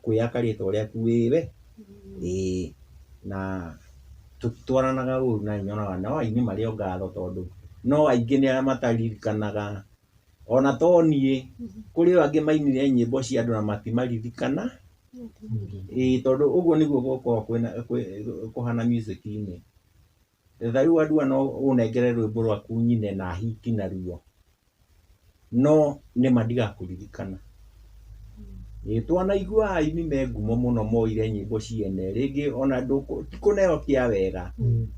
kwĩyaka rĩtwa rĩaku wĩwe, ĩĩ, na tũtitwaranaga ũru, na nyonaga no aini marĩ o ngatho, tondũ no aingĩ nĩ arĩa mataririkanaga, ona to niĩ, kũrĩ o angĩ mainire nyĩmbo cia andũ na matimaririkana. Ĩĩ, tondũ ũguo nĩguo gũkoragwo kwĩna kũhana music-inĩ. Ta rĩu andũ no ũnengere rwĩmbo rwaku nyine na hit naruo, no nĩma ndigakũririkana. Ĩĩ, twanaigua aini me ngumo mũno moire nyĩmbo ciene, rĩngĩ ona ti kũneo kĩa wega,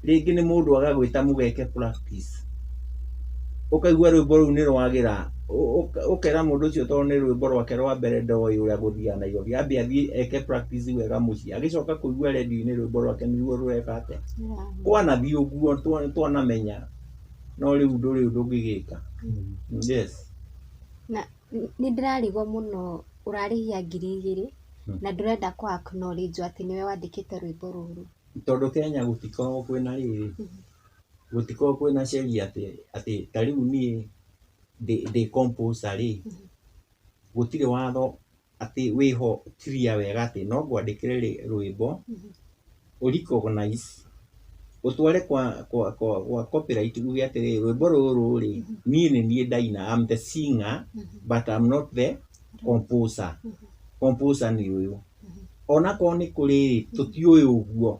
rĩngĩ nĩ mũndũ agagwĩta mũgeke practice, ũkaigua rwĩmbo rũu nĩ rwagĩra, ũkera mũndũ ũcio tondũ nĩ rwĩmbo rwake rwa mbere, ndoĩ ũrĩa gũthiaga Nairobi, ambe athiĩ eke practice wega mũciĩ, agĩcoka kũigua redio-inĩ rwĩmbo rwake nĩruo rũreka atĩa. Kwanathiĩ ũguo twanamenya, no rĩu ndũrĩ ũndũ ũngĩgĩka, yes. Na nĩ ndĩrarigwo mũno, ũrarĩhia 2000 na ndũrenda kũ acknowledge atĩ nĩwe wandĩkĩte rwĩmbo rũrũ. Tondũ Kenya gũtikoragwo kwĩna rĩrĩ, gũtikoragwo kwĩna sheria atĩ ta rĩu niĩ ndĩ composer rĩ, gũtirĩ watho atĩ wĩho clear wega atĩ no ngwandĩkĩre rwĩmbo, ũ recognize, ũtware kwa copyright, uge atĩrĩrĩ, rwĩmbo rũrũ rĩ, niĩ nĩ niĩ ndaina, I'm the singer but I'm not the composer, composer nĩ ũyũ. Onakorwo nĩ kũrĩ rĩ, tũtiũĩ ũguo.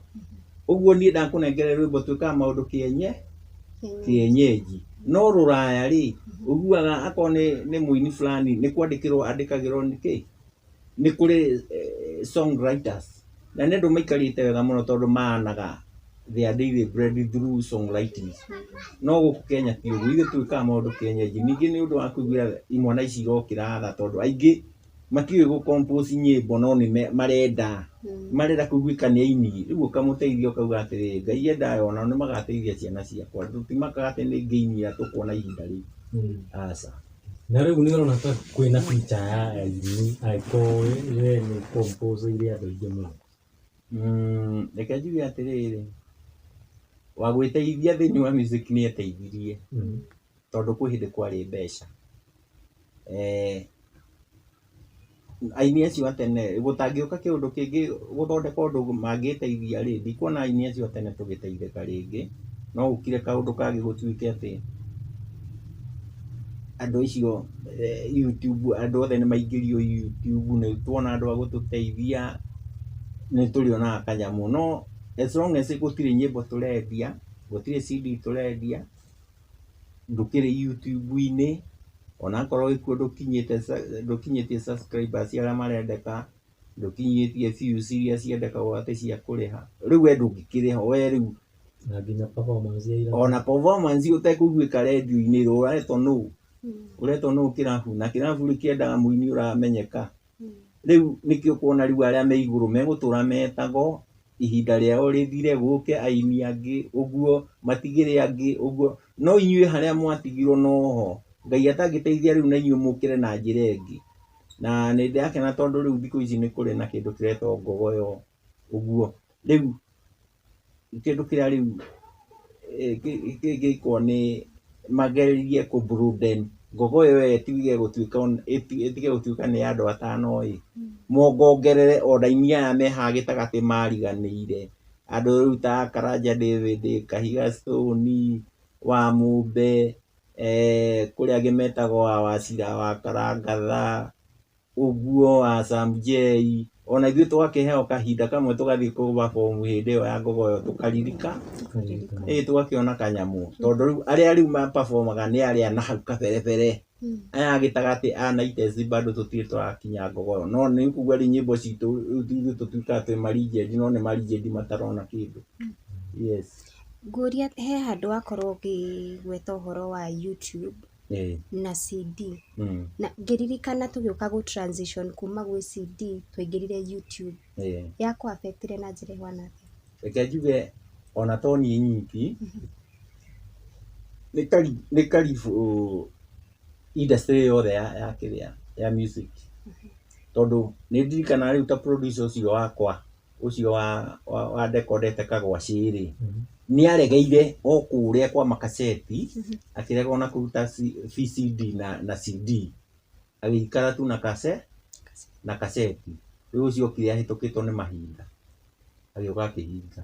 Ũguo niĩ ndakũnengere rwĩmbo, twĩkaga maũndũ kĩenyenji. No rũraya rĩ, ũiguaga akorwo nĩ mũini fulani nĩ kwandĩkĩrwo andĩkagĩrwo, nĩ kĩ nĩ kũrĩ songwriters, na nĩ andũ maikarĩte wega mũno tondũ maanaga their daily bread through songwriting. No gũkũ Kenya ti ũguo, ithuĩ twĩkaga maũndũ kĩenyenji. Ningĩ nĩ ũndũ wa kũiguĩra imwana ici irokĩra tha, tondũ aingĩ matiũĩ gũ compose nyĩmbo, no nĩ marenda kũiguĩka nĩ aini. Rĩu ũkamũteithia, ũkauga atĩrĩrĩ, Ngai endaga onao nĩ magateithia ciana ciakwa, tũtimakaga atĩ nĩ ngĩini tũkuona ihinda rĩu, aca. Na rĩu nĩ ũrona ta kwĩna future ya aini angĩkorwo we nĩ compose ire andũ aingĩ mũno? Reke njuge atĩrĩrĩ, wa gwĩteithia thĩinĩ wa music nĩ eteithirie, tondũ kwĩ hĩndĩ kwarĩ mbeca. Aini acio a tene, gũtangĩũka kĩũndũ kĩngĩ gũthondeka ũndũ mangĩteithia rĩ, ndikuona aini acio a tene tũgĩteithĩka rĩngĩ. No gũkire kaũndũ kangĩ gũtuĩke atĩ andũ acio YouTube, andũ othe nĩ maingĩrio YouTube, nĩ tuona andũ a gũtũteithia, nĩ tũrĩonaga kanyamũ. No as long as gũtirĩ nyĩmbo tũrendia, gũtirĩ CD tũrendia, ndũkĩrĩ YouTube-inĩ, onakorwo wĩkuo ndũkinyĩte ndũkinyĩtie subscribers arĩa marendeka, ndũkinyĩtie views iria ciendekagwo atĩ cia kũrĩha, rĩu we ndũngĩkĩrĩha we rĩu. Na nginya performance ya irabu. Ona performance ũtekũiguĩka redio-inĩ rĩ, ũretwo nũ, ũretwo nũ kĩrabu, na kĩrabu rĩ kĩendaga mũini ũramenyeka. Rĩu nĩkĩo ũkuona rĩu arĩa me igũrũ megũtũra metagwo, ihinda rĩao rĩthire, gũke aini angĩ ũguo, matigĩre angĩ ũguo, no inyuĩ harĩa mwatigirwo noho Ngai atangĩteithia rĩu na inyuĩ mũkĩre na njĩra ĩngĩ. Na nĩ ndĩrakena tondũ rĩu thikũ ici nĩ kũrĩ na kĩndũ kĩretwo ngogoyo ũguo. Rĩu kĩndũ kĩrĩa rĩu kĩngĩkwo nĩ magerie kũ broaden Ngogoyo ĩyo ĩtige gũtuĩka ĩtige gũtuĩka nĩ ya andũ atano ĩ, mongongerere ona aini aya me haha gĩtagatĩ mariganĩire, andũ rĩu ta Karanja David, Kahiga Stone, Wamũmbe, kũrĩ angĩ metagwo wa Wacira wa Karangatha, ũguo wa Sam J, ona ithuĩ tũgakĩheo kahinda kamwe tũgathiĩ kũ perform hĩndĩ ĩyo ya Ngogoyo tũkaririka, ĩ tũgakĩona kanyamũ, tondũ rĩu arĩa rĩu ma performaga nĩ arĩa na hau kaberebere, aya a gĩtagatĩ a 90s bado tũtirĩ tũrakinya Ngogoyo, no nĩ kuga rĩu nyĩmbo citũ rĩu ithuĩ tũtuĩkaga twĩ ma legend no nĩ ma legend matarona kĩndũ. Yes. Ngũria he handũ wakorwo ũkĩgweta ũhoro wa YouTube na CD na ngĩririkana tũgĩũka gũ transition kuma gwĩ CD twaingĩrire YouTube, yakũ affect-ire na njĩra ĩhuana atĩa? Reke njuge ona to niĩ nyiki, nĩ karibu industry yothe ya kĩrĩa ya music, tondũ nĩ ndirikanaga rĩu ta producer ũcio wakwa ũcio wa ndekondete Kagwacĩ rĩ, nĩ aregeire o kũrĩa kwa makaseti, akĩrega ona kũruta VCD na CD, agĩikara tu na na kaseti. Rĩu ũcio okire ahĩtũkĩtwo nĩ mahinda, agĩũka akĩhinga,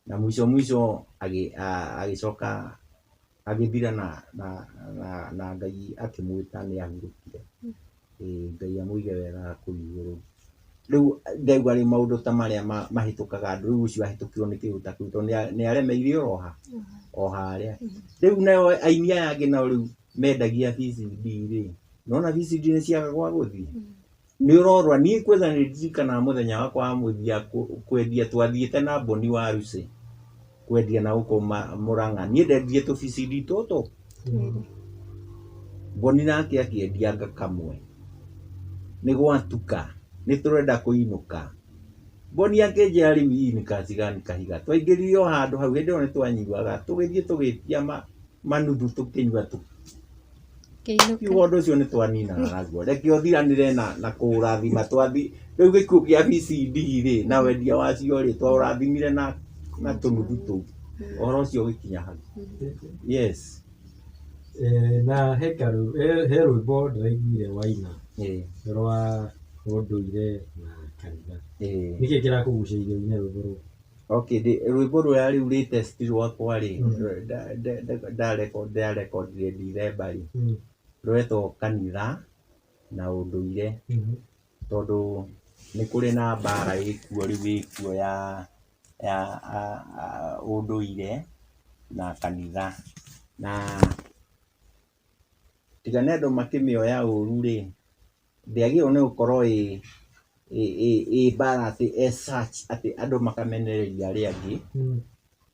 na mwisho mwisho agĩcoka agĩthira na Ngai akĩmwĩta nĩ ahurũkire. Ngai amũige wega kũu igũrũ. Rĩu ndauga rĩu maũndũ ta marĩa mahĩtũkaga andũ, rĩu ũcio ahĩtũkirwo nĩ kĩndũ ta kĩu tondũ nĩ aremeire oro o harĩa. Rĩu nao aini aya angĩ nao rĩu mendagia VCD rĩ, nĩwona VCD nĩ ciaga gwa gũthiĩ, nĩ ũrorora. Niĩ kwanza nĩ ndirikanaga mũthenya wakwa wa mũthia kwendia, twathiĩte na Boni wa Rucĩ kwendia na gũkũ Mũrang'a, niĩ ndendirie tũ VCD tũtũ, Boni nake akĩendia anga kamwe, nĩ gwatuka nĩ tũrenda kũinũka. Boni akĩnjĩra rĩu hii ni kazi gani Kahiga, twaingĩrire o handũ hau hĩndĩ ĩyo nĩ twanyuaga, tũgĩthiĩ tũgĩtia manuthu tũkĩnyua kiugo ũndũ ũcio nĩ twaninaga naguo, reke ũthiranĩre na kũũrathima twathi. Rĩu gĩkuũ kĩa VCD rĩ na wendia wacio rĩ, twaũrathimire na tũnuthu tũu, ũhoro ũcio ũgĩkinya hau. Yes. Na he rwĩmbo ndĩraiguire waina rwa ũndũire na kanitha, nĩkĩ kĩrakũgucĩrĩirie ũine rwĩmbo rũu? Okay, rwĩmbo rũrĩa rĩu latest rwakwa rĩ, ndarekondire December rĩ, rũretwo kanitha na ũndũire, tondũ nĩ kũrĩ na mbara ĩkuo rĩu ĩkuo ya ũndũire na kanitha, na tiga nĩ andũ makĩmĩoya ũru rĩ, ndĩagĩrĩirwo nĩ gũkorwo ĩ mbara atĩ as such atĩ andũ makamenereria arĩa angĩ.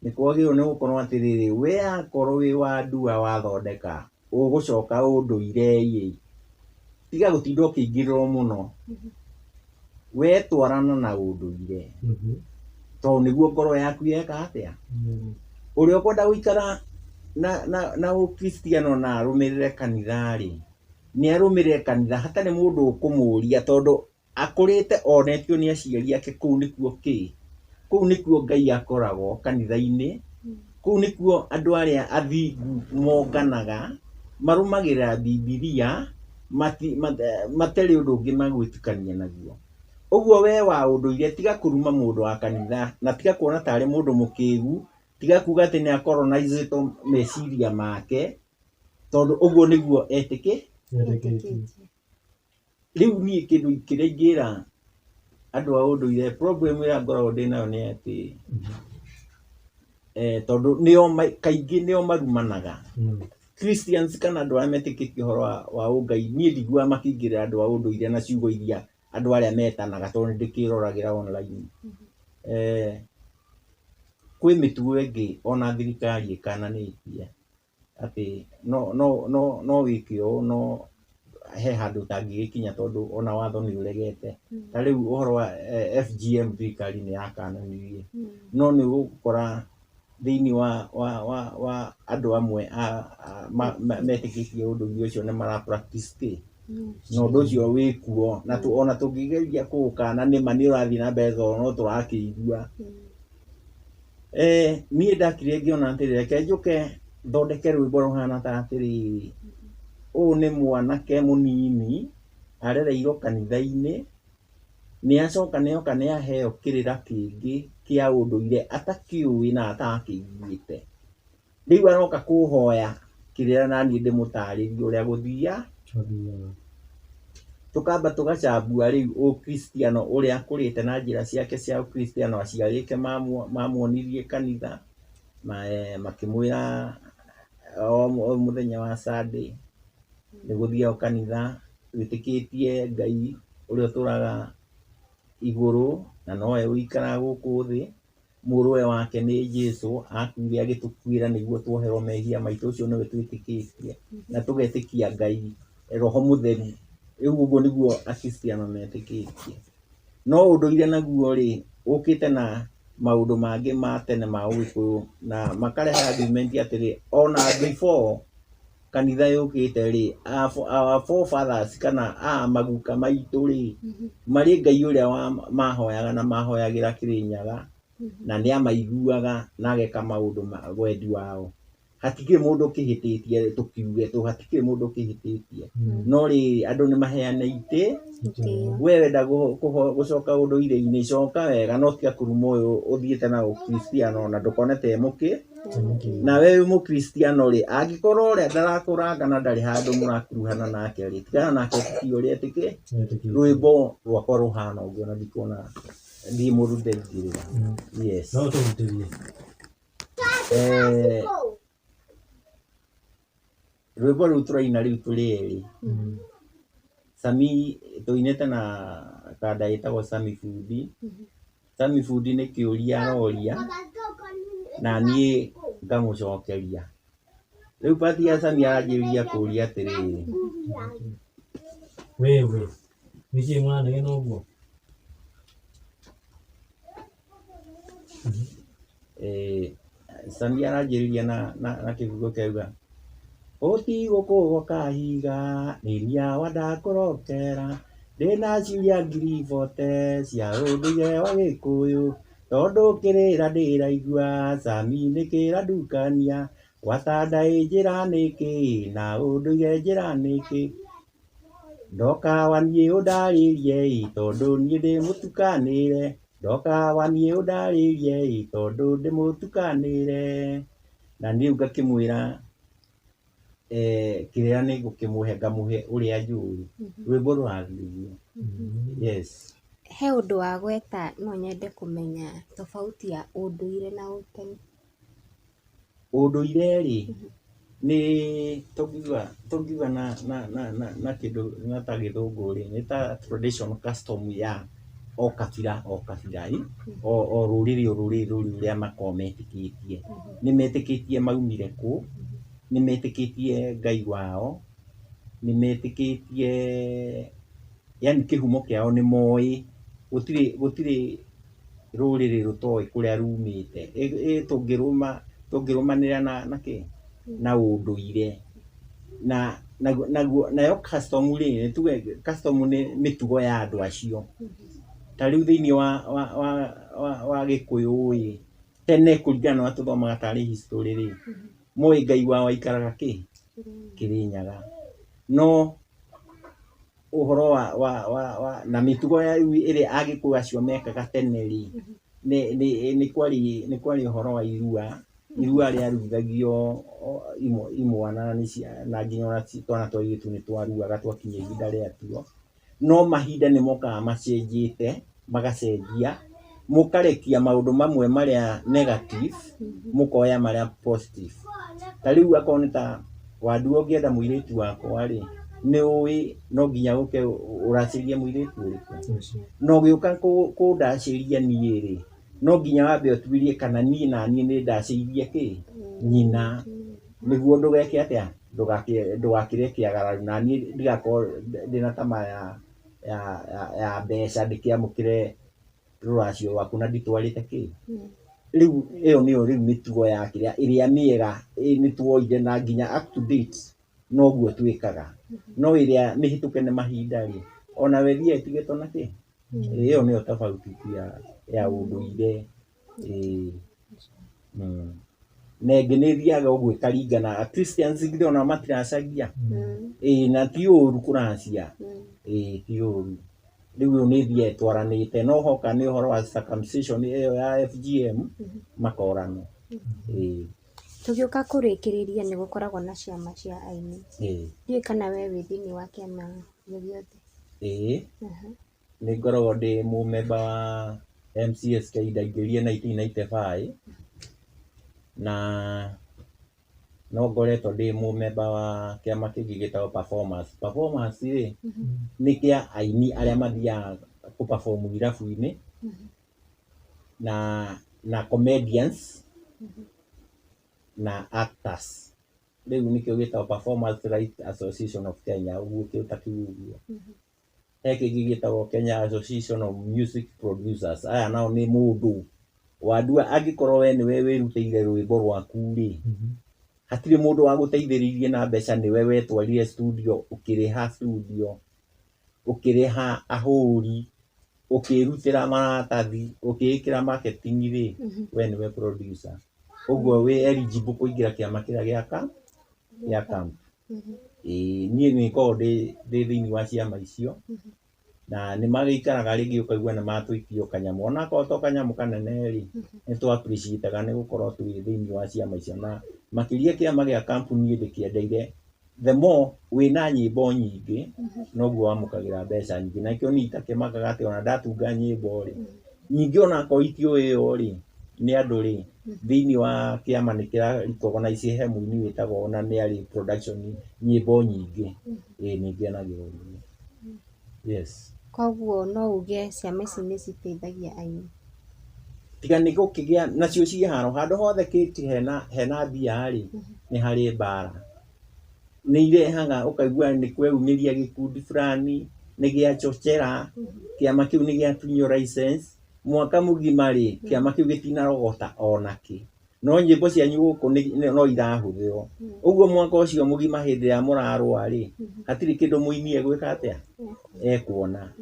Nĩ kwagĩrĩirwo nĩ gũkorwo atĩrĩrĩ, we akorwo wĩ wa ndua wathondeka, ũgũcoka ũndũire ĩ, tiga gũtinda ũkĩingĩrĩrwo mũno, we twarana na ũndũire, tondũ nĩguo ngoro yaku yeka atĩa. Ũrĩa ũkwenda gũikara na ũkristiano na arũmĩrĩre kanitha rĩ, nĩ arũmĩrĩre kanitha hatarĩ mũndũ ũkũmũria, tondũ akũrĩte onetio nĩ aciari ake kũu nĩkuo kĩ, kũu nĩkuo Ngai akoragwo kanitha-inĩ, kũu nĩkuo andũ arĩa athingu monganaga, marũmagĩrĩra Bibilia, matarĩ ũndũ ũngĩ magwĩtukania naguo. Ũguo we wa ũndũire tiga kũruma mũndũ wa kanitha, na tiga kuona tarĩ mũndũ mũkĩgu, tiga kuga atĩ nĩ akoronizĩtwo meciria make, tondũ ũguo nĩguo etĩkĩ. Rĩu niĩ kĩndũ kĩrĩa ingĩra andũ a ũndũire, problem ĩrĩa ngoragwo ndĩ nayo nĩ atĩ, tondũ nĩo kaingĩ nĩo marumanaga. Christians kana andũ arĩa metĩkĩtie ũhoro wa ũngai, niĩ ndiguaga makĩingĩrĩra andũ a ũndũire na ciugo iria andũ arĩa metanaga, tondũ nĩ ndĩkĩroragĩra online. Kwĩ mĩtugo ĩngĩ ona thirikari ĩkananĩtie atĩ no wĩke ũũ, no he handũ ũtangĩgĩkinya tondũ ona watho nĩ ũregete. Ta rĩu ũhoro wa FGM thirikari nĩ yakananirie, no nĩ ũgũkora thĩinĩ wa andũ amwe metĩkĩtie ũndũire ũcio nĩ mara practice kĩ, na ũndũ ũcio wĩkuo, na ona tũngĩgeria kũũkana nĩma nĩ ũrathiĩ na mbere tondũ no tũrakĩigua. Niĩ ndakire ngĩona atĩrĩ, reke njũke thondeke rwĩmbo rũhana ta atĩrĩrĩ, Ũyũ nĩ mwanake mũnini arereirwo kanitha-inĩ, nĩ acoka nĩoka nĩaheo kĩrĩra kĩngĩ kĩa ũndũire atakĩũĩ na atakĩiguĩte. Rĩu aroka kũhoya kĩrĩra na niĩ ndĩmũtarĩrie ũrĩa gũthia. Tũkamba tũgacambua rĩu ũkristiano ũrĩa akũrĩte na njĩra ciake cia ũkristiano, aciari ake mamuonirie kanitha, makĩmwĩra o mũthenya wa Sunday nĩ gũthiagwo kanitha, wĩtĩkĩtie Ngai ũrĩa ũtũraga igũrũ na nowe ũikaraga gũkũ thĩ, mũrũwe wake nĩ Jesũ, akuire agĩtũkuĩra nĩguo tuoherwo mehia maitũ, ũcio nĩwe twĩtĩkĩtie, na tũgetĩkia Ngai Roho Mũtheru. Rĩu ũguo nĩguo akristiano metĩkĩtie. No ũndũire naguo rĩ, ũkĩte na maũndũ mangĩ ma tene ma ũgĩkũyũ na makarehe argument atĩrĩ, ona before kanitha yũkĩte rĩ, our forefathers kana a maguka maitũ rĩ, marĩ Ngai ũrĩa mahoyaga na mahoyagĩra Kĩrĩnyaga, na nĩ amaiguaga na ageka maũndũ ma wendi wao. Hatikĩrĩ mũndũ ũkĩhĩtĩtie, tũkiuge tũ hatikĩrĩ mũndũ ũkĩhĩtĩtie, no rĩrĩ andũ nĩ maheane itĩ. We wenda gũcoka ũndũire-inĩ, coka wega, no tiga kũruma ũyũ ũthiĩte na ũkristiano na ndũkone ta mũkĩ. Na we wĩ mũkristiano rĩ, angĩkorwo ũrĩa ndarakũranga na ndarĩ handũ mũrakuruhana nake rĩ, tigana nake ti ũrĩa etĩkĩ. Rwĩmbo rwakwa rũhana ũguo na ndikuona ndirĩ mũndũ ndeingĩrĩra. Yes. No tũhutĩrie. Rwĩmbo rũu tũraina rĩu tũrĩ erĩ, Sami tũinĩte na kanda ĩtagwo Sami Fundi. Sami Fundi nĩ kĩũria aroria na niĩ ngamũcokeria. Rĩu part ya Sami aranjĩrĩria kũria atĩrĩrĩ, Wewe nĩkĩ mũranegena ũguo? Sami aranjĩrĩria na kĩbungo kĩauga ũtigũkũgwo kahiga nĩ wa ndakũrokera ndĩna ciũria ngiri bote cia ũndũire wa gĩkũyũ tondũ kĩrĩra ndĩraigua Sami nĩ kĩrandukania gwata ndaĩ njĩra nĩkĩ na ũndũire njĩra nĩkĩ ndoka wa niĩ ũndarĩrie ĩ tondũ niĩ ndĩmũtukanĩre ndoka wa niĩ ũndarĩrie ĩ tondũ ndĩmũtukanĩre. Na niĩ rĩu ngakĩmwĩra kĩrĩra nĩ ngũkĩmũhe, ngamũhe ũrĩa njũĩ. Rwĩmbo rũrathiĩ ũguo. Yes. He ũndũ wa gweta no nyende kũmenya tofauti ya ũndũire na ũtene. Ũndũire rĩ, nĩ tũngiuga na kĩndũ na ta gĩthũngũ rĩ, nĩ ta traditional custom ya o kabira o kabira ĩ, o rũrĩrĩ o rũrĩrĩ rũrĩ ũrĩa makoragwo metĩkĩtie. Nĩ metĩkĩtie maumire kũ, nĩ metĩkĩtie Ngai wao, nĩ metĩkĩtie yani kĩhumo kĩao nĩ moĩ, gũtirĩ rũrĩrĩ rũtoĩ kũrĩa rumĩte. Tũngĩrũmanĩrĩra na kĩ? Na ũndũire. Na nayo custom rĩ, nĩ tuge custom nĩ mĩtugo ya andũ acio. Ta rĩu thĩinĩ wa Gĩkũyũ ĩ, tene kũringana na ũrĩa tũthomaga tarĩ history rĩ, moĩ Ngai wao aikaraga kĩ? Kĩrĩnyaga. No ũhoro wa na mĩtugo ya rĩu ĩrĩa Agĩkũyũ acio mekaga tene rĩ, nĩ kwarĩ ũhoro wa irua, irua rĩaruithagio imwana na nginya ona twana twa airĩtu nĩ twaruaga twakinya ihinda rĩatuo. No mahinda nĩ mokaga macenjete, magacenjia, mũkarekia maũndũ mamwe marĩa negative, mũkoya marĩa positive. Ta rĩu akorwo nĩ ta Wandua ũngĩenda mũirĩtu wakwa rĩ, nĩ ũĩ no nginya ũke ũracĩrie mũirĩtu ũrĩkũ. Na ũgĩũka kũndacĩria niĩ rĩ, no nginya wambe ũtuĩrie kana niĩ na niĩ nĩ ndacĩirie kĩ? Nyina. Nĩguo ndũgeke atĩa? Ndũgakĩre kĩagararu na niĩ ndigakorwo ndĩna tamaa ya mbeca ndĩkĩamũkĩre rũracio rwaku na nditwarĩte kĩ? Rĩu ĩyo nĩyo rĩu mĩtugo ya kĩrĩa ĩrĩa mĩega nĩ tuoire na nginya up to date noguo twĩkaga. No ĩrĩa mĩhĩtũke nĩ mahinda rĩ, ona we thiaga ĩtigĩtwo na kĩ? Ĩyo nĩyo tofauti tu ya ũndũire. Na ĩngĩ nĩ ĩthiaga ũguo ĩkaringana. Christians githĩ onao matiracagia? Ĩĩ, na ti ũru kũracia. Ĩĩ, ti ũru. Rĩu ĩyo nĩ ĩthiaga ĩtwaranĩte, no hoka nĩ ũhoro wa circumcision ĩyo ya FGM makorano. Ĩĩ. Tũgĩũka kũrĩkĩrĩria nĩ gũkoragwo na ciama cia aini. Ĩĩ. Ndiũĩ kana we wĩ thĩinĩ wa kĩama gĩothe. Ĩĩ. Nĩ ngoragwo ndĩ mũmemba wa MCSK, ndaingĩrire 1995 na no ngoretwo ndĩ mũmemba wa kĩama kĩngĩ gĩtagwo Performance. Performance rĩ, nĩ kĩa aini arĩa mathiaga kũ perform irabu-inĩ na comedians na actors. Rĩu nĩkĩo gĩtagwo Performance Rights Association of Kenya, ũguo kĩu ta kĩu ũguo. He kĩngĩ gĩtagwo Kenya Association of Music Producers. Aya nao nĩ mũndũ wandua angĩkorwo we nĩwe wĩrutĩire rwĩmbo rwaku rĩ, hatirĩ mũndũ wagũteithĩrĩirie na mbeca, nĩwe wetwarire studio, ũkĩrĩha studio, ũkĩrĩha ahũri, ũkĩrutĩra maratathi, ũkĩĩkĩra marketing rĩ, we nĩwe producer. Ũguo wĩ eligible kũingĩra kĩama kĩrĩa gĩa camp. Ĩĩ, niĩ nĩ ngoragwo ndĩ thĩinĩ wa ciama icio, na nĩ magĩikaraga rĩngĩ ũkaigua nĩ matũikio kanyamũ, onakorwo to kanyamũ kanene rĩ, nĩ tũ appreciate-aga nĩ gũkorwo twĩ thĩinĩ wa ciama icio, na makĩria kĩama gĩa camp niĩ ndĩkĩendeire, the more wĩna nyĩmbo nyingĩ noguo wamũkagĩra mbeca nyingĩ, na nĩkĩo niĩ itakĩmakaga atĩ ona ndatunga nyĩmbo rĩ, nyingĩ onakorwo itiũĩyo rĩ, nĩ andũ rĩ, thĩinĩ wa kĩama nĩ kĩra recognize he mũini wĩtagwo ona nĩ arĩ production nyĩmbo nyingĩ. Ĩĩ, nĩ ngenagĩra ũguo. Yes. Koguo no uge ciama ici nĩ citeithagia aini. Tiga nĩ gũkĩgĩa nacio ciĩ haro, handũ hothe kĩti hena mbia rĩ, nĩ harĩ mbara. Nĩ irehaga ũkaigua nĩ kweyumĩria gĩkundi fulani, nĩ gĩachochera, kĩama kĩu nĩ gĩatunywo license, mwaka mũgima rĩ, kĩama kĩu gĩtinarogota onakĩ. No nyĩmbo cianyu gũkũ no irahũthĩrwo. Ũguo mwaka ũcio mũgima hĩndĩ ĩrĩa mũrarũa rĩ, hatirĩ kĩndũ mũini egwĩka atĩa? Ekuona.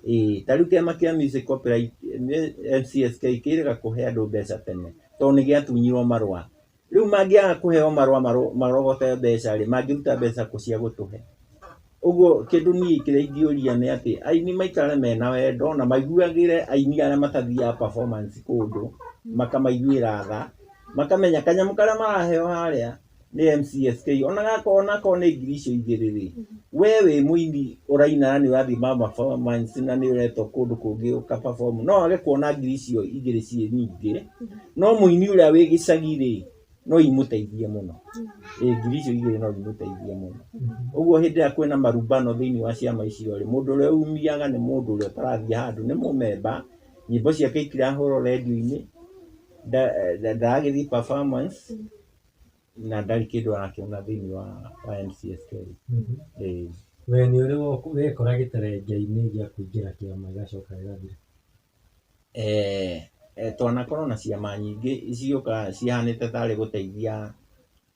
Ĩĩ, ta rĩu kĩama kĩa Music Copyright MCSK kĩrĩga kũhe andũ mbeca tene, tondũ nĩ gĩatunyirwo marũa. Rĩu mangĩaga kũheo marũa marogote mbeca rĩ, mangĩruta mbeca kũ cia gũtũhe? Ũguo kĩndũ niĩ kĩrĩa ingĩũria nĩ atĩ aini maikare mena wendo na maiguagĩre aini arĩa matathiaga performance kũndũ, makamaiguĩra tha, makamenya kanyamũ karĩa maraheo harĩa nĩ MCSK, ona gakorwo onakorwo nĩ ngiri icio igĩrĩ rĩ, we wĩ mũini ũraina na nĩ ũrathiĩ ma performance na nĩ ũretwo kũndũ kũngĩ ũka perform, no wage kuona ngiri icio igĩrĩ ciĩ nyingĩ, no mũini ũrĩa wĩ gĩcagi rĩ, no imũteithie mũno. Ĩĩ, ngiri icio igĩrĩ no imũteithie mũno. Ũguo hĩndĩ ĩrĩa kwĩna marumbano thĩinĩ wa ciama icio rĩ, mũndũ ũrĩa umiaga nĩ mũndũ ũrĩa ũtarathiĩ handũ, nĩ mũmemba, nyĩmbo ciake itirahũrwo redio-inĩ, ndaragĩthiĩ performance, na ndarĩ kĩndũ arakĩona thĩinĩ wa MCSK. Ĩĩ. We nĩ ũrĩ wekora gĩterenge-inĩ gĩa kũingĩra kĩama gĩgacoka gĩgathira? Twanakorwo na ciama nyingĩ ciũkaga cihanĩte tarĩ gũteithia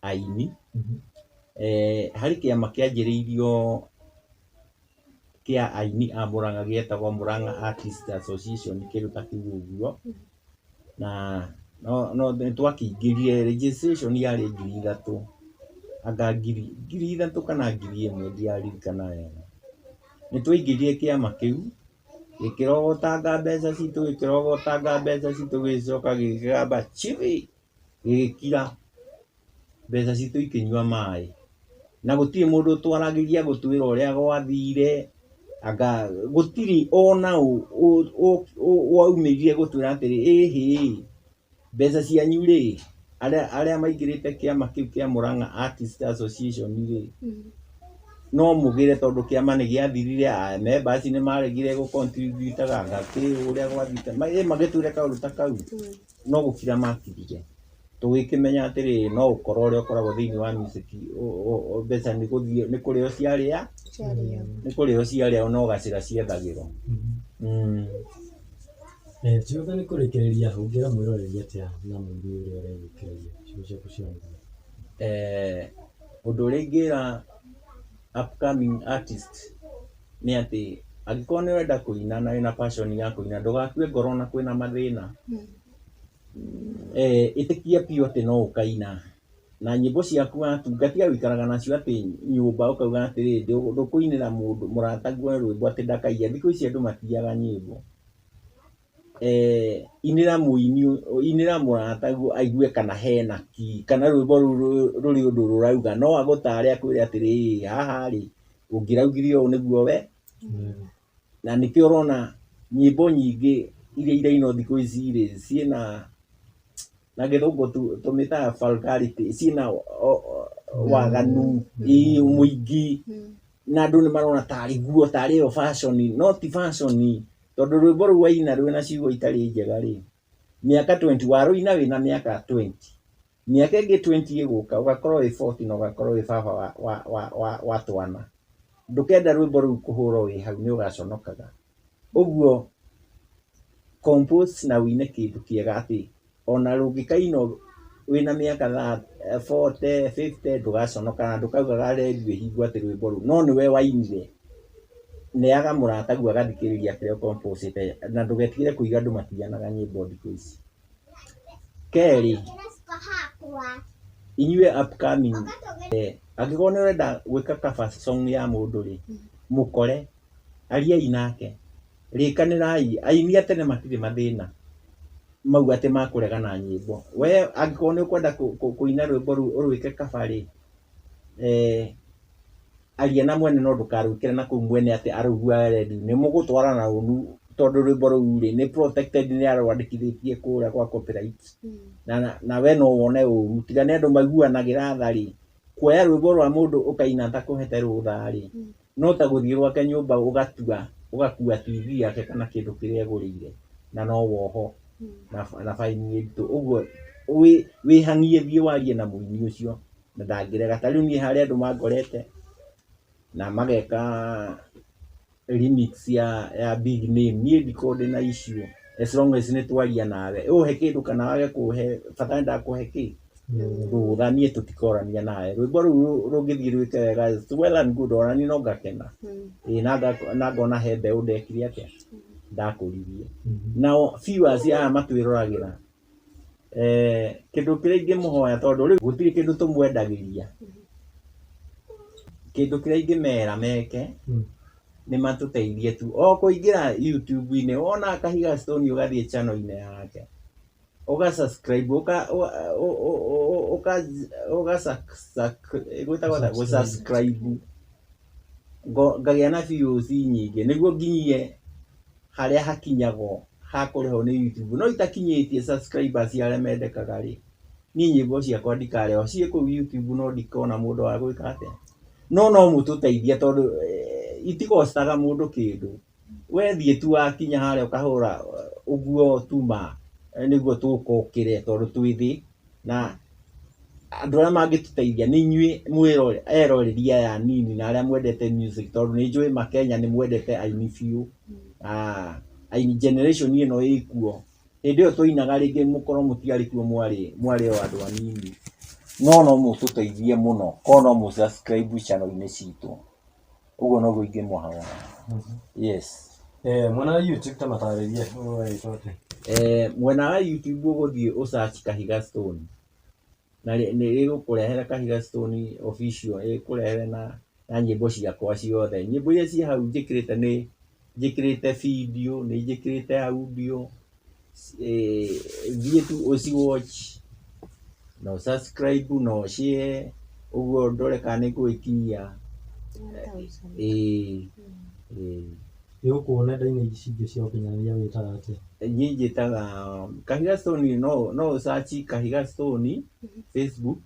aini. Harĩ kĩama kĩanjĩrĩirio kĩa aini a Mũrang'a gĩetagwo Mũrang'a Artist Association, kĩndũ ta kĩu ũguo, na no nĩ twakĩingĩrire, registration yarĩ 3,000, anga 3,000 kana 1,000 ndiraririkana wega. Nĩ twaingĩrire kĩama kĩu, gĩkĩrogotanga mbeca citũ, gĩkĩrogotanga mbeca citũ, gĩgĩcoka gĩkĩgamba chibi, gĩgĩkira, mbeca citũ ikĩnyua maĩ. Na gũtirĩ mũndũ twaragĩria gũtwĩra ũrĩa gwathire, anga gũtirĩ ona waumĩrire gũtwĩra atĩrĩ, ĩhĩ, mbeca cianyu rĩ, arĩa maingĩrĩte kĩama kĩu kĩa Mũrang'a Artist Association rĩ, no mũgĩre tondũ kĩama nĩ gĩathirire, members nĩ maregire gũ contribute anga kĩ ũrĩa gwathire, magĩtwĩre kaũndũ ta kau, no gũkira makirire. Tũgĩkĩmenya atĩrĩ, no ũkorwo ũrĩa ũkoragwo thĩinĩ wa music, mbeca nĩ gũthiĩ, nĩ kũrĩo ciarĩa, nĩ kũrĩo ciarĩa, no gacĩra ciethagĩrwo. Tuoka nĩ kũrĩkĩrĩria, ũngĩra mwĩroreri atĩa na mũini ũrĩa ũreyũkĩrĩria ciugo ciaku cia mũthia? Ũndũ ũrĩa ingĩra upcoming artist nĩ atĩ angĩkorwo nĩ ũrenda kũina na wĩna passion ya kũina, ndũgakue ngoro na kwĩna mathĩna. Ĩtĩkia biũ atĩ no ũkaina na nyĩmbo ciaku watunga, tiga gũikaraga nacio atĩ nyũmba ũkauga atĩrĩ ndũkũinĩra mũndũ mũrataguo rwĩmbo atĩ ndakaiya. Thikũ ici andũ matiyaga nyĩmbo. Inĩra mũini, inĩra mũrataguo aigue kana hena ki, kana rwĩmbo rũu rũrĩ ũndũ rũrauga. No agũtare akwĩre atĩrĩ, haha rĩ, ũngĩraugire ũũ nĩguo we. Na nĩkĩo ũrona nyĩmbo nyingĩ iria irainwo thikũ ici rĩ, ciĩna na gĩthũngũ tũmĩtaga vulgarity, ciĩna waganu mũingĩ, na andũ nĩ marona tarĩ guo, tarĩ yo fashion, no ti fashion, tondũ rwĩmbo rũu waina rwĩna ciugo itarĩ njega rĩ, mĩaka 20 warũina wĩna mĩaka 20, mĩaka ĩngĩ 20 ĩgũka ũgakorwo wĩ 40 na ũgakorwo wĩ baba wa twana. Ndũkenda rwĩmbo rũu kũhũrwo wĩ hau nĩ ũgaconokaga. Ũguo compose na ũine kĩndũ kĩega atĩ ona rũngĩkainwo wĩna mĩaka 40, 50 ndũgaconoka na ndũkaugaga redio ĩhingwo atĩ rwĩmbo rũu no nĩwe wainire. Neaga mũrataguo agathikĩrĩria kĩrĩa ũcomposĩte na ndũgetigĩre kũiga andũ matiyanaga nyĩmbo thikũ ici. Kerĩ, inyuĩ upcoming, angĩkorwo nĩ ũrenda gwĩka cover song ya mũndũ rĩ, mũkore, ariai nake, rĩkanĩrai, aini a tene matirĩ mathĩna mau atĩ makũregana nyĩmbo. We angĩkorwo nĩ ũkwenda kũina rwĩmbo rũu ũrwĩke cover rĩ, aria na mwene no ndũkarwĩkĩre na kũu mwene atĩ arũiguaga redio-inĩ. Nĩ mũgũtwarana ũru tondũ rwĩmbo rũu rĩ, nĩ protected nĩ arwandĩkithĩtie kũrĩa gwa copyright. Na we no wone ũru, tiga nĩ andũ maiguanagĩra tha rĩ, kuoya rwĩmbo rwa mũndũ ũkaina atakũhete rũtha rĩ, no ta gũthiĩ gwake nyũmba ũgatua, ũgakua TV yake kana kĩndũ kĩrĩa egũrĩire, na no woho na baini nĩ nditũ. Ũguo wĩhang'ie thiĩ warie na mũini ũcio na ndangĩrega. Ta rĩu niĩ harĩ andũ mangorete na mageka remix ya big name, niĩ ndikoragwo ndĩna issue as long as nĩ twaria nawe, ũhe kĩndũ kana wage kũhe, bata nĩ ndakũhe kĩ rũtha, niĩ tũtikorania nawe. Rwĩmbo rũu rũngĩthiĩ rwĩke wega, it's well and good, ona niĩ no ngakena. Ĩĩ, na ngona he mbeũ ndekire atĩa, ndakũririe. Nao viewers aya matwĩroragĩra, kĩndũ kĩrĩa ingĩmũhoya tondũ rĩu gũtirĩ kĩndũ tũmwendagĩria, kĩndũ kĩrĩa ingĩmera meke nĩ matũteithie tu o kũingĩra YouTube-inĩ, wona Kahiga Stone ũgathiĩ channel-inĩ yake, ũga subscribe, ũga gwĩtagwo atĩa? Gũ subscribe, ngagĩa na views nyingĩ nĩguo nginyie harĩa hakinyagwo hakũrĩhwo nĩ YouTube. No itakinyĩtie subscribers arĩa mendekaga rĩ, niĩ nyĩmbo ciakwa ndikarĩhwo, ciĩ kũu YouTube no ndikona mũndũ wa gwĩka atĩa. No no mũtũteithie tondũ itigostaga mũndũ kĩndũ. We thiĩ tu wakinya harĩa ũkahũra ũguo tuma nĩguo tũkũkĩre tondũ twĩ thĩ, na andũ arĩa mangĩtũteithia nĩ inyuĩ eroreri aya anini na arĩa mwendete music, tondũ nĩ njũĩ Makenya nĩ mwendete aini biũ. Aini generation ĩno ĩkuo, hĩndĩ ĩyo twainaga rĩngĩ mũkorwo mũtiarĩ kuo, mwarĩ o andũ anini, no no mũtũteithie mũno korwo no mũ subscribe channel-inĩ citũ. Ũguo noguo ingĩmũhoya. Yes. Mwena wa YouTube ta matarĩrie ũrĩtwo atĩa? Mwena wa YouTube ũgũthiĩ ũ search Kahiga Stone na nĩ ĩgũkũrehera Kahiga Stone official, ĩkũrehere na nyĩmbo ciakwa ciothe. Nyĩmbo iria ciĩ hau njĩkĩrĩte nĩ njĩkĩrĩte video, nĩ njĩkĩrĩte audio, thiĩ tu ũci watch na ũ subscribe na ũ share, ũguo ndore kana nĩ ngũgĩkinyia. Ĩĩ. Ĩgũkũ nenda-inĩ ici ingĩ cia ũkinyanĩria wĩtaga atĩa? Niĩ njĩtaga Kahiga Stone, no ũ search Kahiga Stone Facebook,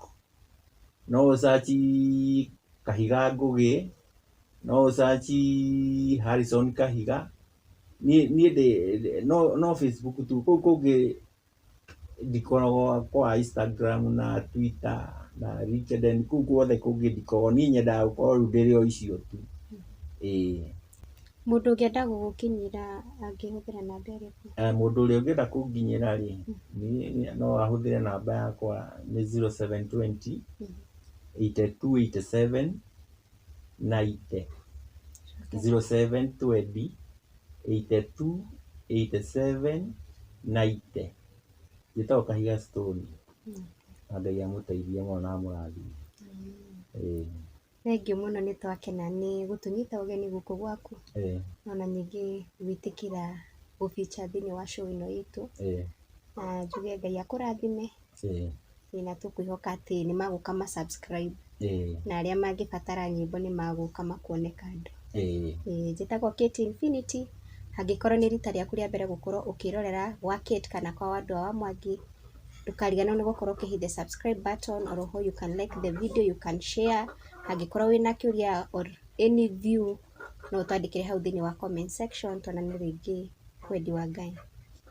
no ũ search Kahiga Ngũgĩ, no ũ search Harrison Kahiga. Niĩ ndĩ no Facebook tu, kũu kũngĩ ndikoragwo kwa Instagram na Twitter na LinkedIn, kũu guothe kũngĩ ndikoragwo. Niĩ nyendaga gũkorwo rĩu ndĩrĩ o icio tu. Ĩĩ. Mũndũ ũngĩenda gũgũkinyĩra angĩhũthĩra namba ĩrĩkũ? Mũndũ ũrĩa ũngĩenda kũnginyĩra rĩ, no ahũthĩre namba yakwa nĩ 0720 82 87 90. 0720 82 87 90. Njĩtagwo Kahiga Stone. Na Ngai amũteithie mũno na amũrathime. Ĩĩ. Thengiũ mũno, nĩ twakena nĩ gũtũnyita ũgeni gũkũ gwaku. Ona ningĩ gwĩtĩkĩra gũbicha thĩinĩ wa show ĩno itũ. Na njuge Ngai akũrathime. Na tũkwĩhoka atĩ nĩ magũka ma subscribe. Na arĩa mangĩbatara nyĩmbo nĩ magũka makuone kando. Njĩtagwo Kate Infinity. Angĩkorwo nĩ rita rĩaku rĩa mbere gũkorwo ũkĩrorera gwa Kate kana kwa Wandua wa Mwangi, ndũkariganĩrwo nĩ gũkorwo ũkĩ hit the subscribe button. Oroho you can like the video, you can share. Angĩkorwo wĩna kĩũria or any view, no ũtwandĩkĩre hau thĩinĩ wa comment section. Tuonane rĩngĩ wendi wa Ngai.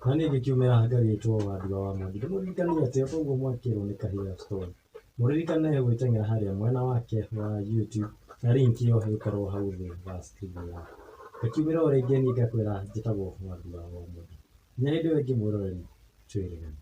Na niĩ ngĩkiumĩra ngagĩtwo Wandua wa Mwangi. Ndĩmũririkanie atĩ o ũguo mwakĩrwo nĩ Kahiga Stone, mũririkane gwĩteng'era harĩa mwena wake wa YouTube na link ĩyo ĩgũkorwo hau thĩ wa screen yaku. Ngakiumĩra o rĩngĩ, niĩ ngakwĩra njĩtagwo Wandua wa Mwangi. Nginya hĩndĩ ĩyo ĩngĩ, mwĩroreri, twĩrĩgane.